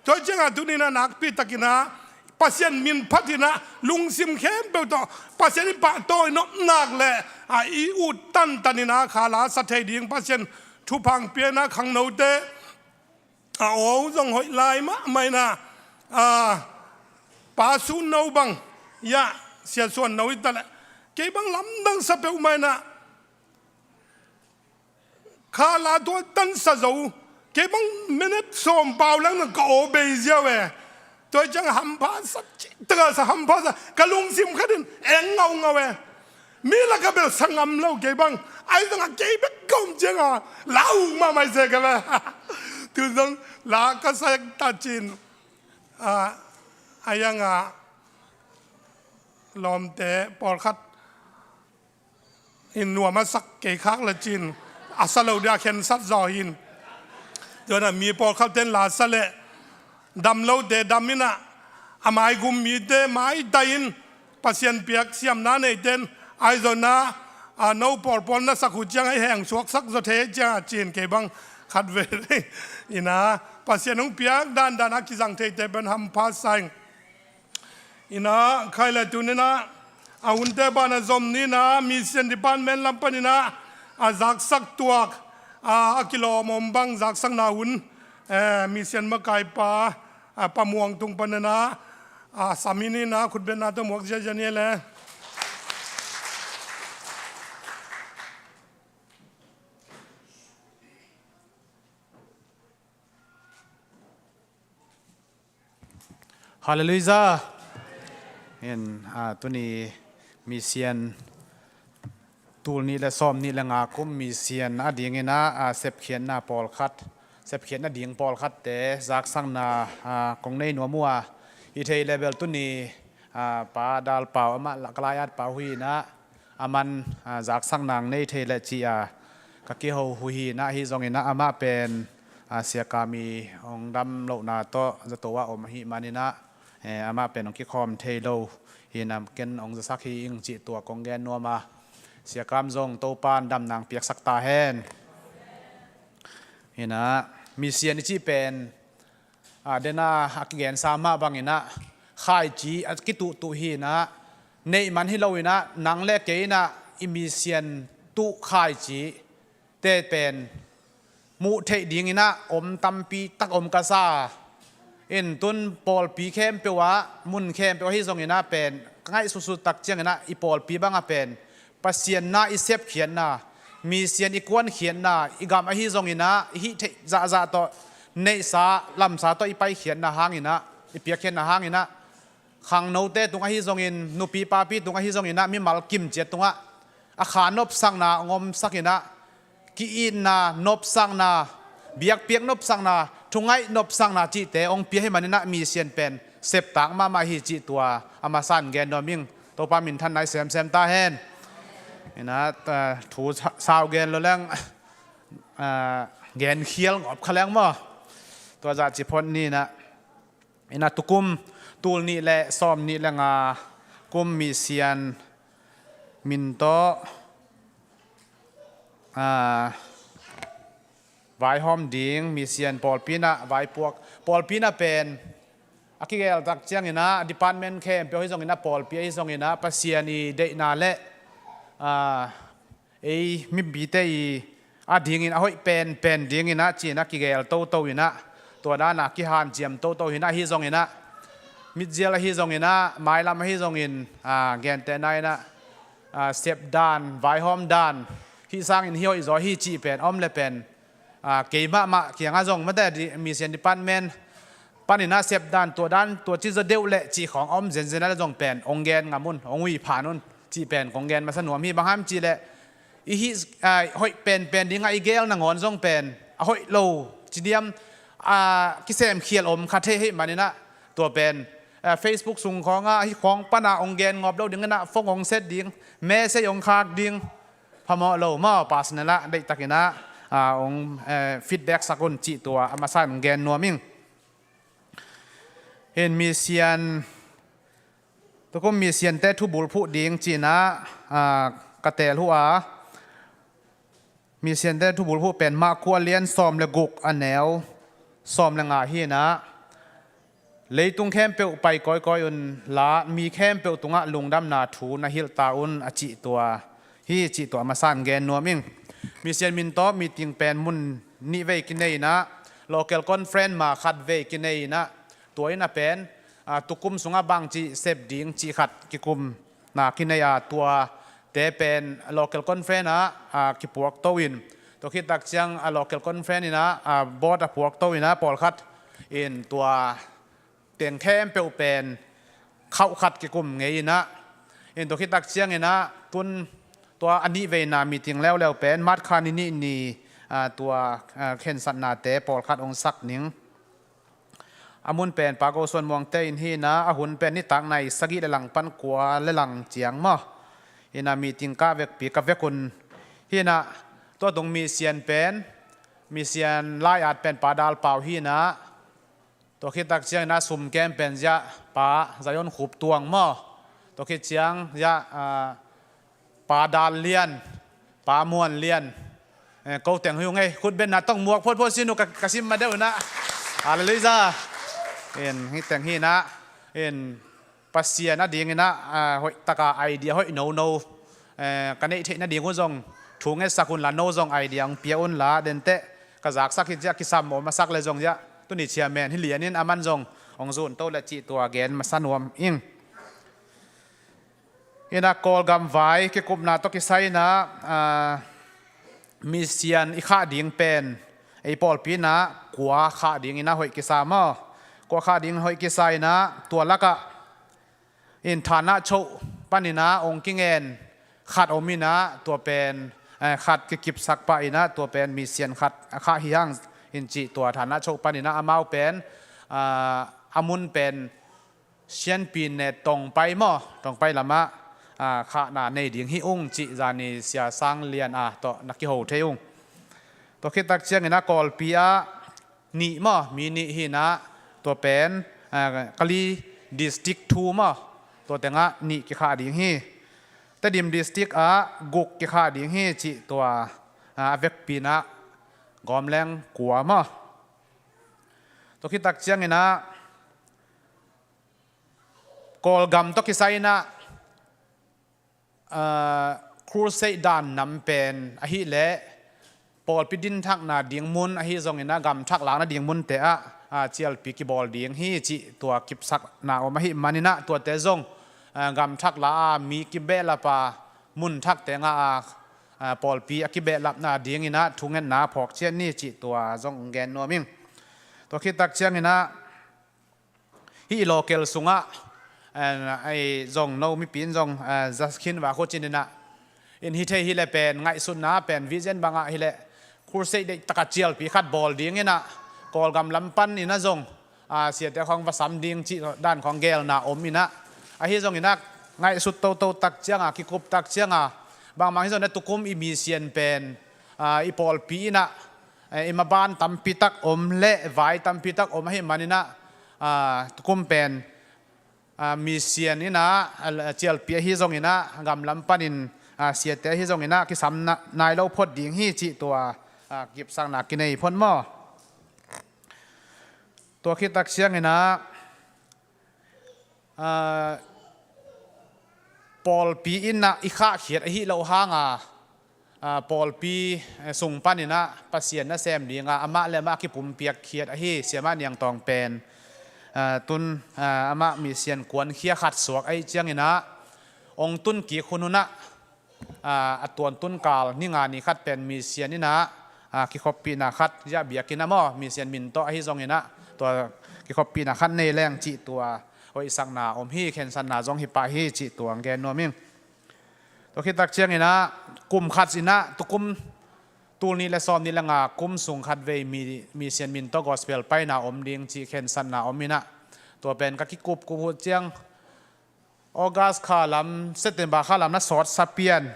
Tua ciang a tuni in a nakpi takin a Pasian min phat in a, lungsim khempeuh tawh Pasian i pahtawi nop nak leh, a, i ut tantan in a kha la sa thei ding Pasian thupha pia in a, khangnote, a, aw zong hoih lai mahmah in a, a, Pa Sun No bang, ia, Sia Suan No i ta leh, kei bang lamdang sa peuhmah in a, kha la tua tan sa zo, kei bang minute sawm pau leng nang ka aw bei ziau e. Tua ciang hampha sa, cih tak a sa, hampha sa, ka lungsim khat in eng ngaungau e. Mi lak ah bel sa ngam lo kei bang, ahi zong a kei bek ka om ciang a, la uk mahmah se ka ve. Tu zong la ka sa ta cin, a, a yang a lawmte pawlkhat in nuam a sak kei khak le cin, a sa lo dia khensat zaw hin. Tua in a mi pawlkhat ten la sa leh dam lote dam in a, a maigum mite maitai in, Pasian piak siamna neite in, ahi zongin a, a, no pawlpawl na sak uh ciang a i heng suaksak zaw thei ciang a cin kei bang khat ve in a, Pasian hong piak dandan a kizang theite pen hampha sa ing. In a, khailei tuni in a, a hunte ban a zom ni in a, Mission Department lam pan in a, a zaksak tuak, a, a kilawm om bang zaksakna hun, eh, Mission makaipa, a, Pa Muang tung pan in a, a, sam hi ni in a, khutbetna tawh muak ziahziah ni leh. Halleluiah. In, a, tuni Mission tul nih le sawm nih le nga kum Mission a ding in a, a, sepkhiatna pawlkhat, sepkhiatna ding pawlkhatte zaksakna, a, kong nei nuam uh a, i theih leh bel tuni, a, Pa Dal Pau amah la ka lai-at pa uh hi in a, aman, a, zaksak nang nei thei leh ci-a ka kiho uh hi in a, ahi zongin a amah pen, a, Sia Kam i hong dam lohna tawh zato ah om ahih manin a, eh, amah pen hong kikhawm thei lo hi in a, ken hong zasak hi ing cih tua kong gen nuam a, Sia Kam zong Topa'n dam nang piaksak ta hen. Hi in a, Mission i cih pen, a, den a, a kigensa mah bang in a, khaici a kituhtuh hi in a, neih man hi lo in a, nang le kei in a, i Mission tuh khaicite pen muh theih ding in a om tampi tak om ka sa. In tun pawlpi khempeuh ah, mun khempeuh ahi zongin a pen, ka ngaihsutsut tak ciangin a i pawlpi bang a pen Pasian na i sepkhiatna, Mission i kuankhiatna, i gam ahi zongin a i hih theih zahzah tawh, neihsa lamsa tawh i paikhiatna hangin a, i piakkhiatna hangin a, khangnote tung ahi zongin, nupi papi tung ahi zongin a, mimal kimciat tungah a kha nopsakna hong omsak in a, ki-itna, nopsakna, biakpiak nopsakna, thungaih nopsakna cihte hong pia hi manin a Mission pen septak mahmah hi cih tua a masa in gen nuam ing. Topa minthanna i semsem ta hen. In a, a, thu sa-, sau gen lo leng, a, gen khial ngawp kha leng maw. Tua zah ci phot ni in a. In a tukum tul nih le sawm nih le nga kum Mission min tawh, a, vaihawm ding, mission pawlpi in ah vaipuak, pawlpi in ah pen a kigeltak ciangin ah department khempeuh ahi zongin ah, pawlpi ahi zongin ah, Pasian i deihna le, ah, ei mipite i a dingin a hoih penpen dingin ah ci-in ah kigel toto in ah, tua dan a kihanciam toto hi in ah, ahi zongin ah mitzial ahi zongin ah, mailam ahi zongin, ah, gentehna in ah, ah, sep dan, vaihawm dan, hih sangin hih hoih zaw hi cih pen om le pen, ah, kei mahmah kiangah zong mate di-, mission department panin ah sep dan, tua dan, tua ci zaw deuh leh cih khawng om zenzen a le zong pen hong gen ngam un, hong ui phan un cih pen kong gen masa nuam hi. Bang hang hiam cih leh i hih, ah, hoih penpen dingah i gel nangawn zong pen a hoih lo ci diam, ah, kisemkhial om kha thei ahih manin ah, tua pen, ah, Facebook sung khawngah hih khawng pan ah hong gen ngawp lo dingin ah phone hong set ding, message hong khak ding, phamawh lo maw, personal ah deihtakin ah, ah, hong, eh, feedback sak un cih tua a masa in hong gen nuam ing. Hin mission, tukum mission te thubulphuh ding ci-in ah, ah, ka teel uh a, mission te thubulphuh pen Mark kua lian sawm le guk a neu sawm le nga hi in ah, leitung khempeuh pai kawikawi un la, mi khempeuh tungah lungdamna thu na hilh ta un a cih tua hi, cih tua a masa in gen nuam ing. Mission min tawh meeting pen mun nih vei kinei in ah, local conference ma khat vei kinei in ah, tua in ah pen, ah, tukum sungah bangci sep ding cih khat kikumna kinei a, tuate pen local conference ah, ah, kipuak to in, tua khit tak ciang a local conference in ah, ah, board ah puak to in ah, pawlkhat in tua teng khempeuh pen khauh khat kikum ngei in ah, in tua khit tak ciangin ah tun tua a nih veina meeting leuleu pen March kha ni nih ni, ah, tua, ah, khensatnate pawlkhat hong sak ning. A mun pen Pa Go Suan Muang te in hi in ah, a hun pen nitak nai sagih le lang pan kua le lang ciang maw, in ah meeting kah vekpi ka vek un hi in ah, tua tung mission pen, mission lai-at pen Pa Dal Pau hi in ah, tua khit tak ciangin ah sum kem pen ziah Pa Zion Khup Tuang maw, tua khit ciang ziah, ah, Pa Dal Lian, Pa Muan Lian, eh, ko teng hi ung ei, khut benna tawh muak photphot sin uh ka, ka sim ma deuh in ah. Halleluiah. In hih teng hi in ah, in Pasian a dingin ah, ah, hoih taka idea hoih nono, eh, ka neih theih nading uh zong thu ngetsak un la, no zong idea hong pia un la, denteh ka zaksak hi ziah, kisam om a sak le zong ziah, tuni chairman hi lianin aman zong hong zun to le cih tua gen masa nuam ing. In ah Kawlgam vai kikupna tawh kisai in ah, ah, mission i khah ding pen ei pawlpi in ah kua khah ding in ah hoih kisa maw, kua khah ding hoih kisa in ah, tua lakah in thana choh panin ah hong kingen khat om in ah, tua pen, eh, khat kikipsak pah in ah, tua pen mission khat a khah hi hang in cih, tua thana choh panin ah amau pen, ah, a mun pen Sianpi ne Tongpai maw, Tongpai lamah, ah, khahna nei ding hi ung cih zani Sia Sang Lian a tawh na kiho thei ung. Tua khit tak ciangin ah Kawlpi ah nih maw, mi nih hi in ah, tua pen, ah, Kali District thu maw, tua tengah nih kikhah ding hi. Tedim District ah guk kikhah ding hi cih tua, ah, a vekpi in ah Gawmleng kua maw. Tua khit tak ciangin ah Kawlgam tawh kisai in ah, ah, crusade dan nam pen ahih leh pawlpi dinthakna ding mun ahi zongin ah, gam thak lakna ding munte ah, ah, cialpi kibawl ding hi cih tua kipsakna om ahih manin ah, tuate zong, ah, gam thak la a mi kibehlap a mun thak tengah, ah, ah, pawlpi a kibehlapna dingin ah thungetna phawk ciat ni cih tua zong gen nuam ing. Tua khit tak ciangin ah hih local sungah, eh, ei zong no mipi in zong, eh, za khin va khua cin in ah, in hi thei hi leh pen ngaihsutna pen vision bangah hi leh crusade deih taka cialpi khat bawl ding in ah, Kawlgam lam pan in ah zong, ah, siate khawng va sam ding cih dan khawng gelna om in ah, ahi zongin ah ngaihsut toto tak cianga, kikup tak cianga, bangmah hi zongin ah tukum i mission pen, ah, i pawlpi in ah, eh, i maban tampi tak om le vai tampi tak om ahih manin ah, ah, tukum pen, ah, mission in ah, ah, cialpi ahi zongin ah, gam lam panin, ah, siate ahi zongin ah kisam na-, nai lo phot ding hi cih tua, a, kipsakna kinei phot maw? Tua khit tak ciangin ah, a, pawlpi in ah i khahkhiat ahi loh hanga, a, pawlpi, eh, sung panin ah Pasian nasem dinga amah le amah kipumpiak khiat ahi Siamah Niang Tawng pen, a, tun, a, amah mission kuankhia khat suak ahih ciangin ah, ong tun kik hun hun ah, a, a tuantun kal ni nga ni khat pen mission in ah, a, kikhoppihna khat, ziah biakinn ah maw, mission min tawh ahi zongin ah, tua kikhoppihna khat nei leng cih tua hoihsakna om hi, khensatna zong hi pah hi cih tua gen nuam ing. Tua khit tak ciangin ah, kum khat in ah, tukum tul nih le sawm nih le nga kum sung khat vei mi, mission min tawh gospel paina om ding cih khensatna om in ah, tua pen ka kikup kup uh ciang, August kha lam, September kha lam na sawt sa pian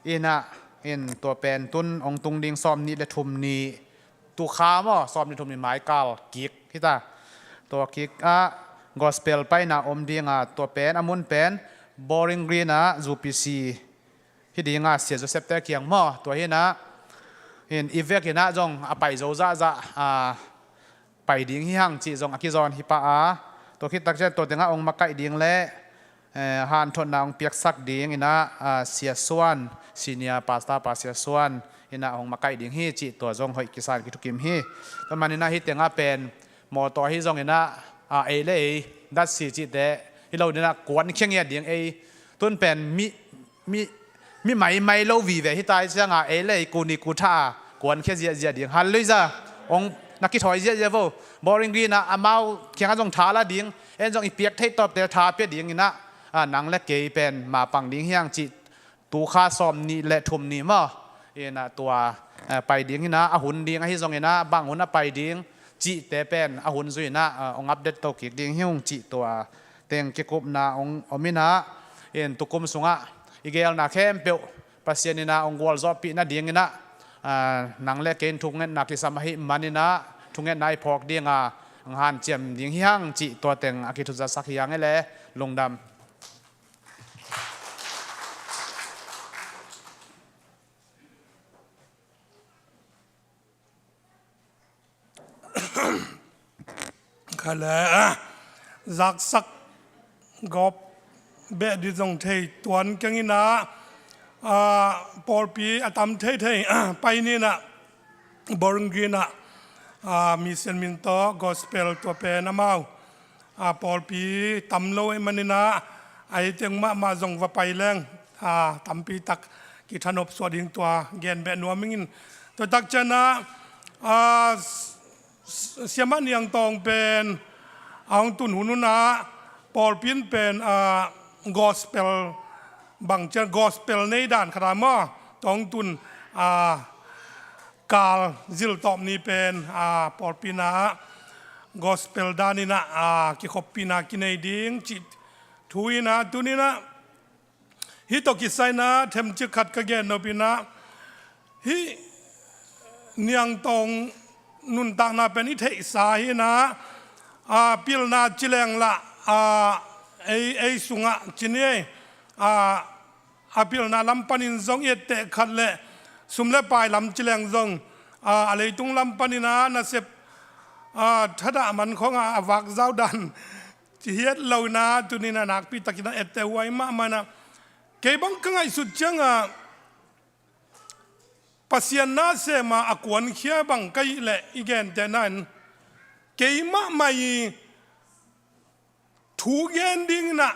in ah, in tua pen tun ong tung ding sawm nih le thum ni, tu kha maw, sawm nih thum ni maikal kik hi ta. Tua kik ah gospel paina om dinga, tua pen a mun pen Bowling Green ah U P C hi dinga, Sia Joseph te kiang maw, tua hi in ah, in i vekin ah zong a pai zo zahzah, a, pai ding hi hang cih zong a kizawn hi pah a, tua khit tak ciang tua tengah ong makaih ding le, eh, hanthotna ong piaksak ding in ah, a, Sia Suan, senior pastor pa Sia Suan in ah ong makaih ding hi cih tua zong hoih kisan kithukim hi. Tua manin ah hih tengah pen mawtaw ahi zongin ah, a, ei le ei datsi cihte hi lo ding ah, kuankhia ngiat ding ei, tun pen mi, mi, mi maimai lo vive hi ta ahih cianga, ei le ei ku ni ku tha a kuankhia ziahziah ding. Hallelujah. Ong na kithawi ziahziah vo. Bowling Green ah amau kiangah zong tha la ding, en zong i piak theih tawpte tha pia ding in ah, a, nang le kei pen mapang ding hi hang cih, tu kha sawm nih le thum ni maw, in ah tua, eh, pai ding in ah, a hun ding ahi zongin ah bang hun a pai ding cihte pen a hun zui in ah, eh, ong update to kik ding hi ung cih tua teng kikupna ong om in ah, in tukum sungah i geelna khempeuh Pasian in ah ong gualzawhpih nading in ah, ah, nang le kei in thungetna kisam ahih manin ah, thungetna i phawk dinga ong hanciam ding hi hang cih tua teng a kithuzatsak hi hang e le. Lungdam. Kha le, ah, zaksak gawp beh ding zong thei tuan keng in ah, ah, pawlpi a tam thei thei, ah, pai ni in ah, Bowling Green ah, ah, mission min tawh gospel tua pen amau, ah, pawlpi tam lo ahih manin ah, a hi teng mahmah zong va pai leng, ah, tampi tak kithanop suah ding tua gen beh nuam ing in. Tua tak ciang ah, ah, S-, Siamah Niang Tawng pen a hong tun hun hun ah pawlpi in pen, ah, gospel bang ciang, gospel nei dan khat ah maw, tua hong tun, ah, kal zil tawp ni pen, ah, pawlpi in ah gospel dan in ah, ah, kikhoppihna kinei ding cih thu in ah, tuni in ah hih tawh kisai in ah themcik khat ka gen nop in ah, hih Niang Tawng nuntakna pen i theihsa hi in ah, a, pilna ci leng lah, a, ei, ei sungah ci ni ei, a, a pilna lam panin zong i etteh khat le sum le pai lam ci leng zong, a, a leitung lam panin ah nasep, a, thadah man khawng ah a vak zau dan ci hiat lo in ah, tuni in ah nakpi takin a etteh huai mahmah in ah, kei bang ka ngaihsut ciangah Pasian nasem a a kuankhia bang ka hih leh i gentehna in, kei mahmah i thu gen ding in ah,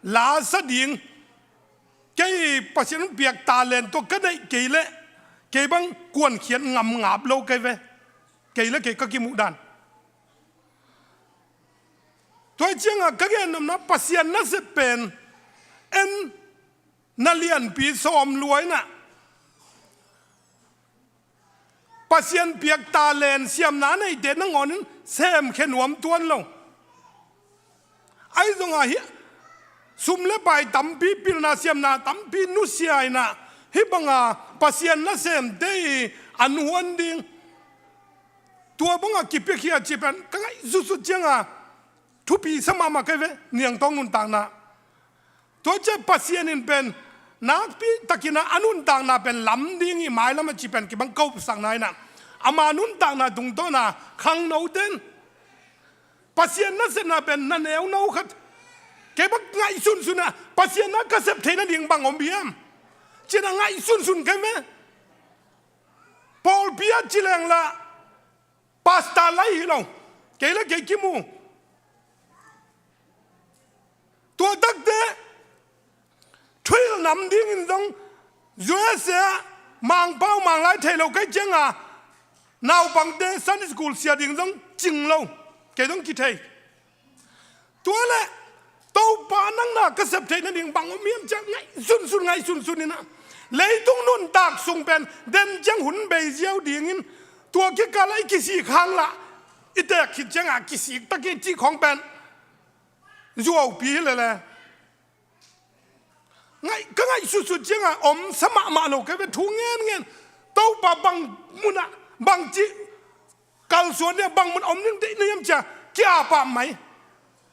la sa ding, kei Pasian hong piak talent tawh ka neih kei leh, kei bang kuankhiat ngam ngap lo kei ve. Kei le kei ka kimuh dan. Tua hi ciangah ka gen nopna, Pasian nasep pen en na lianpi sawm lua in ah, Pasian piak talent siamna a neihte nangawn in semkhia nuam tuan lo. Ahi zongah hih sum le pai tampi, pilna siamna tampi nusia in ah, hih banga Pasian nasemte i an huan ding, tua banga kipiakhia cih pen ka ngaihsutsut ciangah thupi sa mahmah kei ve, Niang Tawng nuntakna. Tua ciah Pasian in pen Nakpi takin ah a nuntakna pen lam ding hi, mailam a ci pen kibang kopsakna in ah, ama nuntakna tungtawn a khangno ten Pasian nasepna pen na neuno khat, kei bang ngaihsunsun ah Pasian na ka sep theih nading bang om hiam? Ci-in ah ngaihsunsun kei ve. Pawlpi ah ci leng lah pastor lai hi lo, kei le kei kimu. Tua takte thuhilh nam dingin zong U S A ah Mangpau Manglai thei lo kei ciang a, naupangte Sunday school sia ding zong cing lo, kei zong kithei. Tua leh Topa nang na ka sep theih nading bang om hiam ci-a ngaihsunsun, ngaihsunsun in ah, leitung nuntak sung pen den ciang hun bei ziau dingin, tua kikal ah i kisik hang lah i teek khit ciang a kisik tak hi cih khawng pen zuaupi hi lele. Ngaih, ka ngaihsutsut ciang a om sa mahmah lo kei ve, thu ngenngen. Topa bang mun ah, bangci kalsuan ding, bang mun om ding deih na hiam ci-a kia pah mai.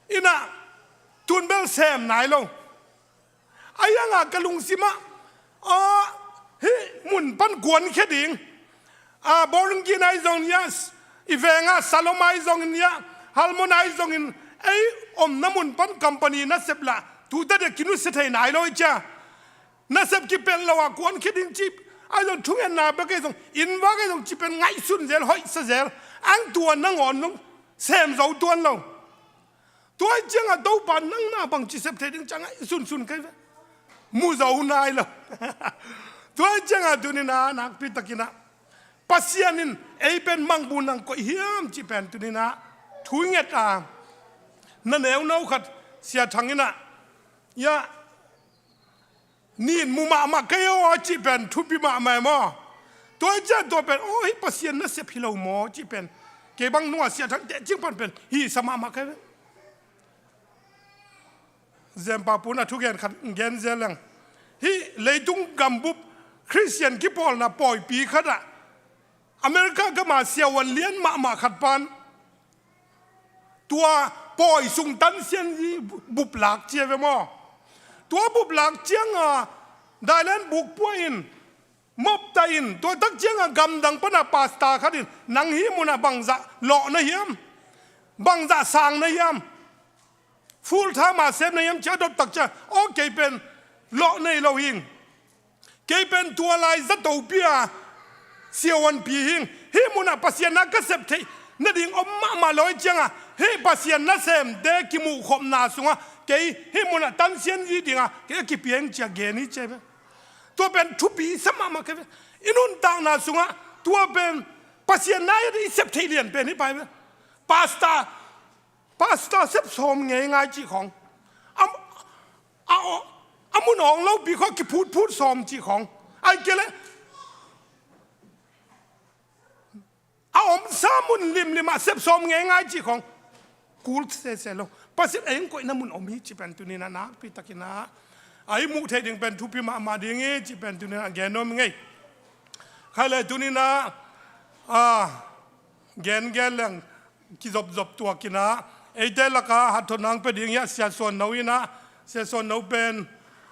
In ah tun bel sem nai lo. Ahi hang a ka lungsim ah, ah, hih mun pan kuankhia ding, ah, Boringin ahi zongin ah, i veng ah Salom ahi zongin ah, Halmon ahi zongin, ei omna mun pan company nasep lah tu tadih kinusia thei nai lo hi ci-a. Nasep kipelh lo a kuankhia ding ci ahi zong, thungetna bek ahi zong, inn vak ahi zong ci pen ngaihsun zel, hoihsa zel. Ang tua nangawn zong sem zo tuan lo. Tua hi ciang a Topa nang na bangci sep theih ding ci-a ngaihsunsun kei ve. Mu zo nai lo. Tua hi ciang a tuni-in ah nakpi takin ah Pasian in ei pen mangbu nang koih hiam cih pen tuni-in ah thu i nget a, na neuno khat Sia Thang in ah, ya, nin mu mahmah kei aw cih pen thupi mahmah e maw. Tua hi ciang tua pen, aw, hih Pasian nasep hi lo maw cih pen kei bang nung a Sia Thang teh cing pan pen hisa mahmah kei ve. Zempa pu'n a thugen khat gen zel leng. Hih leitung gambup Khristian kipawlna pawipi khat ah America gam a siavuan lian mahmah khat pa'n tua pawi sung tansianzi bup lak ci a ve maw. Tua bup lak ciang a dailen buk pua in, mop ta in, tua tak ciang a gamdang pan a pastor khat in, nang hih mun ah bangzah lawh na hiam? Bangzah sang na hiam? Full time a sem na hiam ci-a dot tak ciang, aw, kei pen lawh nei lo hing. Kei pen tua lai zatopi a siavuanpi hing. Hih mun ah Pasian na ka sep theih nading om mahmah lo hi ciang a, hih Pasian nasemte kimuhkhopna sung ah kei hih mun ah tansianzi ding a kei a kipia hing ci-a gen hi ci a ve. Tua pen thupi sa mahmah kei ve. I nuntakna sung ah tua pen Pasian na i sep theih lian pen hi pai ve. Pastor, pastor sep sawm ngeingai cih khawng. A, a, a mun awng lopi khawng kiphutphut sawm cih khawng. Ahih kei leh a omsa mun limlim ah sep sawm ngeingai cih khawng kul sese lo. Pasian ei hong koihna mun om hi cih pen tuni-in ah nakpi takin ah, a i muh theih ding pen thupi mahmah ding hi cih pen tuni-in ah gen nuam ing ei. Khai le tuni-in ah, a, gen gen leng kizopzop tuak in ah, eite lak ah hathawnna hong pia ding hi a Sia Suan No in ah, Sia Suan No pen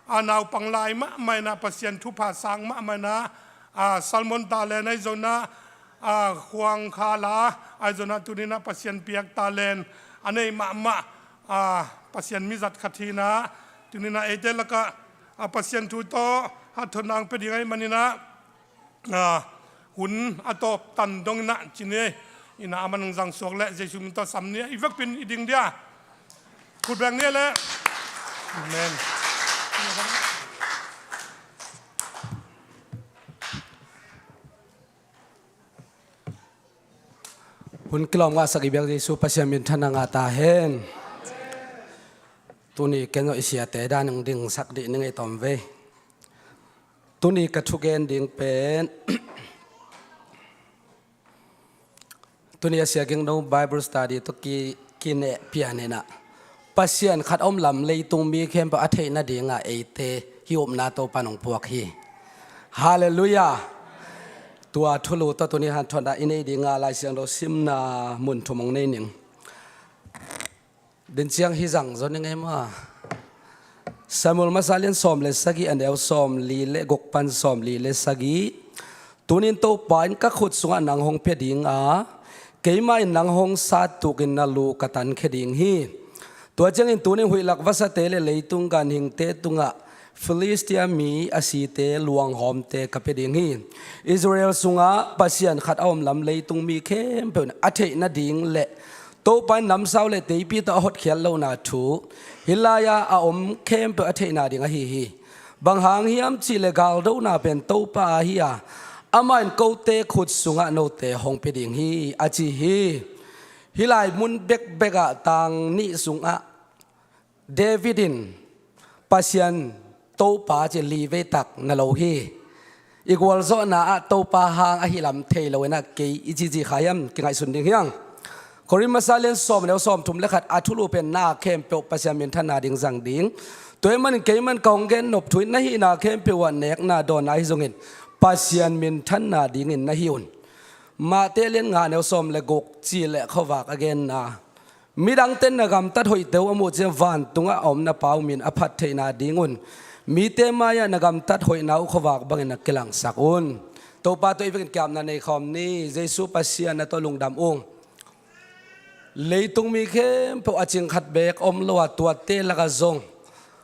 a naupang lai mahmah in ah, Pasian thupha sang mahmah in ah, a, Salmon Talen ahi zongin ah, a, Khuang Khala ahi zongin ah, tuni-in ah Pasian piak talen a nei mahmah, a, Pasian mizat khat hi in ah, tuni-in ah eite lak ah, a, Pasian thu tawh hathawnna hong pia ding ahih manin ah, a, hun a tawp tan dong in ah ci ni. In ah aman hong zang suak leh Jesu min tawh sam ni. I vekpi-in i ding dia. Khut beng ni leh. Amen. Hun kilawm ngahsak i biak Jesu Pasian minthanna ngah ta hen. Tuni ken zong i siate dan hong dingsak dih ning ei tawm vei. Tuni ka thugen ding pen, tuni a Sia Ging No Bible Study tawh ki, kineh pian in ah, Pasian khat om lam leitung mi khempeuh a theih nading a eite hih upna Topa'n hong puak hi. Halleluiah. Tua thulu tawh tuni hanthawnna i nei ding a Lai Siangtho simna mun thum hong nei ning. Din ciang hih zang zaw ning ei maw. Samuel masa lian sawm le sagih, a neu sawm li le guk pan sawm li le sagih. Tunin Topa in ka khut sungah nang hong pia ding a, keimah in nang hong sat tukin na lu ka tankhia ding hi. Tua ciangin tunin huihlak vasate le leitung ganhingte tungah Filistia mi a site luanghawmte ka pia ding hi. Israel sungah Pasian khat a om lam leitung mi khempeuh in a theih nading le Topa in namsau le teipi tawh a hotkhiat lohna thu hih lai-ah a om khempeuh a theihna ding ahi hi. Bang hang hiam cihleh galdona pen Topa ahi a, amah in kote khut sungah note hong pia ding hi, a ci hi. Hih lai mun bekbek ah tang nih sungah David in Pasian Topa ci li vei tak na lo hi. I gualzawhna ah Topa hang ahi lam thei lo in ah kei i cici kha hiam kingaihsun ding hiang. Korin masa lian sawm, neu sawm thum le khat, a thulu pen na khempeuh Pasian minthanna ding zang ding. Tua ahih manin keiman ka hong gen nop thu in na hihna khempeuh ah nekna dawnna ahi zongin Pasian minthanna dingin na hi un. Mate lian nga, neu sawm le guk, cih le khuavak a genna. Midangte in na gamtat hoihte uh a muh ciang vantungah a om na Pa uh min a phat theihna dingun mite mai-ah na gamtat hoihna uh khuavak bangin na kilangsak un. Topa tawh i vekin kiapna nei khawm ni. Jesu Pasian, na tawh lungdam ung. Leitung mi khempeuh a cing khat beek om lo a, tuate lakah zong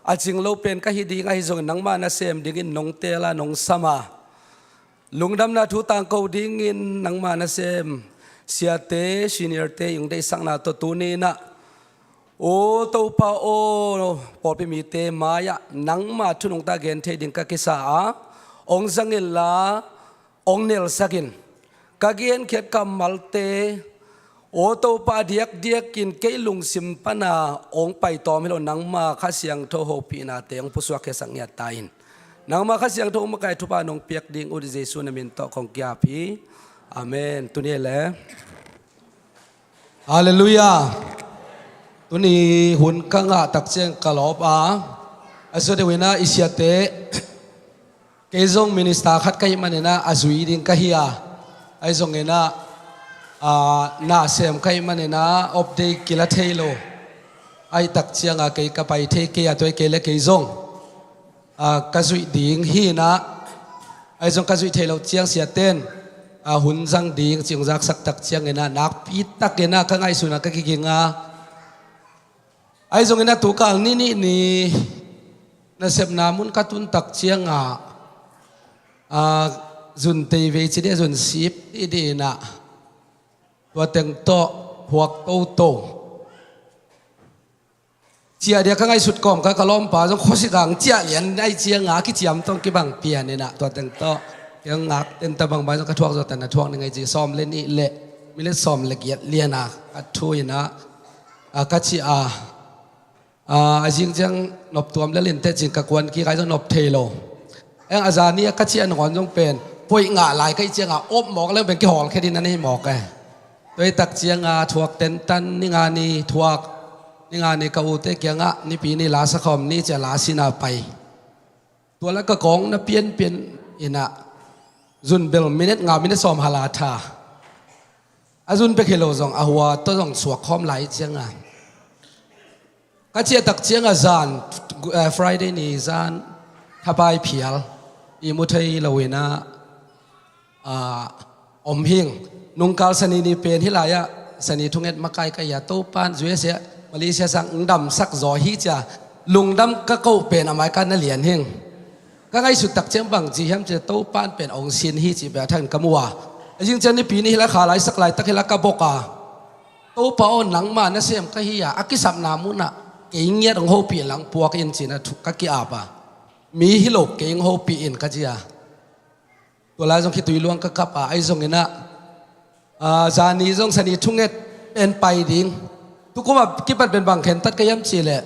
a cing lo pen ka hi ding ahi zongin nangmah nasem dingin nong teel a, nong sam a, lungdamna thu tangko dingin nangmah nasem siate, seniorte i hong deihsakna tawh tuni in ah, aw Topa aw, pawlpi mite mai-ah nangmah thu nungta gen thei ding ka kisa a, hong zang inla, hong nelsak in. Ka genkhiat kammalte, aw Topa, a diakdiakin kei lungsim pana hong paitawm hi lo, nangma Kha Siangtho hopihnate hong pusuak khiasak ngiat ta in. Nangma Kha Siangtho hong makaih thupha nong piak ding uh Jesu na min tawh kong kiap hi. Amen. Tuni le Halleluiah. Tuni hun ka ngah tak ciang ka lawp a, a sua deuh in ah i siate, kei zong minister khat ka hih manin ah a zui ding ka hi a, ahi zongin ah, ah, nasem ka hih manin ah off day kila thei lo. Ahi tak ciang a kei ka pai thei kei a, tua hi kei le kei zong, ah, ka zuih ding hi in ah, ahi zong ka zuih theih loh ciang siaten, ah, hun zang ding ci hong zaksak tak ciangin ah nakpi takin ah ka ngaihsun a ka kiging a, ahi zongin ah tukal ni nih ni nasepna mun ka tun tak ciang a, ah, zun tei vei ci dih, zun sip dih dih in ah, tua teng tawh huak toto. Ciah dia ka ngaihsut kawm ka, ka lawmpa zong khuasik ang ciah lian ahi ciang a kiciam tawh kibang pian in ah, tua teng tawh kei hong ngak tenta bangmah zong ka thuak zawh ta, na thuak ning ahi ci. Sawm le nih le minute sawm le giat lian a ka thu in ah, ah, ka ciah a, ah, a zing ciang nop tuam lel in teh cin ka kuan kik a, ahi zong nop thei lo. Eng a zani a ka ciah nangawn zong pen poih ngah lai ka hih ciang a, op mawk leng pen kihawl khe ding na nei mawk e. Tua hi tak ciang a thuak tentan, ni nga ni thuak, ni nga ni ka ute kiangah Nipi ni la sa khawm ni cia la sin a pai. Tua la ka kawng na pianpian in ah, zun bel minute nga, minute sawm hal a tha. A zun bek hi lo zong a hua tawh zong suak khawm lai ciang a, ka ciah tak ciang a zan, eh, Friday ni zan thapai phial i mu thei lo in ah, ah, om hing. Nungkal Sani ni pen hih lai-ah Sani thunget makai ka hi a, Topa'n U S A, Malaysia sang hong damsak zaw hi cia lungdam ka koh pen a mai ka na lian hing. Ka ngaihsut tak ciang bang ci hiam cia Topa'n pen hong sin hi cih pen a thakin ka mu a. A zing ciang Nipi ni hih lai kha lai sak laitak hih lai ka bok a, Topa aw, nangma nasem ka hi a, a kisapna munah kei ngiat hong hopih in lang puak in ci-in ah thu ka ki-ap a. Mi hi lo kei hong hopih in ka ci a. Tua lai zong khitui luang ka kap a, ahi zongin ah, ah, zani zong Sani thunget pen pai ding. Tukum a kipat pen bang khentat ka hiam cihleh,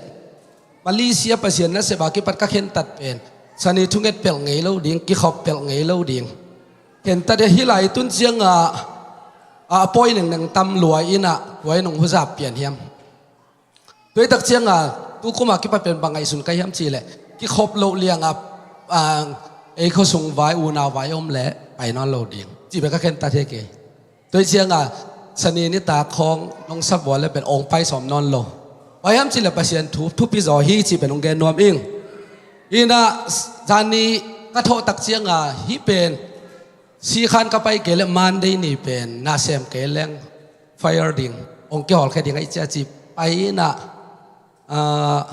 Malaysia Pasian nasep a kipat ka khentat pen Sani thunget pelh ngei lo ding, kikhop pelh ngei lo ding. Khentat e, hih lai tun ciang a, a pawi nengneng tam lua in ah, tua in hong huzap pian hiam. Tua hi tak ciang a, tukum a kipat pen bang ngaihsun ka hiam cihleh, kikhop loh liang a, ah, ei khuasung vai, unau vai om leh pai nawn lo ding cih pen ka khentat hi kei. Tua hi ciang a, Sani nitak khawng nong sap vua leh pen hong pai sawm nawn lo. Bang hiam cihleh Pasian thu, thupi zaw hi cih pen hong gen nuam ing. Hi-in ah, zani ka thawh tak cianga hih pen, sikhan ka pai kei leh Monday ni pen nasem kei leng fire ding, hong kiholkhia ding ahi cia ci pai-in ah, ah,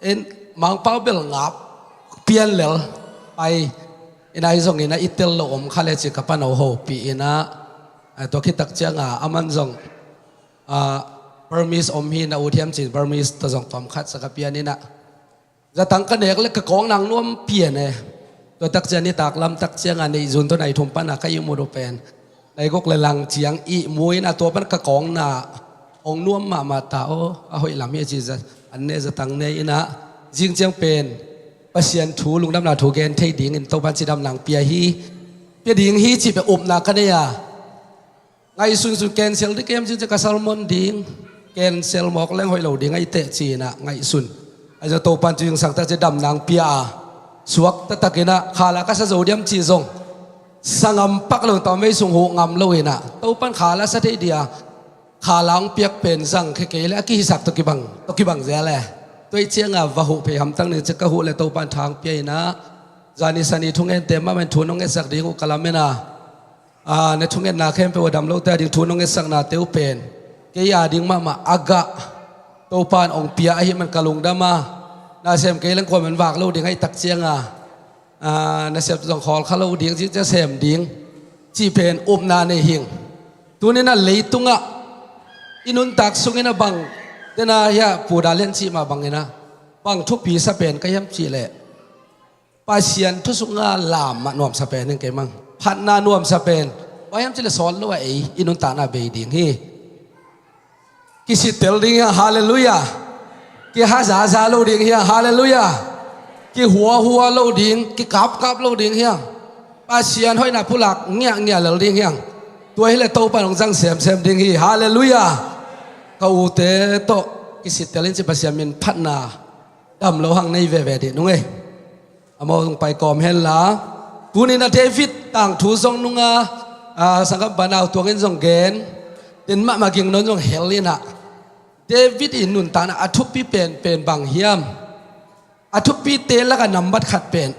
en, Mangpau bel ngap pian lel pai-in ah, ahi zongin ah i tel lo om kha leh ci ka pano hopih-in ah, ah, tua khit tak cianga aman zong, ah, Burmese om hi-in ah, ut hiam ci-in Burmese tawh zong tawm khat sa ka pian-in ah, zatang ka nek leh ka kawng nang nuam pian e. Tua tak ciang nitak lam tak cianga neihzun tawh nai thum pana ka ihmut uh pen, nai guk leh lang ciang ihmu-in ah, tua pan ka kawng na hong nuam mahmah ta aw, a hoih lam hi ci, za, an ne zatang ne-in ah, zing ciang pen Pasian thu, lungdamna thu gen thei dingin Topan cidamna hong pia hi, pia ding hi cih pen upna ka nei a. Ngaihsunsun, cancel ding kem cin ciang ka sermon ding, cancel mawk leng hoih lo ding ahi teh ci-in ah ngaihsun. Ahi zong Topan tu zingsang tak ciang damna hong pia a, suak taktakin ah khala ka sa zo diam cih zong, sa ngam pak lo, tawmvei sung huh ngam lo-in ah, Topan khala sa thei ding a, khala hong piak pen zang khe kei leh a kihisak tawh kibang, tawh kibang zel e. Tua ahih cianga va huh phei hamtang ning ci, ka huh leh Topan tha hong pia-in ah, zani sani thungente mahmah in thu nong ngetsak ding uh ka lamen a. Ah, na thungetna khempeuh a dam lote ading thu nong ngetsaknate uh pen kei ading mahmah a gah Topan hong pia ahih man ka lungdam a. Nasem kei leng kuaman vak lo ding ahi tak cianga, ah, nasep zong khawl kha lo ding, ci ciang sem ding cih pen upna nei hing. Tuni-in ah leitungah i nuntak sungin ah bang, tena hiah Pu Dal Lian cih mah bangin ah, bang thupi sa pen ka hiam cih leh, Pasian thu sunga lam mah nuamsa pen hi ing. Kei mang phatna nuamsa pen, bang hiam cih leh sawt lo a ei i nuntakna bei ding hi. Kisittel ding hi hang, halleluiah. Kihazaza lo ding hi hang, halleluiah. Kihuahua lo ding, kikapkap lo ding hi hang. Pasian hoihna pulak ngiahngiah lel ding hi hang. Tua hi leh Topan hong zang semsem ding hi, halleluiah. Ka ute tawh kisittel in ci, Pasian min phatna dam lo hang nei veve dih nung ei. Amau zong pai kawm hen la. Tuni-in ah David tangthu zong nunga, ah, sanggam panau tuangin zong gen, den mahmah gingnon zong hel-in ah, David in nuntakna a thupi penpen bang hiam? A thupite lakah nambat khat pen,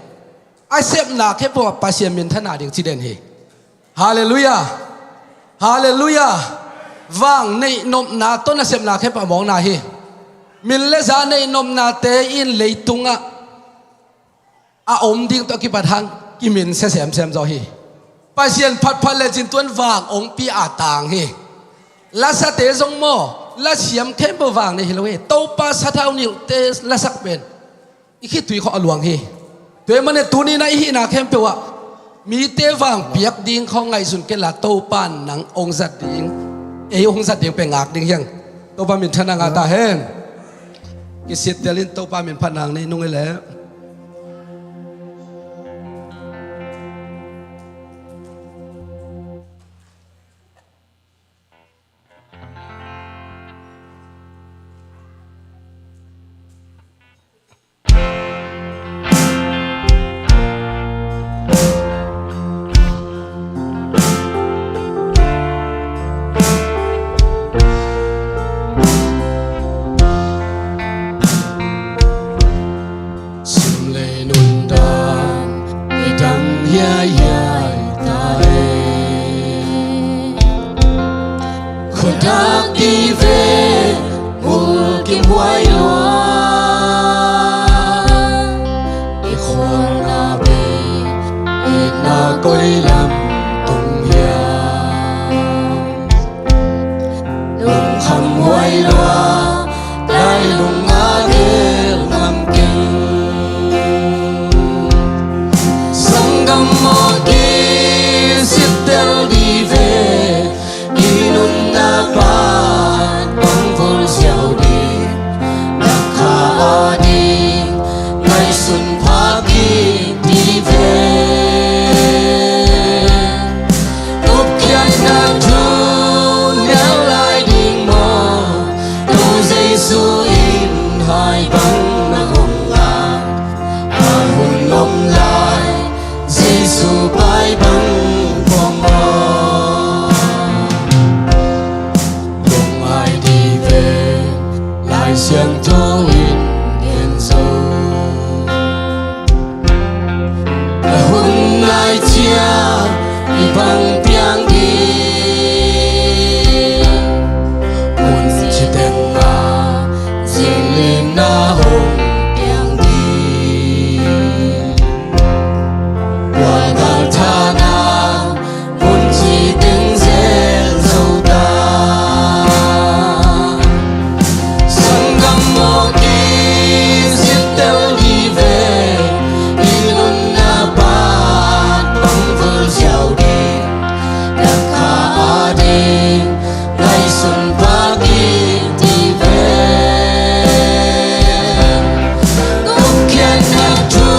a sepna khempeuh ah Pasian minthanna ding ci den hi. Halleluiah. Halleluiah. Vang neihnopna tawh nasepna khempeuh a mawkna hi. Min le za neihnopnate in leitungah a om ding tawh a kipat hang kiminsia semsem zaw hi. Pasian phatphat lecin tuan vang hong pia a tang hi. Lasate zong maw, lasiam khempeuh vang nei hi lo hi. Topa sathau nilhte lasak pen i khitui khawng a luang hi. Tua ahih manin tuni-in ah i hihna khempeuh ah mite vang piak ding khawng ngaihsun kei la, Topa nang hong zat ding, ei hong zat ding pen ngak ding hi hang. Topa minthanna ngah ta hen. Kisittel in Topa min phatna nei nung ei leh. Sum le nuntak i dang hiaihiai ta e. Khuadak dih ve, mulkimhuai lua. I khualna bei, itna koi lam tung hiam? Lungkham huai lua, lailung a gel ngam keng. Sanggam aw, kisittel dih ve, i nuntak pan bang vul ziau dih. Na kha a dih ngaihsun pha kik dih ve. Gupkhiatna thu nial lai ding maw? Tua Jesu in hai bang na hong ngah? A hun om lai Jesu pai bang hong maw? Lungngai dih ve, Lai Siangtho in gen zo. bang piang ding, mun ci tengah zinlinna hong piang ding. Tua galthana mun ci teng zel zo ta. Sanggam mawk i zittel dih ve, i nunna pan bang vul ziau dih, dakha a ding ngaihsun pak dih dih ve. Gupkhiatna thu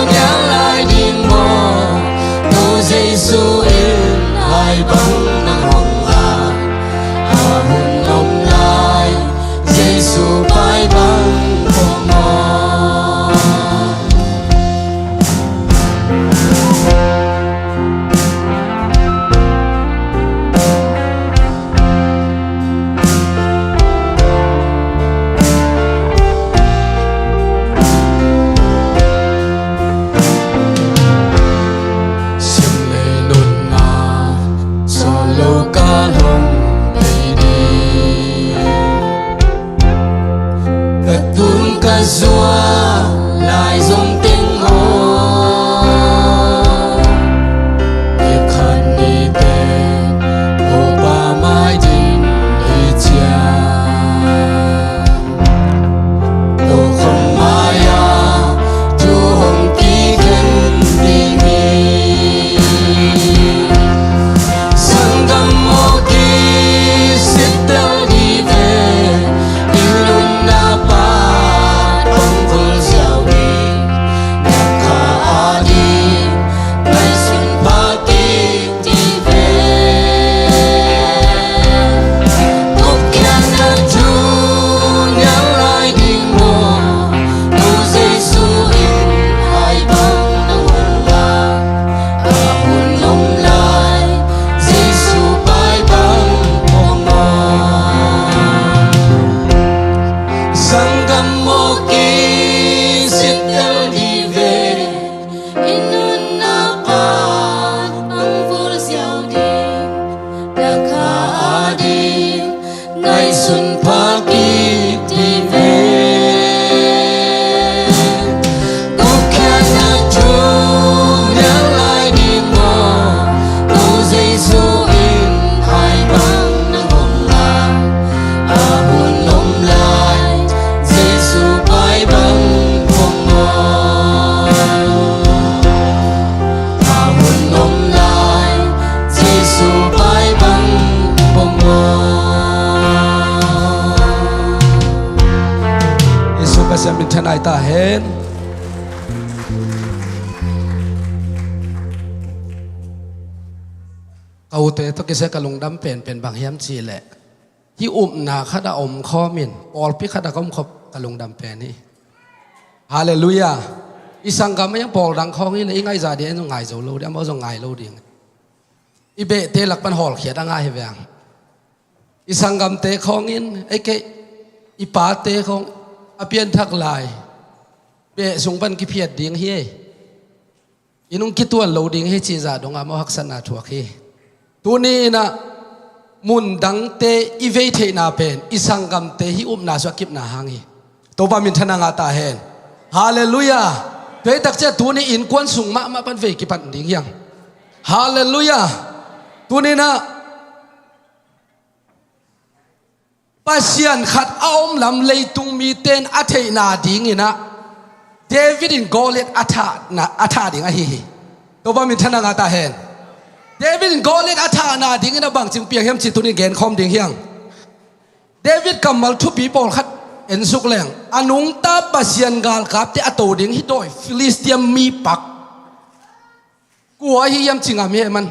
nial lai ding maw, ko Jesu in ai bang nang hong a, a hun om lai Jesu pai bang hong a. Siam lei nunna sawt lo ka hong pei ding. Ka tung ka zuak lai zong teng aw, i khan ni teng Topa mai ding hi ciang. Tokhom mai-a thu hong kikhen ding hi. Sanggam mawk i zittel dih ve, i nunna pan hong vul ziau dih, dakha a ding ngaihsun pak dih dih ve. Gupkhiatna thu nial lai ding maw, ko Jesu in ai bang nang hong a, a hun om lai Jesu pai bang hong a. Sanggam mawk i zittel dih ve, i nunna pan hong vul ziau ding, dakha a ding ngaihsun pak dih dih ve. Gupkhiatna thu nial lai ding maw, ko Jesu in ai bang nang hong a, a hun om lai Jesu pai bang hong a. A hun om lai Jesu pai bang hong a. Jesu Pasian min thanai ta hen. Ka ute tawh kisai ka lungdam penpen bang hiam cih leh, hih upna khat a om khawmin pawlpi khat a ka om khawm ka lungdam pen hi. Halleluiah. I sanggam a hiang pawl dang khawng hi leh i ngaihzah ding, en zong ngai zo lo ding, amau zong ngai lo ding. I behte lak pan hawlkhiat a ngah hi veng. I sanggamte khawngin, ei kei, i pate khawng a pianthak lai beh sung pan kiphiat ding hi ei. I nung kituan lo ding hi cih zah dongah amau haksatna thuak hi. Tuni inah mun dangte i vei theihna pen i sanggamte hih upna sung a kipna hang hi. Topa minthanna ngah ta hen. Halleluiah. Tua hi takciang tuni innkuan sung mahmah pan vei kipan ding hiang. Halleluiah. Tuni inah Pasian khat a om lam leitung mite in a theihna dinginah David in Goliath a thahna, a thah ding ahi hi. Topa minthanna ngah ta hen. David in Goliath a thahna dinginah bangci piang hiam cih tuni genkhawm ding hiang. David kammal thupi pawlkhat ensuk leng, a nungta Pasian galkapte a to ding hih dawi Filistia mi pak kua ahi hiam ci ngam hi ei man.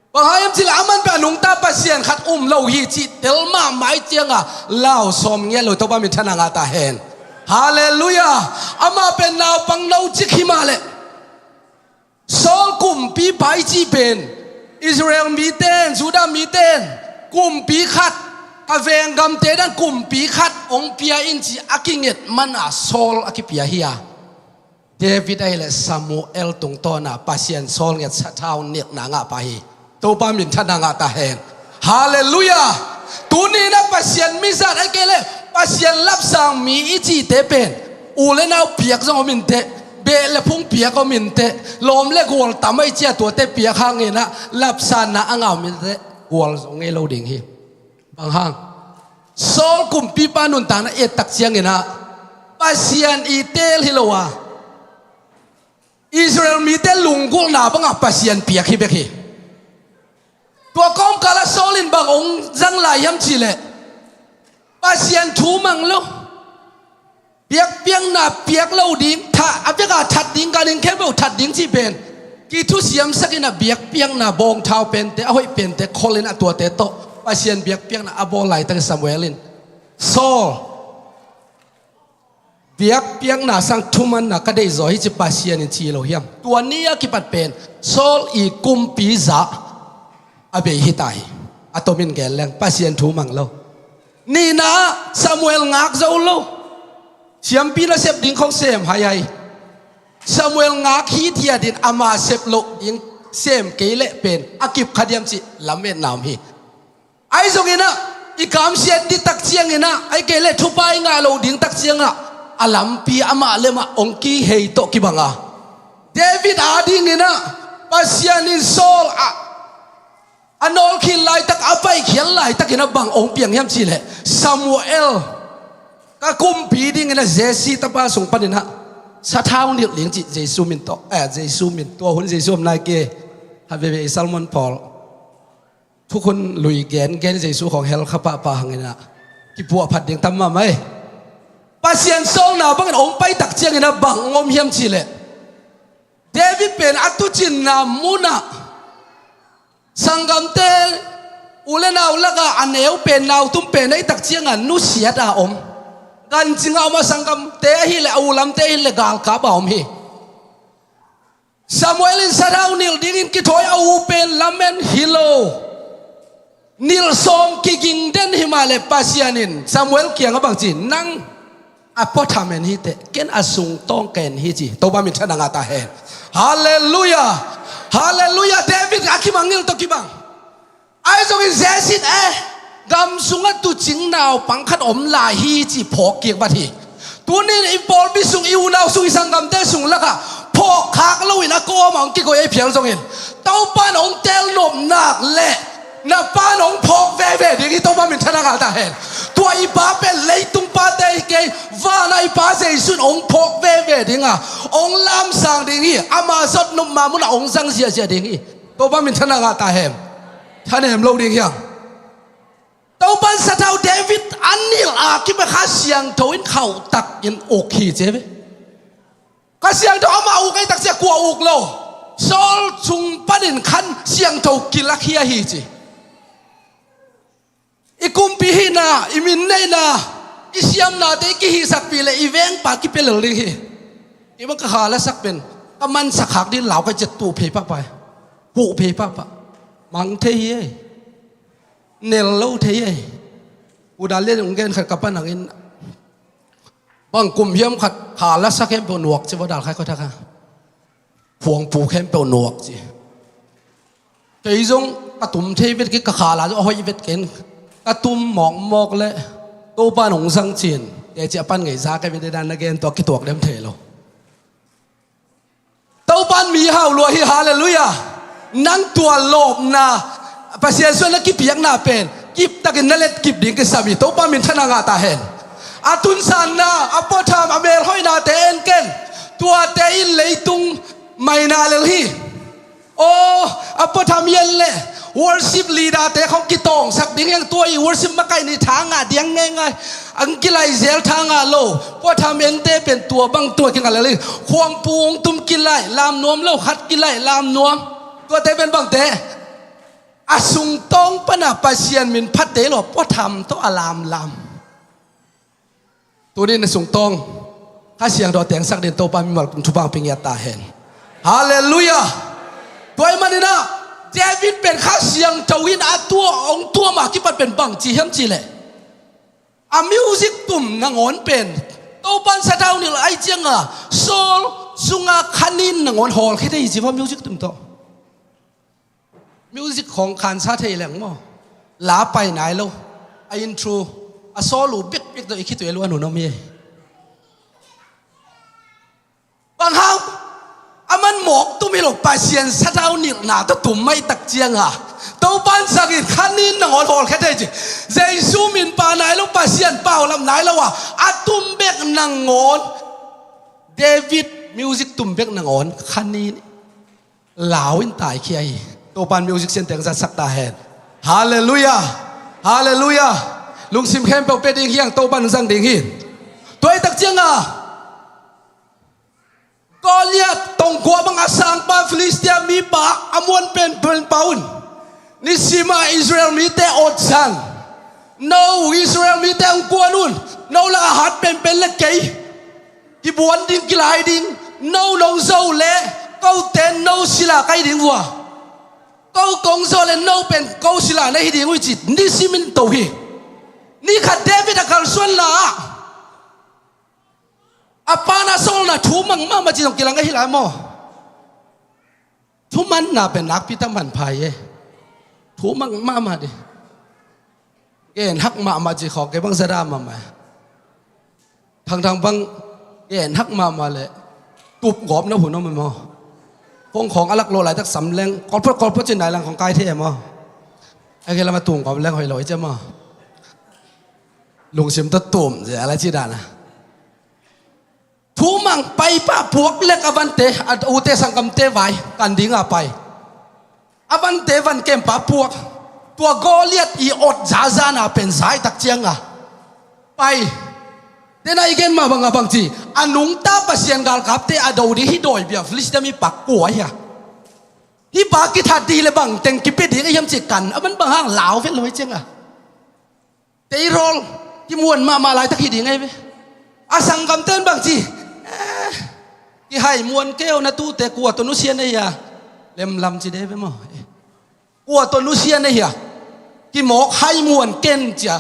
Bang hang hiam cih leh aman pen a nungta Pasian khat um lo hi cih tel mahmah ahih ciangah lau sawm ngiat lo. Topa minthanna ngah ta hen. Halleluiah. Amah pen naupang no cik hi mah leh Saul kumpipa i cih pen Israel mite in, Judah mite in kumpi khat, ka venggamte dan kumpi khat hong pia in ci a kinget mana Saul a kipia hi a. David ahih leh Samuel tungtawna Pasian Saul ngiat sathau nilhna ngah pah hi. Topa minthanna ngah ta hen. Halleluiah. Tuni-in ah Pasian mizat ahih kei leh Pasian lapsang mi i cihte pen u le nau piak zong om inteh, beh le phung piak om inteh, lawm le gual tam ahih ciang tuate piak hangin ah lapsanna a ngah om inteh, gual zong ngei lo ding hi. Bang hang? Saul kumpipa nuntakna i et tak ciangin ah Pasian i teel hi lo a, Israel mite lunggulhna bangah Pasian piak hi bek hi. Tua kawmkalah Saul in bang hong zang lai hiam cih leh Pasian thu mang lo. Biakpiakna piak lo ding, tha, a biakah that ding, ganhing khempeuh that ding cih pen kithusiamsak in ah biakpiakna bawngthau pente, a hoih pente khol in ah tuate tawh Pasian biakpiakna a bawl laitak Samuel in, Saul, biakpiakna sang thumanna ka deihzaw hi ci Pasian in ci lo hiam? Tua ni a kipat pen Saul i kumpi zah a bei hi ta hi. A tomin gen leng Pasian thu mang lo. Nihna ah Samuel ngak zo lo. Siampi nasep ding khong sem haihai. Samuel ngak hithiat in ama sep loh ding sem kei leh pen a kip kha diam cih lametna om hi. Ahi zongin ah i kamsiat ding tak ciangin ah, ahih kei leh thupha i ngah loh ding tak ciangah a lampi amah le mah hong kihei tawh kibang a, David adingin ah Pasian in Saul a, a nawlkhial laitak, a paikhial laitakin ah bang hong piang hiam cih leh Samuel, ka kumpi dingin ah Jesse tapa sung panin ah sathau nilh ding cih Jesu min tawh, eh, Jesu min, tua hun Jesu om nai kei, ha veve i sermon pawl thukhun lui gengen Jesu khawng hel kha pahpah hangin ah kipuahphat ding tam mahmah hi. Pasian sawlna bangin hong pai tak ciangin ah bang om hiam cih leh David pen a tucinna munah sanggamte, u le nau lakah a neu pen, nau tum pen ahih tak ciangah nusiat a om. Gancing a om a, sanggamte ahih leh, a u lamte ahih leh galkap a om hi. Samuel in sathau nilh dingin kithawi a, u pen lamen hi lo. Nilh sawm kiging den hi mah leh Pasian in Samuel kiangah bang ci, nang a puatham en hi teh, ken a sungtawng ka en hi ci. Topa minthanna ngah ta hen. Halleluiah. Halleluiah. David a kimangngilh tawh kibang. Ahi zongin Jesse in, eh, gam sungah tuucing naupang khat om lai hi ci phawk kik vat hi. Tuni-in i pawlpi sung, i unau sung, i sanggamte sung lakah phawkkhak loin a kawmah hong kikoih ahih phial zongin Topa in hong teelnop nak leh na pa in hong phawk veve ding hi. Topa minthanna ngah ta hen. Tua i pa pen leitung pate hi kei, vanah i Pa Jesu in hong phawk veve ding a, hong lamsang ding hi. Ama zotnop ma munah hong zang ziahziah ding hi. Topa minthanna ngah ta hen. Thanem lo ding hiam? Topa in sathau David a nilh a kipan Kha Siangtho in khauhtakin uk hi ci ve. Kha Siangtho amah uk ahih tak ciang kua uk lo. Saul sung panin Kha Siangtho kilak hi ahi ci. I kumpi hihna, i min neihna, i siamnate i kihihisakpih leh i vengpa kipia lel ding hi. Kei bang ka kha lasak pen ka mansak khak ding lau ka ciat tuh phei pahpah, huh phei pahpah. Mang thei hi ei. Nel lo thei ei. U Dal Lian in hong gen khat ka pan hangin, bang kum hiam khat kha lasak khempeuh nuak ci va, Dal Khai khuathak a. Phuangpu khempeuh nuak ci. Kei zong ka tum thei vet kei, ka kha la zong a hoih vet kei in, ka tum mawkmawk leh Topa in hong zang ci-in, kei ci a pan ngei za ka vet dan na gen tua kituak dem thei lo. Topa in mi hau lua hi. Halleluiah. Nang tua lawpna, Pasian suan na kipiakna pen kiptakin na letkip ding kisam hi. Topa minthanna ngah ta hen. A tunsanna, a puatham, a melhoihnate en ken. Tuate in leitung maina lel hi. Aw, a puatham hi en leh worship leader-te khong kitawngsak ding hi hang, tua i worship makaih nih tha ngah ding ngeingai. Ang kilaizel tha ngah lo. Puatham ente pen tua bang tua kingah lel hi. Khuangpu hong tum kilaih, lam nuam lo, khat kilaih, lam nuam. Tuate pen bangte? A sungtawng pana Pasian min phatte lo, puatham tawh a lamlam. Tuni na sungtawng Kha Siangtho a tengsak dingin Topa mimal tung thupha hong pia ngiat ta hen. Halleluiah. Tua ahih manin ah David pen Kha Siangtho in a tua, hong tuam a kipat pen bang ci hiam cih leh, a music tum nangawn pen Topa in sathau nilh ahih ciangin Saul sunga khanin nangawn hawlkhia thei hi ci va, music tum tawh. Music khawng khansa thei leng maw, la pai nai lo. A intro, a solo bekbek tawh i khitui a luan hun om hi. Bang hang, a man mawk tum hi lo, Pasian sathau nilhna tawh tum mah i tak cianga, Topan zangin khanin nangawn hawlkhia thei ci. Jesu min pha nai lo, Pasian paulap nai lo a, a tum bek nangawn. David music tum bek nangawn khanin lau in taikhia hi. Topan music sian teng zatsak ta hen. Halleluiah. Halleluiah. Lungsim khempeuh pia ding hiang, Topan zang ding hi. Tua i tak cianga, Goliath tongkua bang a sangpa, Filistia mipa, a muan penpen pa un, nisima Israel mite awtzan. No Israel mite hong kuan un. No lak a hat penpen le kei kibuan ding, kilai ding. No nong zo le kote no sila kai ding vua. Ko kong zo le no pen ko sila na hi ding uh ci, nisimin to hi. Ni khat David a kalsuanna ah, a pana sawlna thumang mahmah ci zong kilang ahi lai maw? Thumanna pen nakpi tak manpha hi e. Thumang mahmah dih. Gen hak mahmah ci khawng kei bang zada mahmah. Thangthang bang gen hak mahmah le tup gawp na hun om e maw? Kong khawng a lak lo laitak sam leng kolpot kolpot ci nai lang khawng kai thei e maw? A ke lama tung gawp leng hoih lo i ci e maw? Lungsim tawh tum zia la ci dan a. Thumang pai pah puak lek a vante, a ute sanggamte vai kan dinga pai. A vante van kempa puak. Tua Goliath i ot zazana pen zai tak cianga pai. Tena i gen mah banga bang ci, a nungta Pasian galkapte a do ding hi dawi bia Filistia mipa kua hia? Hi pa kithat dih le bang teng kipia ding a hiam ci kan a man bang hang lau vet lo hi cianga. Teirawl kimuan mahmah laitak hi ding ahi ve. A sanggamte in bang ci, eh, kihai muan keu na tute kua tawh nusia na hia? Lemlam ci de ve maw? Eh, kua tawh nusia na hia? Kimawk hai muan ken cia.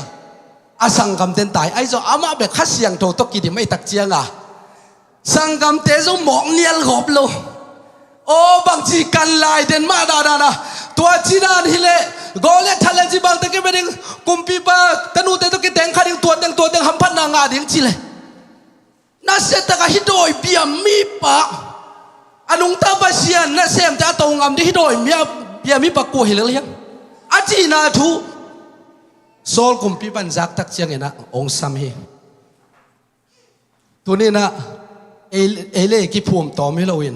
A sanggamte in tai ai zaw amah bek Kha Siangtho tawh kidim ahi tak cianga. Sanggamte zong mawk nial gawp lo. Aw bangci kan lai den mah dahdana. Tua cidan hileh Goliath thalel ci bangte kibia ding. Kumpipa tanute tawh kiteng kha ding, tuateng tuateng hamphatna ngah ding cileh. Nasiataka hi dawi bia mipa, a nungta Pasian nasemte a to ngam ding hi dawi bia mipa kua hilel hiam? A cihna thu Saul kumpipa in zaktak cianginah ong sam hi. Tuninah ei, ei le ei kiphum tawm hi loin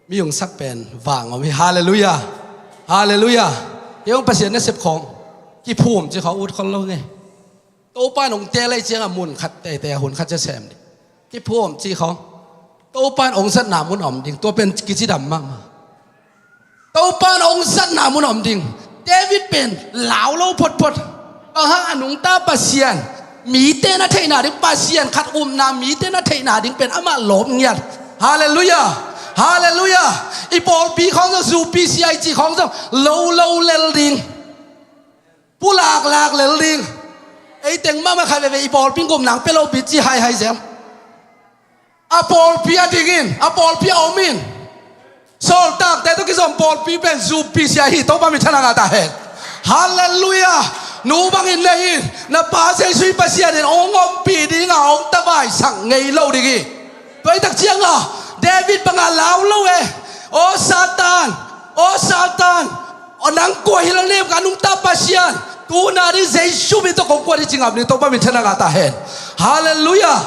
mi ungsak pen vang om hi. Halleluiah. Halleluiah. Kei hong Pasian nasep khawng kiphum ci khawng ut khol lo ngei. Topa in hong tel ei cianga mun khat teitei a hun khat cia sem ding. Kiphum ci khawng Topa in hong zatna mun om ding. Tua pen kicidam mahmah. Topa in hong zatna mun om ding. David pen lau lo photphot. Bang hang a nungta Pasian, mite na theihna ding, Pasian khat upna mite na theihna ding pen amah lawp ngiat. Halleluiah. Halleluiah. I pawlpi khawng zong zu P C I ci khawng zong lo lo lel ding. Pulaklak lel ding. Ei teng mahmah khat veve i pawlpi in gupna hong pia lo pi ci haihai zel. A pawlpi a dingin, a pawlpi a omin. Sawltakte tawh kizom pawlpi pen zu P C I hi. Topa min thana ngah ta hen. Halleluiah. Nu bangin nei in, na pa Jesu i Pasian in hong ompih dinga hong tavaisak ngei lo ding hi. Tua i tak cianga David banga lau lo e. Aw Satan, aw Satan, aw nang kua hilel nem ka nungta Pasian, tuna ding Jesu min tawh kong kuat hi ci ngam ding. Topa min thana ngah ta hen. Halleluiah.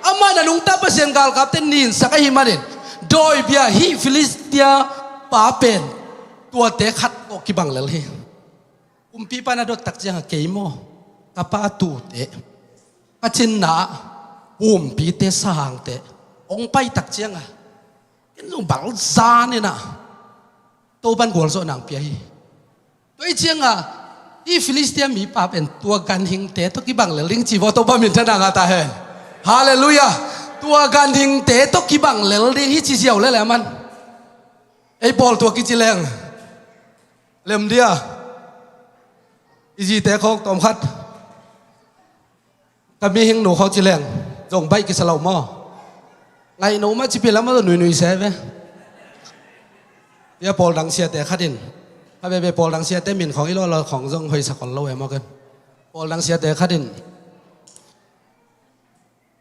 Amah in a nungta Pasian galkapte ninsak ahih manin dawi bia hih Filistia pa pen tuate khat tawh kibang lel hi. Kumpipa na dot tak cianga kei maw, ka pa tute, ka cinna, humpite sangte hong pai tak cianga ken zong bal zaninah Topan gualzawh nang pia hi. Tua i cianga i Filistia mipa pen tua ganhingte tawh kibang lel ding ci vaw. Topa min thana ngah ta hen. Halleluiah. Tua ganhingte tawh kibang lel ding hi ci ziau lele aman. Ei pawl tua kici leng lem dia. I zite khawk tawmkhat ka mihing nu khawk ci leng zong baih kisa lo maw? Laih no mah cipi lam a nuinui se ve. Tia pawl dang siate khat in, kha veve pawl dang siate min khawng i lawlaw khawng zong hoihsak ol lo em aw ken. Pawl dang siate khat in,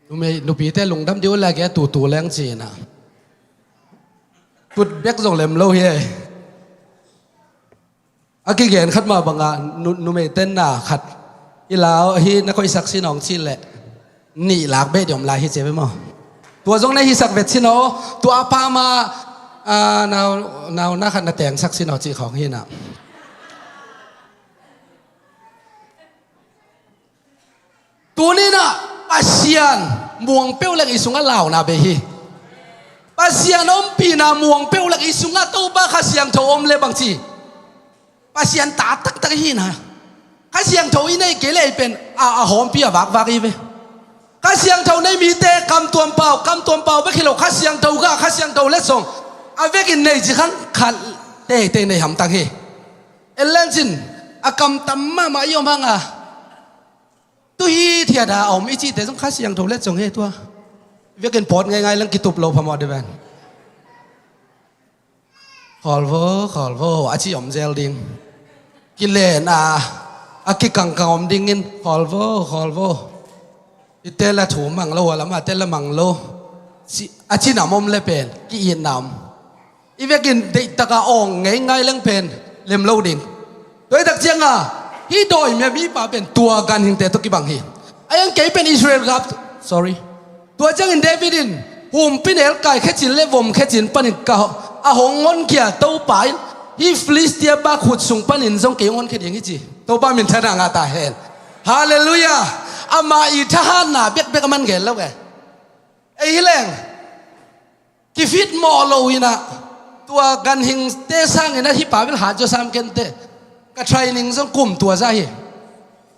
numei nupite lungdam dih uh leh a gei a tutu leng ci-in ah, tut bek zong lem lo hi ei. A kigen khat mah bangah nu, numei tenna khat i lau hi, na koihsak sin hong cih leh nih lak beh dih om lai hi ci ve maw? Tua zong na hisak vet sin aw, tua a pa mah, ah, nau, nau na khat na tengsak sin aw cih khawng hi na. Tuni-in ah Pasian muang peuh leng i sungah launa bei hi. Pasian ompihna muang peuh leng i sungah Topa Kha Siangtho om leh bangci, Pasian ta taktak i hi na. Kha Siangtho i neih kei leh i pen a, a hawmpi a vakvak i ve. Kha Siangtho nei mite kam tuam pau, kam tuam pau bek hi lo, Kha Siangtho gah, Kha Siangtho letsong a vekin nei ci khang khat teitei nei hamtang hi. En leng cin a kam tam mahmah i om hang a, tu hi thiat a om i cihte zong Kha Siangtho letsong hi tua. Vekin pawt ngeingai leng kitup lo phamawh dih ven. Khawl vo, khawl vo a ci om zel ding. Kilen a, a kikangkang om dingin khawl vo, khawl vo. I tel a thu mang lo, a lam a tel a mang lo. Ci, a cinam om le pen ki-itna om. I vekin deihtak a awng ngeingai leng pen lem lo ding. Tua i tak cianga hih dawi mipa pen tua ganhingte tawh kibang hi. A iang kei pen Israel gap, sorry. Tua ciangin David in humpi nelkai khecin le vom khecin panin ka, a hong honkhia Topa in hih Filistia pa khut sung panin zong kei hong honkhia ding hi ci. Topa minthanna ngah ta hen. Halleluiah. Ama i thahatna bekbek a man gen lo e. Ei hi leng kifit mawh lo hi na. Tua ganhingte sangin a hih pa bel hat zaw sam kei inteh. Ka training zong kum tua zah hi.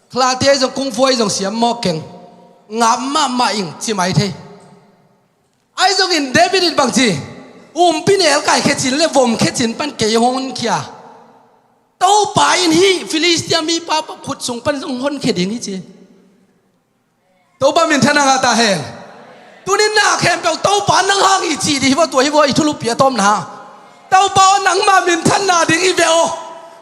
Khalate zong kung fu ahi zong siam mawk keng. Ngap mahmah ing ci mai thei. Ahi zongin David in bangci, humpi nelkai khecin le vom khecin pan kei hong honkhia. Topa in hih Filistia mipa pa khut sung pan zong honkhia ding hi ci. Topa minthanna ngah ta hen. Tuni-in na khempeuh Topa nang hang hi ci dih hi vo, tua hi vo i thulupi a tawpna. Topa aw, nangma minthanna ding hi ve aw.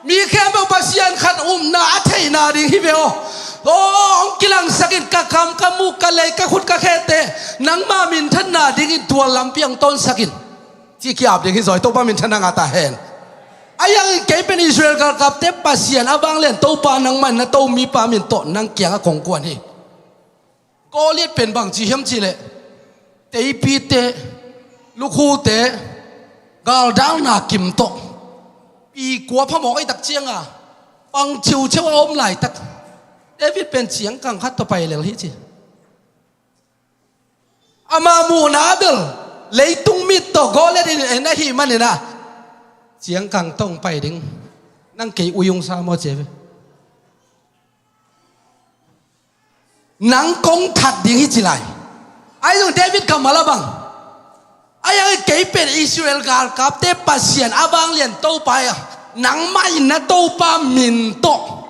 Mi khempeuh Pasian khat upna a theihna ding hi ve aw. Aw, hong kilangsak in ka kam, ka muk, ka lei, ka khut, ka khete nangma minthanna dingin tua lampi hong tawnsak in. Ci ki-ap ding hi zaw, Topa minthanna ngah ta hen. A iangin kei pen Israel galkapte Pasian a vanglian Topa nangmah in na to mipa min tawh nang kiangah kong kuan hi. Goliat pen bangci hiam cihleh, teipite, lukhute, galdalna kim tawh, pi kua phamawh i tak cianga pang ciuciu a om laitak, David pen ciangkang khat tawh pai lel hi ci. Ama muhna bel leitung mit tawh Goliat in en ahih manin ah, ciangkang tawh pai ding, nang kei uiung sa maw ci ve. Nang kong that ding hi ci lai. Ahi zong David kammal a bang, a iang kei pen Israel galkapte Pasian a vanglian Topa hi a, nangmah in na Topa min tawh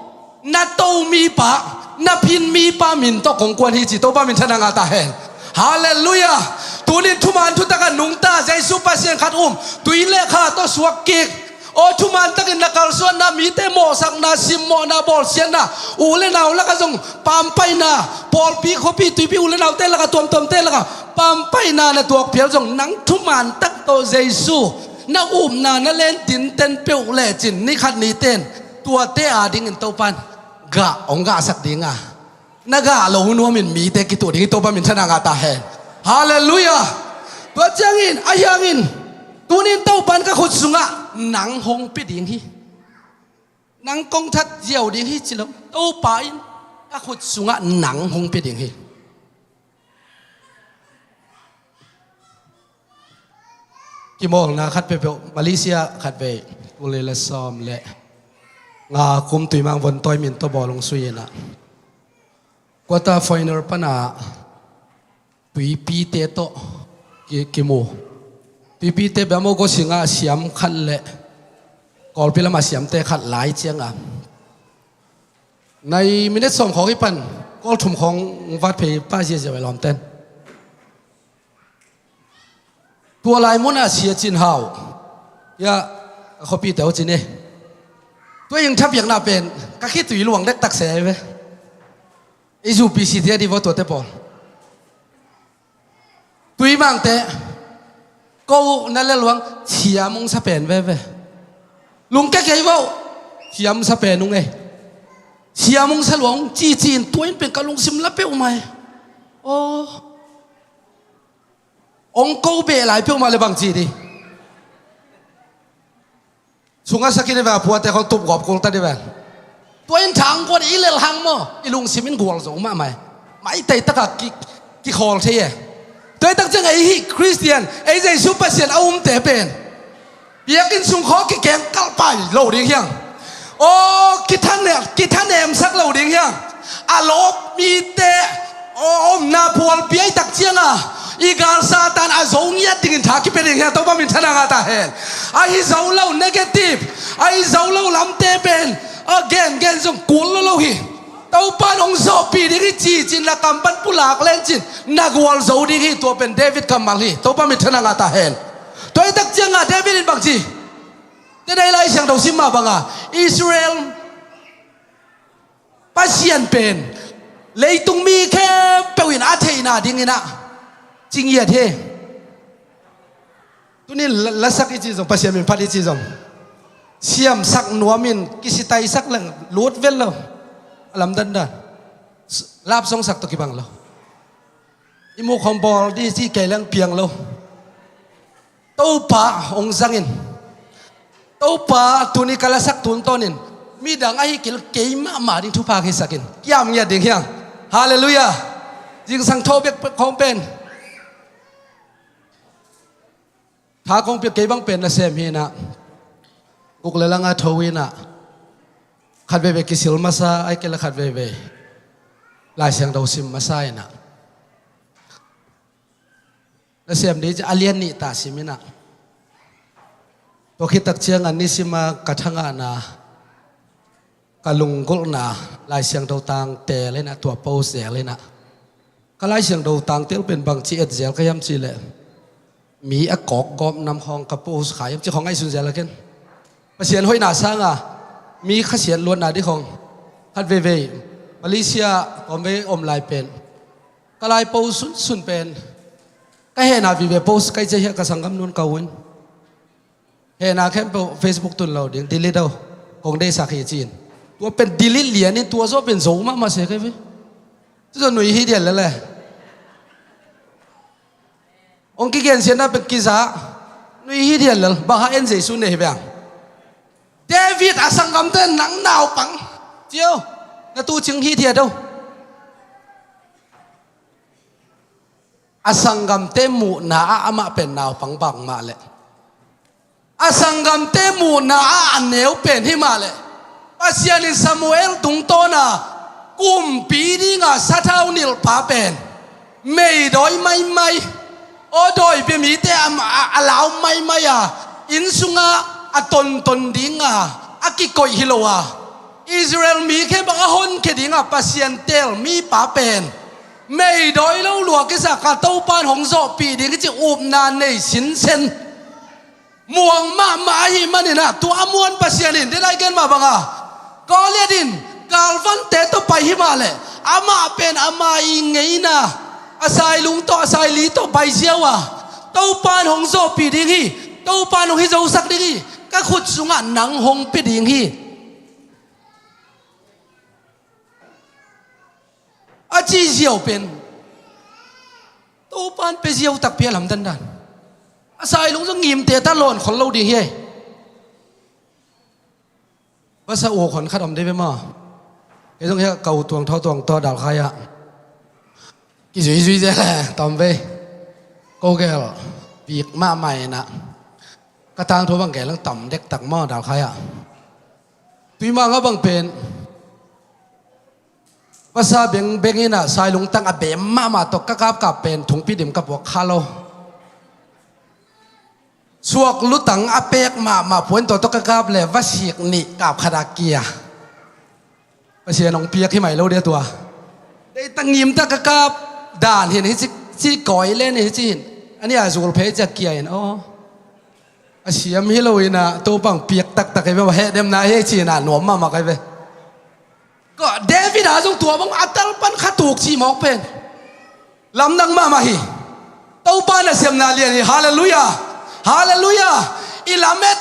na to mipa, na phin mipa min tawh kong kuan hi ci. Topa minthanna ngah ta hen. Halleluiah. Tunin thuman thutak a nungta Jesu Pasian khat um, tui le kha tawh suak kik. Aw, thuman takin na kalsuanna, mite mawhsakna, simmawhna, bawlsiatna, u le nau lakah zong pampaihna, pawlpi khuapi tuipi u le naute lakah, tuamtuamte lakah pampaihna na tuak phial zong, nang thuman tak tawh Jesu na upna na len tinten peuh lecin ni khat ni ten tuate adingin Topa in gah hong gahsak ding a, na gah lo nuamin mite kituh ding hi. Topa minthanna ngah ta hen. Halleluiah. Tua ciangin a hiangin, tunin Topa in ka khut sungah nang hong pia ding hi. Nang kong that ziau ding hi ci lo. Topa in ka khut sungah nang hong pia ding hi. Kimawlna khat peuhpeuh, Malaysia khat vei, tul le sawm le nga kum Tuimang Vontawi min tawh bawlung sui inah, quarter final pana tuipite tawh ki, kimu. Tuipite bia maw, gosingah siam khat le kawlpi lamah siamte khat lai cianga, nai minute sawm khawng hi pan, kawl thum khawng vat phei pa ziazia vai lawmten. Tua lai munah Sia Cin Hau, ia, a khuapite uh cin e. Tua ing thapiakna pen ka khitui luang dektak se ve. I zu P C te a di vaw tuate pawl. Tuimangte, ko na le luang, siam ung sa pen veve. Lungke kei vaw, siam sa pen ung e. Siam ung sa luang, cici in tua in pen ka lungsim la peuhmah e. Aw. Ong ko beh lai peuhmah le bang ci di. Sunga sakin i va puate khong tup gawp kul ta di ven. Tua in thang kuan i lel hang maw, i lungsim in gual zo mahmah e. Maitai taka ki, kikhawl thei e. Tua i tak ciang ei hi Khristian, ei Jesu Pasian a umte pen biakinn sung khaw kikeng kalpai lo ding hiang. Aw, kithanem, kithanemsak lo ding hiang. A lawp mite, aw, omna phual piaitak cianga i gal Satan a zo ngiat dingin tha kipia ding hiang. Topa min thana ngah ta hen. A hi zo lo negative, a hi zo lo lamte pen a gengen zong kul lo lo hi. Topa in hong zawhpih ding hi cicin na kam pan pulak lencin na gual zo ding hi. Tua pen David kammal hi. Topa min thana ngah ta hen. Tua i tak cianga David in bang ci? Tena i Lai Siangtho sim mah banga Israel Pasian pen leitung mi khempeuh in a theihna dinginah ci ngiat hi. Tunin la, lasak i ci zong, Pasian min phat i ci zong, siamsak nuamin kisitaisak leng lut vel lo. A lamdandan lapsongsak tawh kibang lo. I muk hong bawl di ci kei leng piang lo. Topa hong zangin, Topa tuni ka lasak tun tawnin midang ahi kil kei mahmah ding thupha hisakin kiam ngiat ding hiang. Halleluiah. Zingsang tho bek khong pen tha kong pia kei bang pen nasem hinah, guk le langa tho inah, khat veivei kisil masa ai kei le khat veivei Lai Siangtho sim masa inah, nasem dih ci a lian nih ta sim inah. Tua khit tak ciang a nisima ka thangahna, ka lunggulhna Lai Siangtho tang tel inah, tua post zel inah. Ka Lai Siangtho tang tel pen bangci et zel ka hiam cihleh, mi a kawk gawp nam khawng ka post kha hiam ci khawng ngaihsun zel a ken. Pasian hoihna sanga mi khasiat luatna dih khawng khat veivei Malaysia kawmvei om lai pen ka lai post sunsun pen ka hehna vive post kai cia hiah ka sanggam nun ka uin. Hehna khempeuh Facebook tun lo ding, delete o. Kong deihsak hi ci-in. Tua pen delete lianin tua zawh pen zo mahmah se kei ve. Tua zawh nui hi dial lele. Hong kigensiatna pen kiza. Nui hi dial lel. Bang hang en Jesu nei hi beng. David a sanggamte nang naupang. Cio. Na tu cing hi dial do. A sanggamte muhna ah amah pen naupang bang mah leh, a sanggamte muhna ah a neu pen hi mah leh, Pasian in Samuel tungtawna kumpi dinga sathau nilhpa pen meidawi maimai, aw dawi pia mite a, a, a lau maimai a, inn sungah a tonton dinga a kikoih hi lo a, Israel mi khempeuh a honkhia dinga Pasian teel mipa pen meidawi lo lua kisa ka Topa in hong zawhpih ding hi ci upna nei sinsen. Muang mahmah ahih maninah tua a muan Pasian in dei lai gen mah banga Goliath in galvante tawh pai hi mah leh amah pen ama i ngeina a sailung tawh a saili tawh pai ziau a Topa in hong zawhpih ding hi. Topa in hong hi zosak ding hi. Ka khut sungah nang hong pia ding hi. A cih ziau pen Topa in pia ziau takpi a lamdandan. A sailung zong ngimte ta lawn khol lo ding hi. Vasa uk hon khat om dei ve maw? Kei zong hiah ka u tuang thaw tuang tawh dalkhai ah kizuizui zel e, tawm vei. Ko gel vik mahmah inah ka tangthu bang gel ang tam dektak maw dalkhai ah. Tuimang a bang pen vasa bengbeng inah sailungtang a bem mahmah tawh ka kapkap pen thungpi dim ka puak kha lo. Suak lutang a pek mahmah puan tawh tawh ka kap le vasik nih kap khat a kia. Pasian hong piak hi mai lo dia tua. Deita ngimta ka kap dan hin hi ci, ci kawi len hi ci hin. A nih a zul phei ciat kia in, aw, a siam hi lo in ah, Topa hong piak taktak hi ve, heh demna hi ci in ah, nuam mahmah hi ve. Ko, David a zong tua bang a tal pan kha tuk ci mawk pen lamdang mahmah hi. Topa nasemna lian hi. Halleluiah. Halleluiah. I lamet,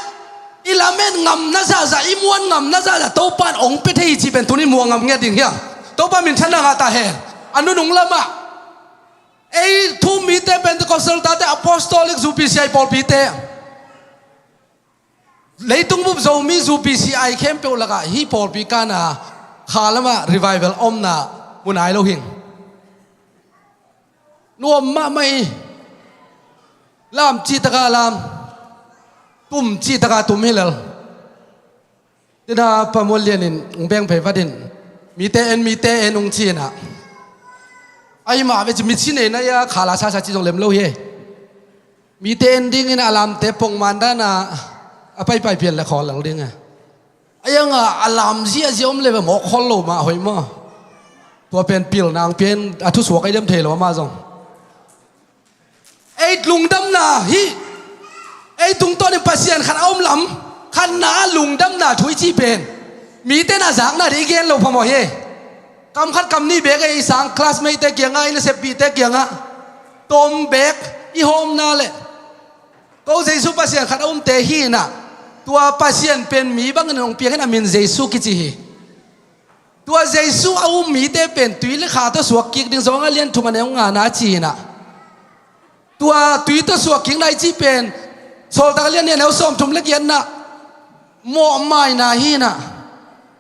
i lamet ngamna zahzah, i muan ngamna zahzah Topa in hong pia thei hi ci pen tuni muang ngam ngiat ding hiam? Topa minthanna ngah ta hen. A nunung lamah ei thu um mite, Pentecostal tate, Apostolic, U P C I pawlpite, leitung bup Zomi U P C I khempeuh lakah hih pawlpi kana kha lamah revival omna mu nai lo hing. Nuam mahmah hi. Lam cih taka lam, tum cih taka tum hi lel. Tina Pa Muan Lian in hong beng phei vat in, mite en, mite en hong ci in ah, ahi mah ve ci, mi ci nei na ia khala sasa ci zong lem lo hi. Mite en dingin a lamte pongman dana a paipai pian le khawl lel ding a. A ianga a lam ziahziah om le ve mawk khol lo mah hoih maw? Tua pen pilna hong pia in a thusuak ei dem thei lo amah zong. Ei lungdamna hi. Ei tungtawnin Pasian khat a om lam, khatna a lungdamna thu i cih pen mite na zakna ding i gen lo phamawh hi. Kam khat kam nih beek ei sang classmate te kiangah, i naseppihte kiangah tawm beek i hawmna le, ko Jesu Pasian khat a umte hi in ah, tua Pasian pen mi bangin hong piang in a min Jesu kici hi. Tua Jesu a um mite pen tui le kha tawh suak kik ding, Johan a lian thum a neu ngana ci in ah. Tua tui tawh suak kikna i cih pen Sawltak a lian nih a neu sawmthum le giatna mawhmaina hi in ah.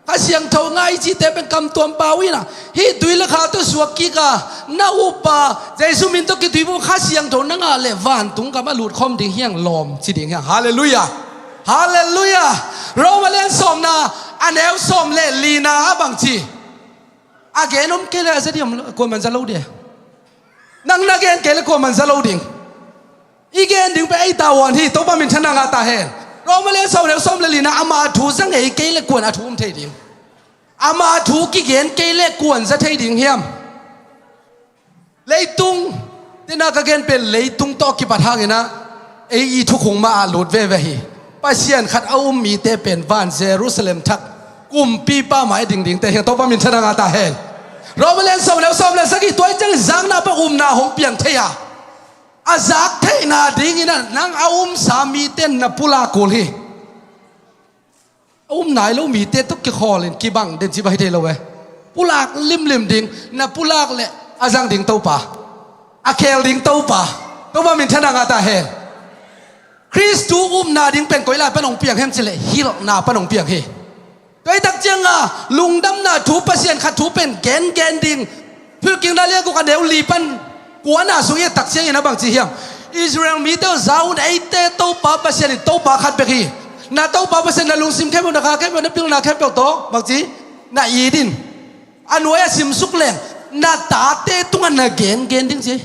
Kha Siangtho ngah i cihte pen kamtuam pau hi in ah. Hih tui le kha tawh suak kik a, na up a, Jesu min tawh kituiphum, Kha Siangtho na ngah leh vantung gam a lutkhawm ding hi hang lawm ci ding hi hang. Halleluiah. Halleluiah. Roma lian sawmna a neu sawm le lina ah bang ci? A gen om kei le a za ding om lo, kuaman za lo ding. Nang na gen kei le kuaman za lo ding. I gen ding pen ei tavuan hi. Topa minthanna ngah ta hen. Roma lian sawm a neu sawm le lina, ama thu za ngei kei le kuan a thu um thei ding? Ama thu kigen kei le kuan za thei ding hiam? Leitung, tina ka gen pen leitung tawh kipat hangin ah ei i thukhung mah ah lut veve hi. Pasian khat a um mite pen van Jerusalem thak kumpipa mai ding dingte hi hang. Topa minthanna ngah ta hen. Roma lian sawm a neu sawm le sagih, tua ahih ciangin zakna pan upna hong piang thei a, a zak theihna dingin ah nang a umsa mite na pulak kul hi. A um nai lo mite tawh kikhawl in kibang den ci bang hi thei lo e. Pulak limlim ding, na pulak le a zang ding Topa, a khel ding Topa. Topa minthanna ngah ta hen. Khristu upna ding pen koi lai pan hong piang hiam cih leh hilhna pan hong piang hi. Tua hi tak cianga lungdamna thu, Pasian khat thu pen gengen ding. Thuhilhkikna lian guk a neu li pan kuana sung i et tak ciangin a bang ci hiam? Israel mite uh za un, eite Topa Pasian in Topa khat bek hi. Na Topa Pasian na lungsim khempeuh, na kha khempeuh, na pilna khempeuh tawh bang ci? Na it in. A nuai a simsuk leng na tate tungah na gengen ding ci.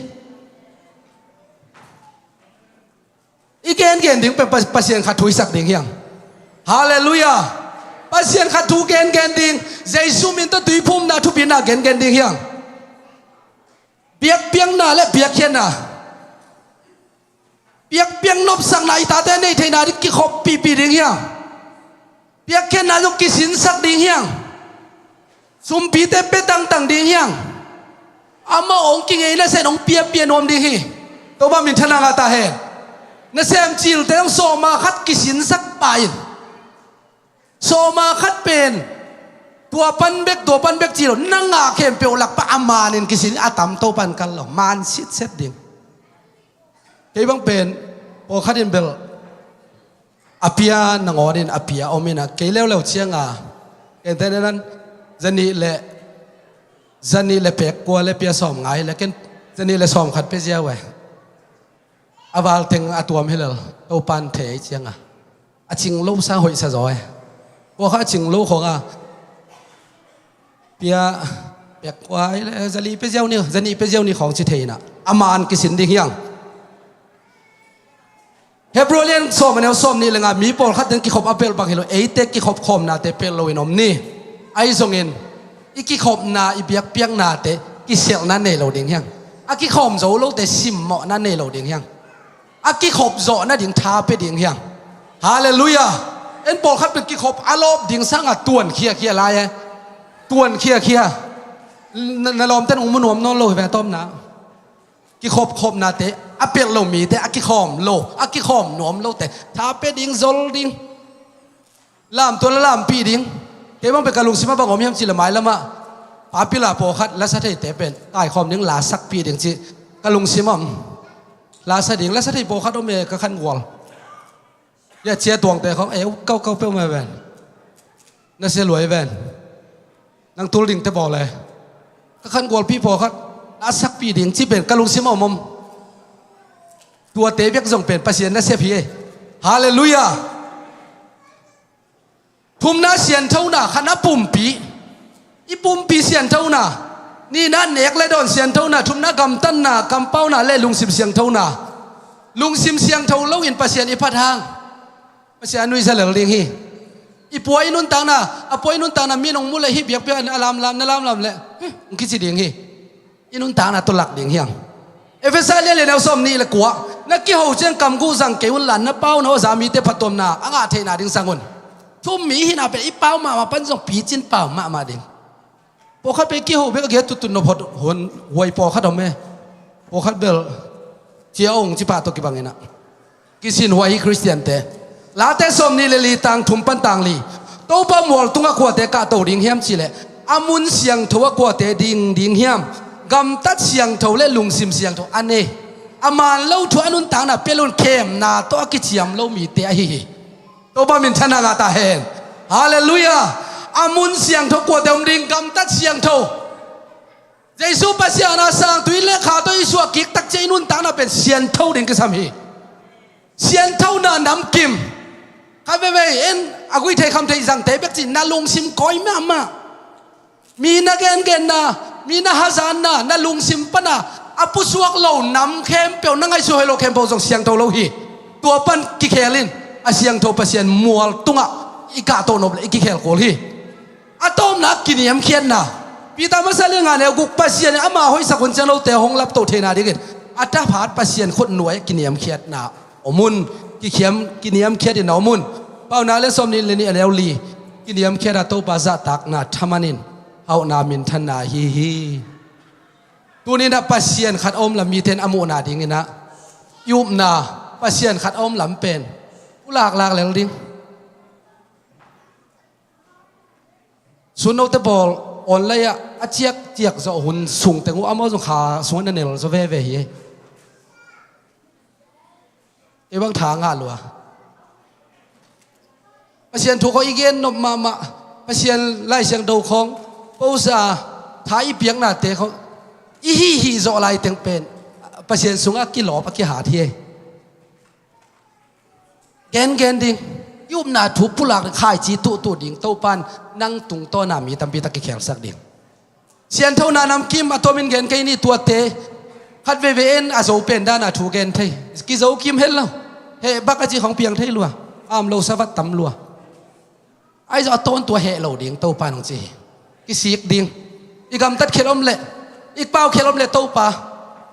I gengen ding pen Pa-, Pasian khat thu i sak ding hiang. Halleluiah. Pasian khat thu gengen ding. Jesu min tawh tuiphumna thupina gengen ding hiang. Biakpiakna le biakhiatna, biakpiak nopsakna i tate nei theihna ding kikhop pihpih ding hiang. Biakhiatna zong kisinsak ding hiang. Sumpite pia tangtang ding hiang. Amah hong kingeina sen hong piapia nuam ding hi. Topa minthanna ngah ta hen. Nasem cilte zong sawma khat kisinsak pah in. Sawma khat pen tua pan bek, tua pan bek ci lo, na ngah khempeuh lak pan a man in kisin, a tam Topa in kal lo, man sitset ding. Kei bang pen pawlkhat in bel a pia nangawn in a pia om in a, kei leuleu cianga ken te nan zanih le, zanih le pek kua le pia sawm ngai le ken zanih le sawm khat pia ziau e. A val teng a tuam hi lel, Topa in thei cianga a cing lo sang hoihsa zaw e. Pawlkhat a cing lo khong a pia pek kua le zali pia ziau ni, zanih pia ziau ni khong ci thei in a, a man kisin ding hiang. Hebrew lian sawm a neu sawm nih le nga, mi pawlkhat teng kikhop a pelh bang hi lo, eite kikhop khawmnate pelh lo in om ni. Ahi zongin i kikhopna, i biakpiaknate kiselhna nei lo ding hiang. A kikhawm zo lote simmawhna nei lo ding hiang. A kikhop zawh nading tha pia ding hiang. Halleluiah. En pawlkhat pen kikhop a lawp ding sangah tuan khiakhia lai e. Tuan khiakhia. Na, na lawmten ung mu nuam nawn lo hi ve tawmna. Kikhop khopnate a pelh lo mite, a kikhawm lo, a kikhawm nuam lote tha pia ding, zol ding. Lamtual a lampih ding. Kei bang pen ka lungsim a bang om hiam cih le mailamah papila pawlkhat lasa theite pen taikhawm ding, lasakpih ding cih ka lungsim a om. Lasa ding, lasa thei pawlkhat om e ka khangual. Ya cia tuangte khawng e, kau kau peuh mai ven. Na sia luai ven. Nang tul dingte bawl e. Ka khangualpih pawlkhat lasakpih ding cih pen ka lungsim a om om. Tuate bek zong pen Pasian nasep hi e. Halleluiah. Thumna sianthona, khatna pumpi. I pumpi sianthona. Nihna nek le dawn sianthona, thumna gamtatna, kampauna le lungsim sianthona. Lungsim siangtho loin Pasian i phat hang Pasian a nuihza lel ding hi. I pua i nuntakna, a pua i nuntakna mi nong mu le hih biakpiak a lamlam, na lamlam le hong kici ding hi. I nuntakna tawh lak ding hiang. Efesa lian lian neu sawm nih le kua. Na kiho ciang kam guh zang kei un la, na pau na aw za mite phattuamna a ngah theihna ding zang un. Thu-um mi hihna pen i pau mahmah pan zong picin pau mahmah ding. Pawlkhat pen kiho bek a giat tuttut nop hot huai pawlkhat om e. Pawlkhat bel cia ong cipah tawh kibang inah kisin huai hi Khristiante. Late sawm nih le li tang thum pan tang li. Topa mual tungah kuate kahto ding hiam cihleh a mun siangtho ah kuate ding ding hiam? Gamtat siangtho le lungsim siangtho a nei, a man lo thu a nuntakna pelun khemna tawh a kiciam lo mite ahi hi. Topa minthanna ngah ta hen. Halleluiah. A mun siangtho kuate om ding? Gamtat siangtho. Jesu Pasian a sang tui le kha tawh i suah kik takcia i nuntakna pen siantho ding kisam hi. Sianthona namkim. Kha veve in a gui thei kham thei zangte bek ci na lungsim kawi mahmah. Mi na gengenna, mi na hazanna, na lungsim pana a pusuak lo nam khempeuh, na ngaihsut hoih lo khempeuh zong siangtho lo hi. Tua pan kikhel in a siangtho Pasian mual tungah i kahto nop le i kikhel kul hi. A tawpna kiniamkhiatna. Peter masa le nga neu guk Pasian in ama hoihsak hun ciang lote hong lapto theihna dingin a thaphat Pasian khut nuai kiniamkhiatna om un, kikhiam, kiniamkhiat in a om un. Paunak le sawm nih le nih a neu li. Kiniamkhiat a Topa zahtakna thaman in hauhna minthanna ahi hi. Tuninah Pasian khat a om lam mite in a muhna dinginah i upna Pasian khat a om lam pen u laklak lel ding. Sunnote pawl online ah a ciakciak zawh hun sungteng uh amau zong kha sungah na nel zaw veve hi. Kei bang tha ngah lua. Pasian thu khawng i gen nop mahmah, Pasian Lai Siangtho khawng posa tha i piaknate khawng i hihih zawh laiteng pen Pasian sungah a kilawp a kihat hi. Gengen ding, i upna thu pulak ding, khaici tuhtuh ding, Topan nang tungtawna mi tampi tak kikhelsak ding. Sianthona namkim a tawmin gen kei ni tuate, khat veve in a zo pen dana thu gen thei. Kizo kim het lo, heh bak a ci khong piang thei lua, am lo savat tam lua. Ahi zong a tawntua heh lo ding Topa nong ci hi. Kisik ding. I gamtat khial om leh, i pau khial om leh Topa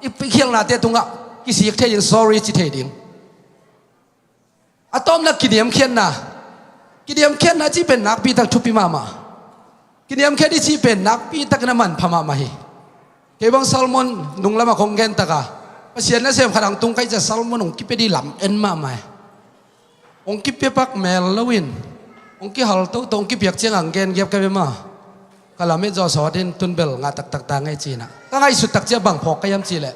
i khialhnate tungah kisik thei ding, sorry ci thei ding. A tawpna kiniamkhiatna. Kiniamkhiatna cih pen nakpi tak thupi mahmah. Kiniamkhiat i cih pen nakpi takin a manpha mahmah hi. Kei bang sermon nung lamah kong gen taka Pasian nasem khat ang tung kaih ciah sermon hong kipia dih lam en mahmah hi. Hong kipia pak mel loin hong kihal toto, hong kipiak ciang ang gen giap ka bia mah. Ka lamet zawh sawtin tunbel ngah taktak ta ngei cinah ka ngaihsut takciah bang phawk ka hiam cihleh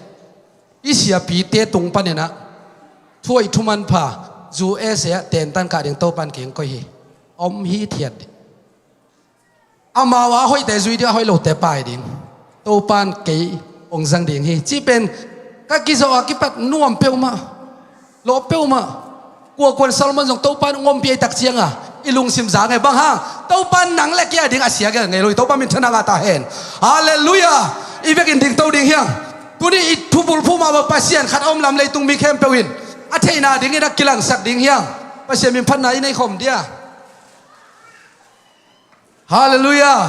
i siapite tung paninah thuaih thumanpha zu ese ah tentan kah ding Topan keng koih hi. Om hi thiat dih. Amau a hoihte zui ding, a hoih lote pai ding. Topan kei hong zang ding hi cih pen ka kizawh a kipat nuam peuhmah, lawp peuhmah. Kuakuan Solomon zong Topan hong ompih ei tak cianga i lungsim za ngei bang hang Topan nang le kei a ding a sia gel ngei lo hi. Topa minthanna ngah ta hen. Halleluiah. I vekin dingto ding hiang. Tuni i thubulphu mahmah Pasian khat a om lam leitung mi khempeuh in a theihna dingin a kilangsak ding hiang. Pasian min phatna i nei khawm dia. Halleluiah.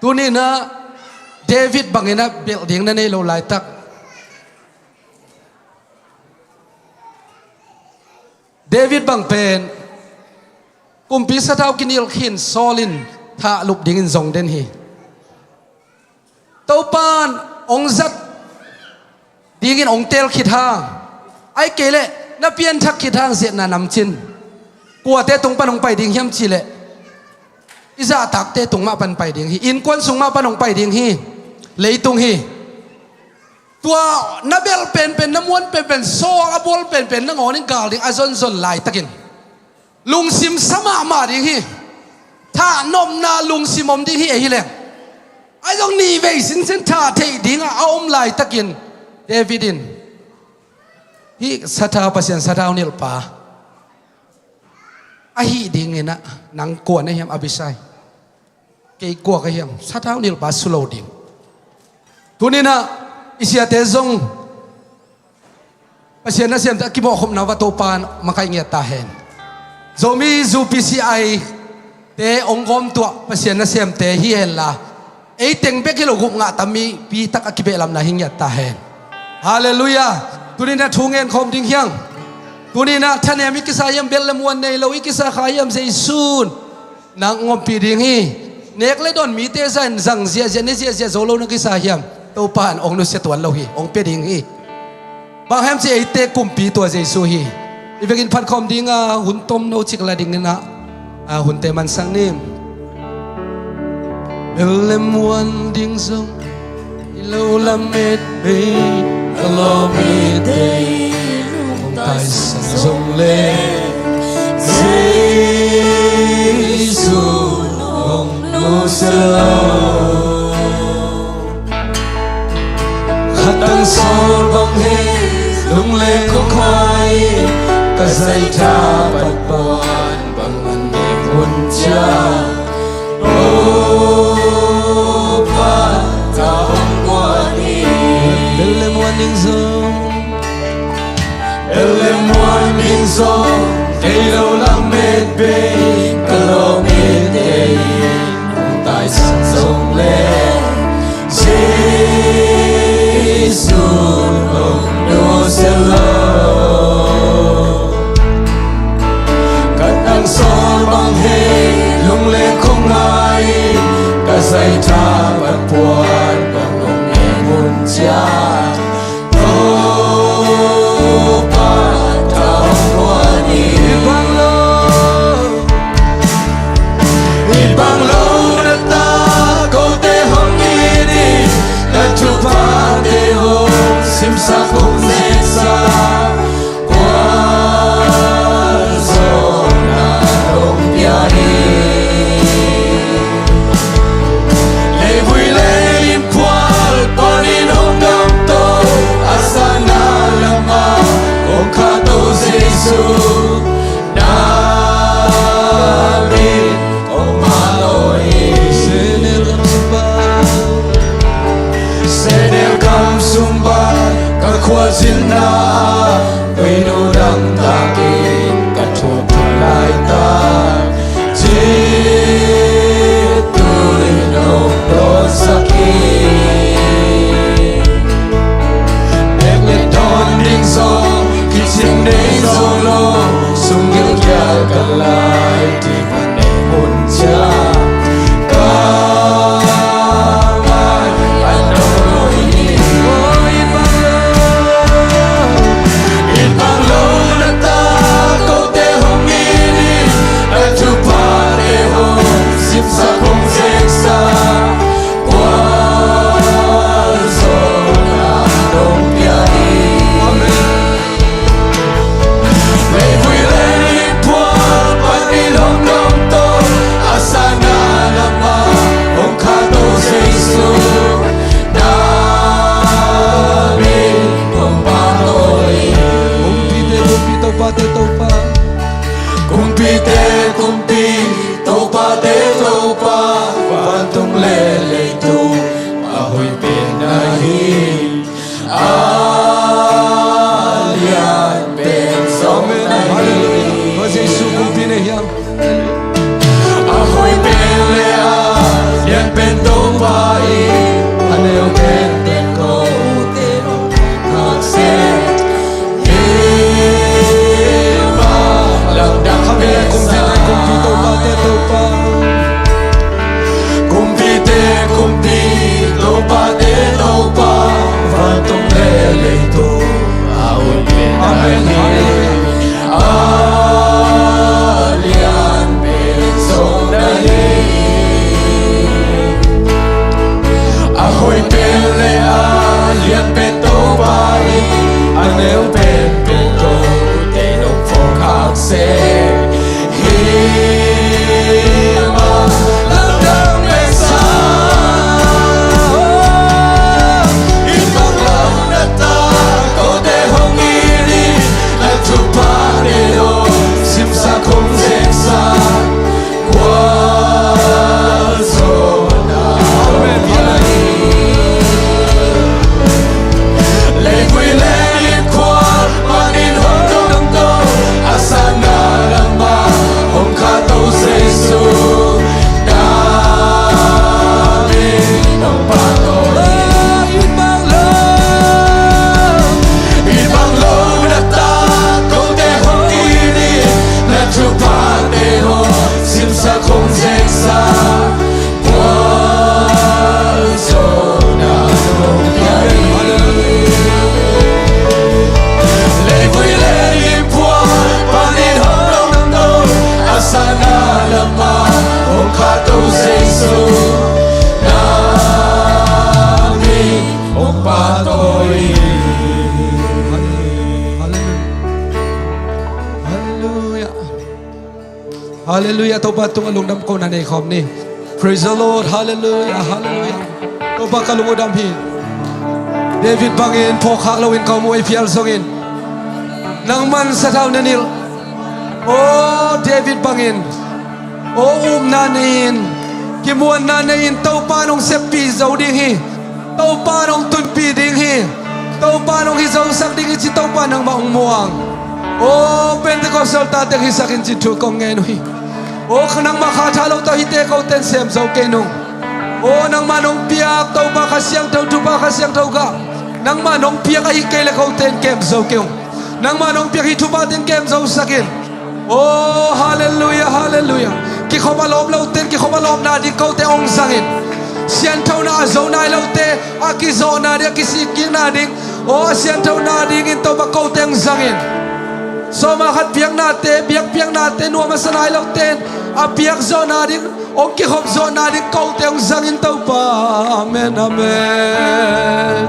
Tuninah David bangin a belh ding na nei lo laitak. David bang pen kumpi sathau kinilh khin Saul in thah lup dingin zong den hi. Topan hong zat dingin hong teel khit hang, ahih kei leh na pianthak khit hang ziahna namcin kuate tung pan hong pai ding hiam cih leh i zahtakte tung mah pan pai ding hi. Innkuan sung mah pan hong pai ding hi. Leitung hi. Tua na belh penpen, na muan penpen, Saul a bawl penpen nangawnin gal ding a zonzon laitakin lungsim sa mahmah ding hi. Thahnopna lungsim om ding hi. Ahi leng a zong nihvei sinsen thah theih dingah a om laitakin David in hih sathau, Pasian sathau nilhpa ahih dingin ah, nang kua na hiam, Abisai? Kei kua ka hiam? Sathau nilhpa su lo ding. Tuninah i siate zong Pasian nasemte a kimawhkhopna va Topa in makaih ngiat ta hen. Zomi zu PCI te hong gawmtuah Pasian nasemte hi henla, ei teng bek hi lo, gup ngah tam mipi tak a kibehlapna hi ngiat ta hen. Halleluiah. Tuninah thu ngen khawm ding hiang. Tuninah thanem i kisa hiam, belh le muan nei lo i kisa kha hiam, Jesu'n nang hong ompih ding hi. Nek le dawn mite zang, zang ziahziah, ne ziahziah zo lo na kisa hiam, Topa in hong nusia tuan lo hi, hong pia ding hi. Bang hiam cih eite kumpi tua Jesu hi. I vekin phat khawm dinga hun tomno cik la dingin ah, a, hunte mansak ning. Belh le muan ding zong, i lo lamet bei, ka lawm i tei, hong taisan zong le, Jesu hong nusia lo. Khatang Saul bang hi, lungleng khong hai, ka zaitha pan puan bang an ding hun ciang, Topa ka hong guan hi. Belh le muan ding zong, belh le muan ding zong, kei lo lamet bei, ka lawm i tei, hong taisan zong le, Jesu hong nusia lo. Khatang Saul bang hi, lungleng khong hai, ka zaitha pan puan bang hong ding hun ciang, Topa ka hong guan hi. I bang lo, i bang lo na ta kote hong it in, na thuphate hong simsak hong zeksak, gualzawhna hong pia hi. Leivui le innphual panin hong gamto, a sanna lamah hong khahto Jesu, na min hong mah lo hi. Senel gam sung pan, Senel gam sung pan ka khualzinna, tuinu dang takin ka thuak laitak, cih tu-in hong dawsak hi. Nek le dawn ding zong kicing nei zo lo, sunggil kial ka lai, ti pan nek hun ciang, ka ngai a nong lo hi. Oh, i bang lo, i bang lo na ta kote hong it in, na thuphate hong simsak hong zeksak, gualzawhna hong pia hi. Amen. Leivui le innphual panin hong gamto, a sanna lamah hong khahto Jesu, na min hong mah lo hi. Kumpite kumpi, topate topa, kumpite kumpi, topate topa, vantung le leitung a hoih pen na hi. A lian pen zong na hi. Halleluiah. Tua Jesu kumpi na hi hang. A hoih pen le a lian pen Topa in, a neu pen pen kote hong khak seh. Hi, Halleluiah. Topa tungah lungdam kohna nei khawm ni. Praise the Lord. Halleluiah, halleluiah. Topa ka lung uh dam hi. David bangin phawkkhak loin ka om uh ei phial zongin, nangman sathau na nilh. Aw David bangin, aw upna nei-in, kimuanna nei-in, Topa nong seppih zo ding hi. Topa nong tunpih ding hi. Topa nong hi zosak ding hi ci Topa nangmah hong muang. Aw Pentecost sawltak teng hisak in ci thu kong ngen uh hi. Aw nangmah kha tha lo tawh hihte kote in sem zo kei nung. Aw nangmah nong piak Topa Kha Siangtho, thupha Kha Siangtho gah nangmah nong piak ahih kei leh kote in kem zo kei ung. Nangmah nong piak hih thupha teng kem zosak in. Aw halleluiah, halleluiah. Kikhop a lawp lote in kikhop a lawpna ding kote hong zang in. Sianthona a zo nai lote a kizawhna ding, a kisikkikna ding, aw a sianthona dingin Topa kote hong zang in. Sawma khat piaknate, biakpiaknate nuam a sa nai lote in a piak zawhna ding, hong kikhop zawhna ding kote hong zang in Topa. Amen, amen.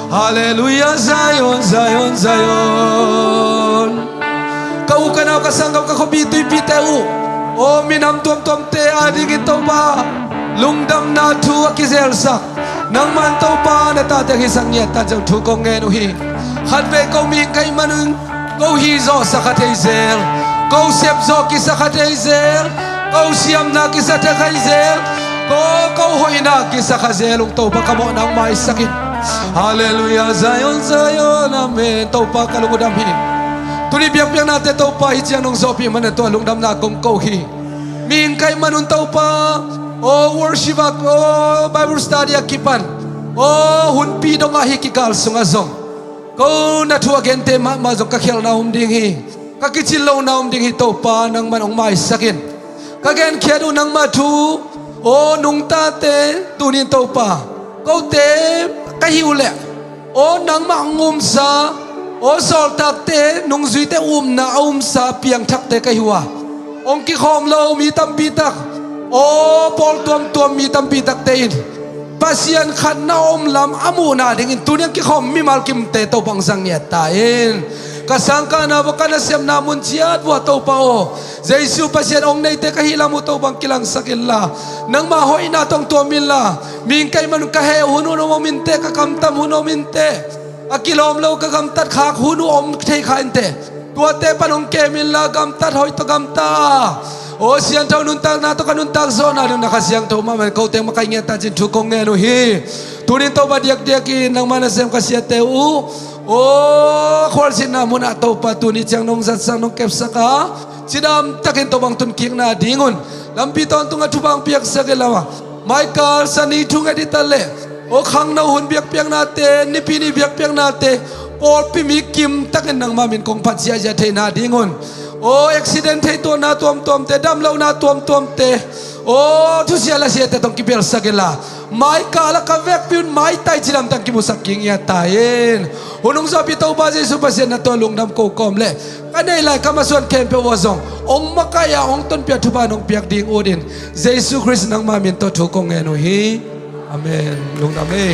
Halleluiah. Zion, Zion, Zion. Ka u ka nau, ka sanggam, ka khuapi tuipite uh, aw minam tuamtuamte adingin Topa lungdamna thu a kizelsak, nangman Topa na tate hong hisak ngiat ta in ci-a thu kong ngen uh hi. Khatvei ko mihing ka hih manun ko hih zawh sa kha thei zel, ko sep zawh kisa kha thei zel, ko siamna kisa thei kha zel, ko, ko hoihna kisa kha zel ung. Topa ka mawhna hong maisak in. Halleluiah. Zion, Zion. Amen. Topa ka lung uh dam hi. Tuni biakpiaknate Topa hih ciang nong zawhpih manin tua lungdamna kong ko hi. Mihing ka hih manun Topa, aw worship ah, aw Bible study a kipan, aw hunpi dongah hih kikal sungah zong ko na thu a gente mahmah zong ka khialhna om ding hi. Ka kicin lohna om ding hi. Topa nangman hong maisak in. Ka genkhiat uh nangmah thu, aw nungtate tunin Topa kote ka hih uh leh, aw nangmah hong umsa, aw sawltakte nungzuite upna a umsa piangthakte ka hih uh a, hong kikhawm lo mi tampi tak, aw pawl tuamtuam mi tampi takte in Pasian khatna om lam a muhna dingin tuni a kikhawm mimal kimte Topa hong zang ngiat ta in. Ka sangkahna vua, ka nasepna mun ciat vua Topa aw, Jesu Pasian hong neite ka hih lam uh Topa hong kilangsak inla, nangmah hoihna tawh hong tuam inla, mihing ka hih manun ka heh hun hun om inteh, ka kamtam hun om inteh, a kilawm lo ka gamtat khak hun uh om thei kha inteh. Tuate pan hong kem inla, gamtat hoih tawh gamta, aw siangtho nuntakna tawh ka nuntak zawhna ding na Kha Siangtho mahmah in kote hong makaih ngiat ta in ci-in thu kong ngen uh hi. Tunin Topa diakdiakin nangma nasem khasiate uh, aw khualzinna munah Topa tuni ciang nong zatsak nong kepsak a, cidamtakin Topa hong tunkikna dingun lampi tawntungah thupha hong piaksak inla, maikal sani thunget hi ta leh, aw khangno hun biakpiaknate, Nipi ni biakpiaknate, pawlpi mi kimtakin nangma min kong phat ziahziah theihna dingun, aw accident thei tuanna tuamtuamte, damlohna tuamtuamte, aw thusia lasiate tawh hong kipelsak inla, maikal a ka vekpi un maitai cidamtang kimusak kik ngiat ta in. Hun hong zawhpih Topa Jesu Pasian na tungah lungdam ko kawm leh ka neih lai ka masuan khempeuh uh ah zong hong makaih a, hong tonpih a, thupha nong piak ding utin Jesu Khrist nangma min tawh thu kong ngen uh hi. Amen. Lungdam ei.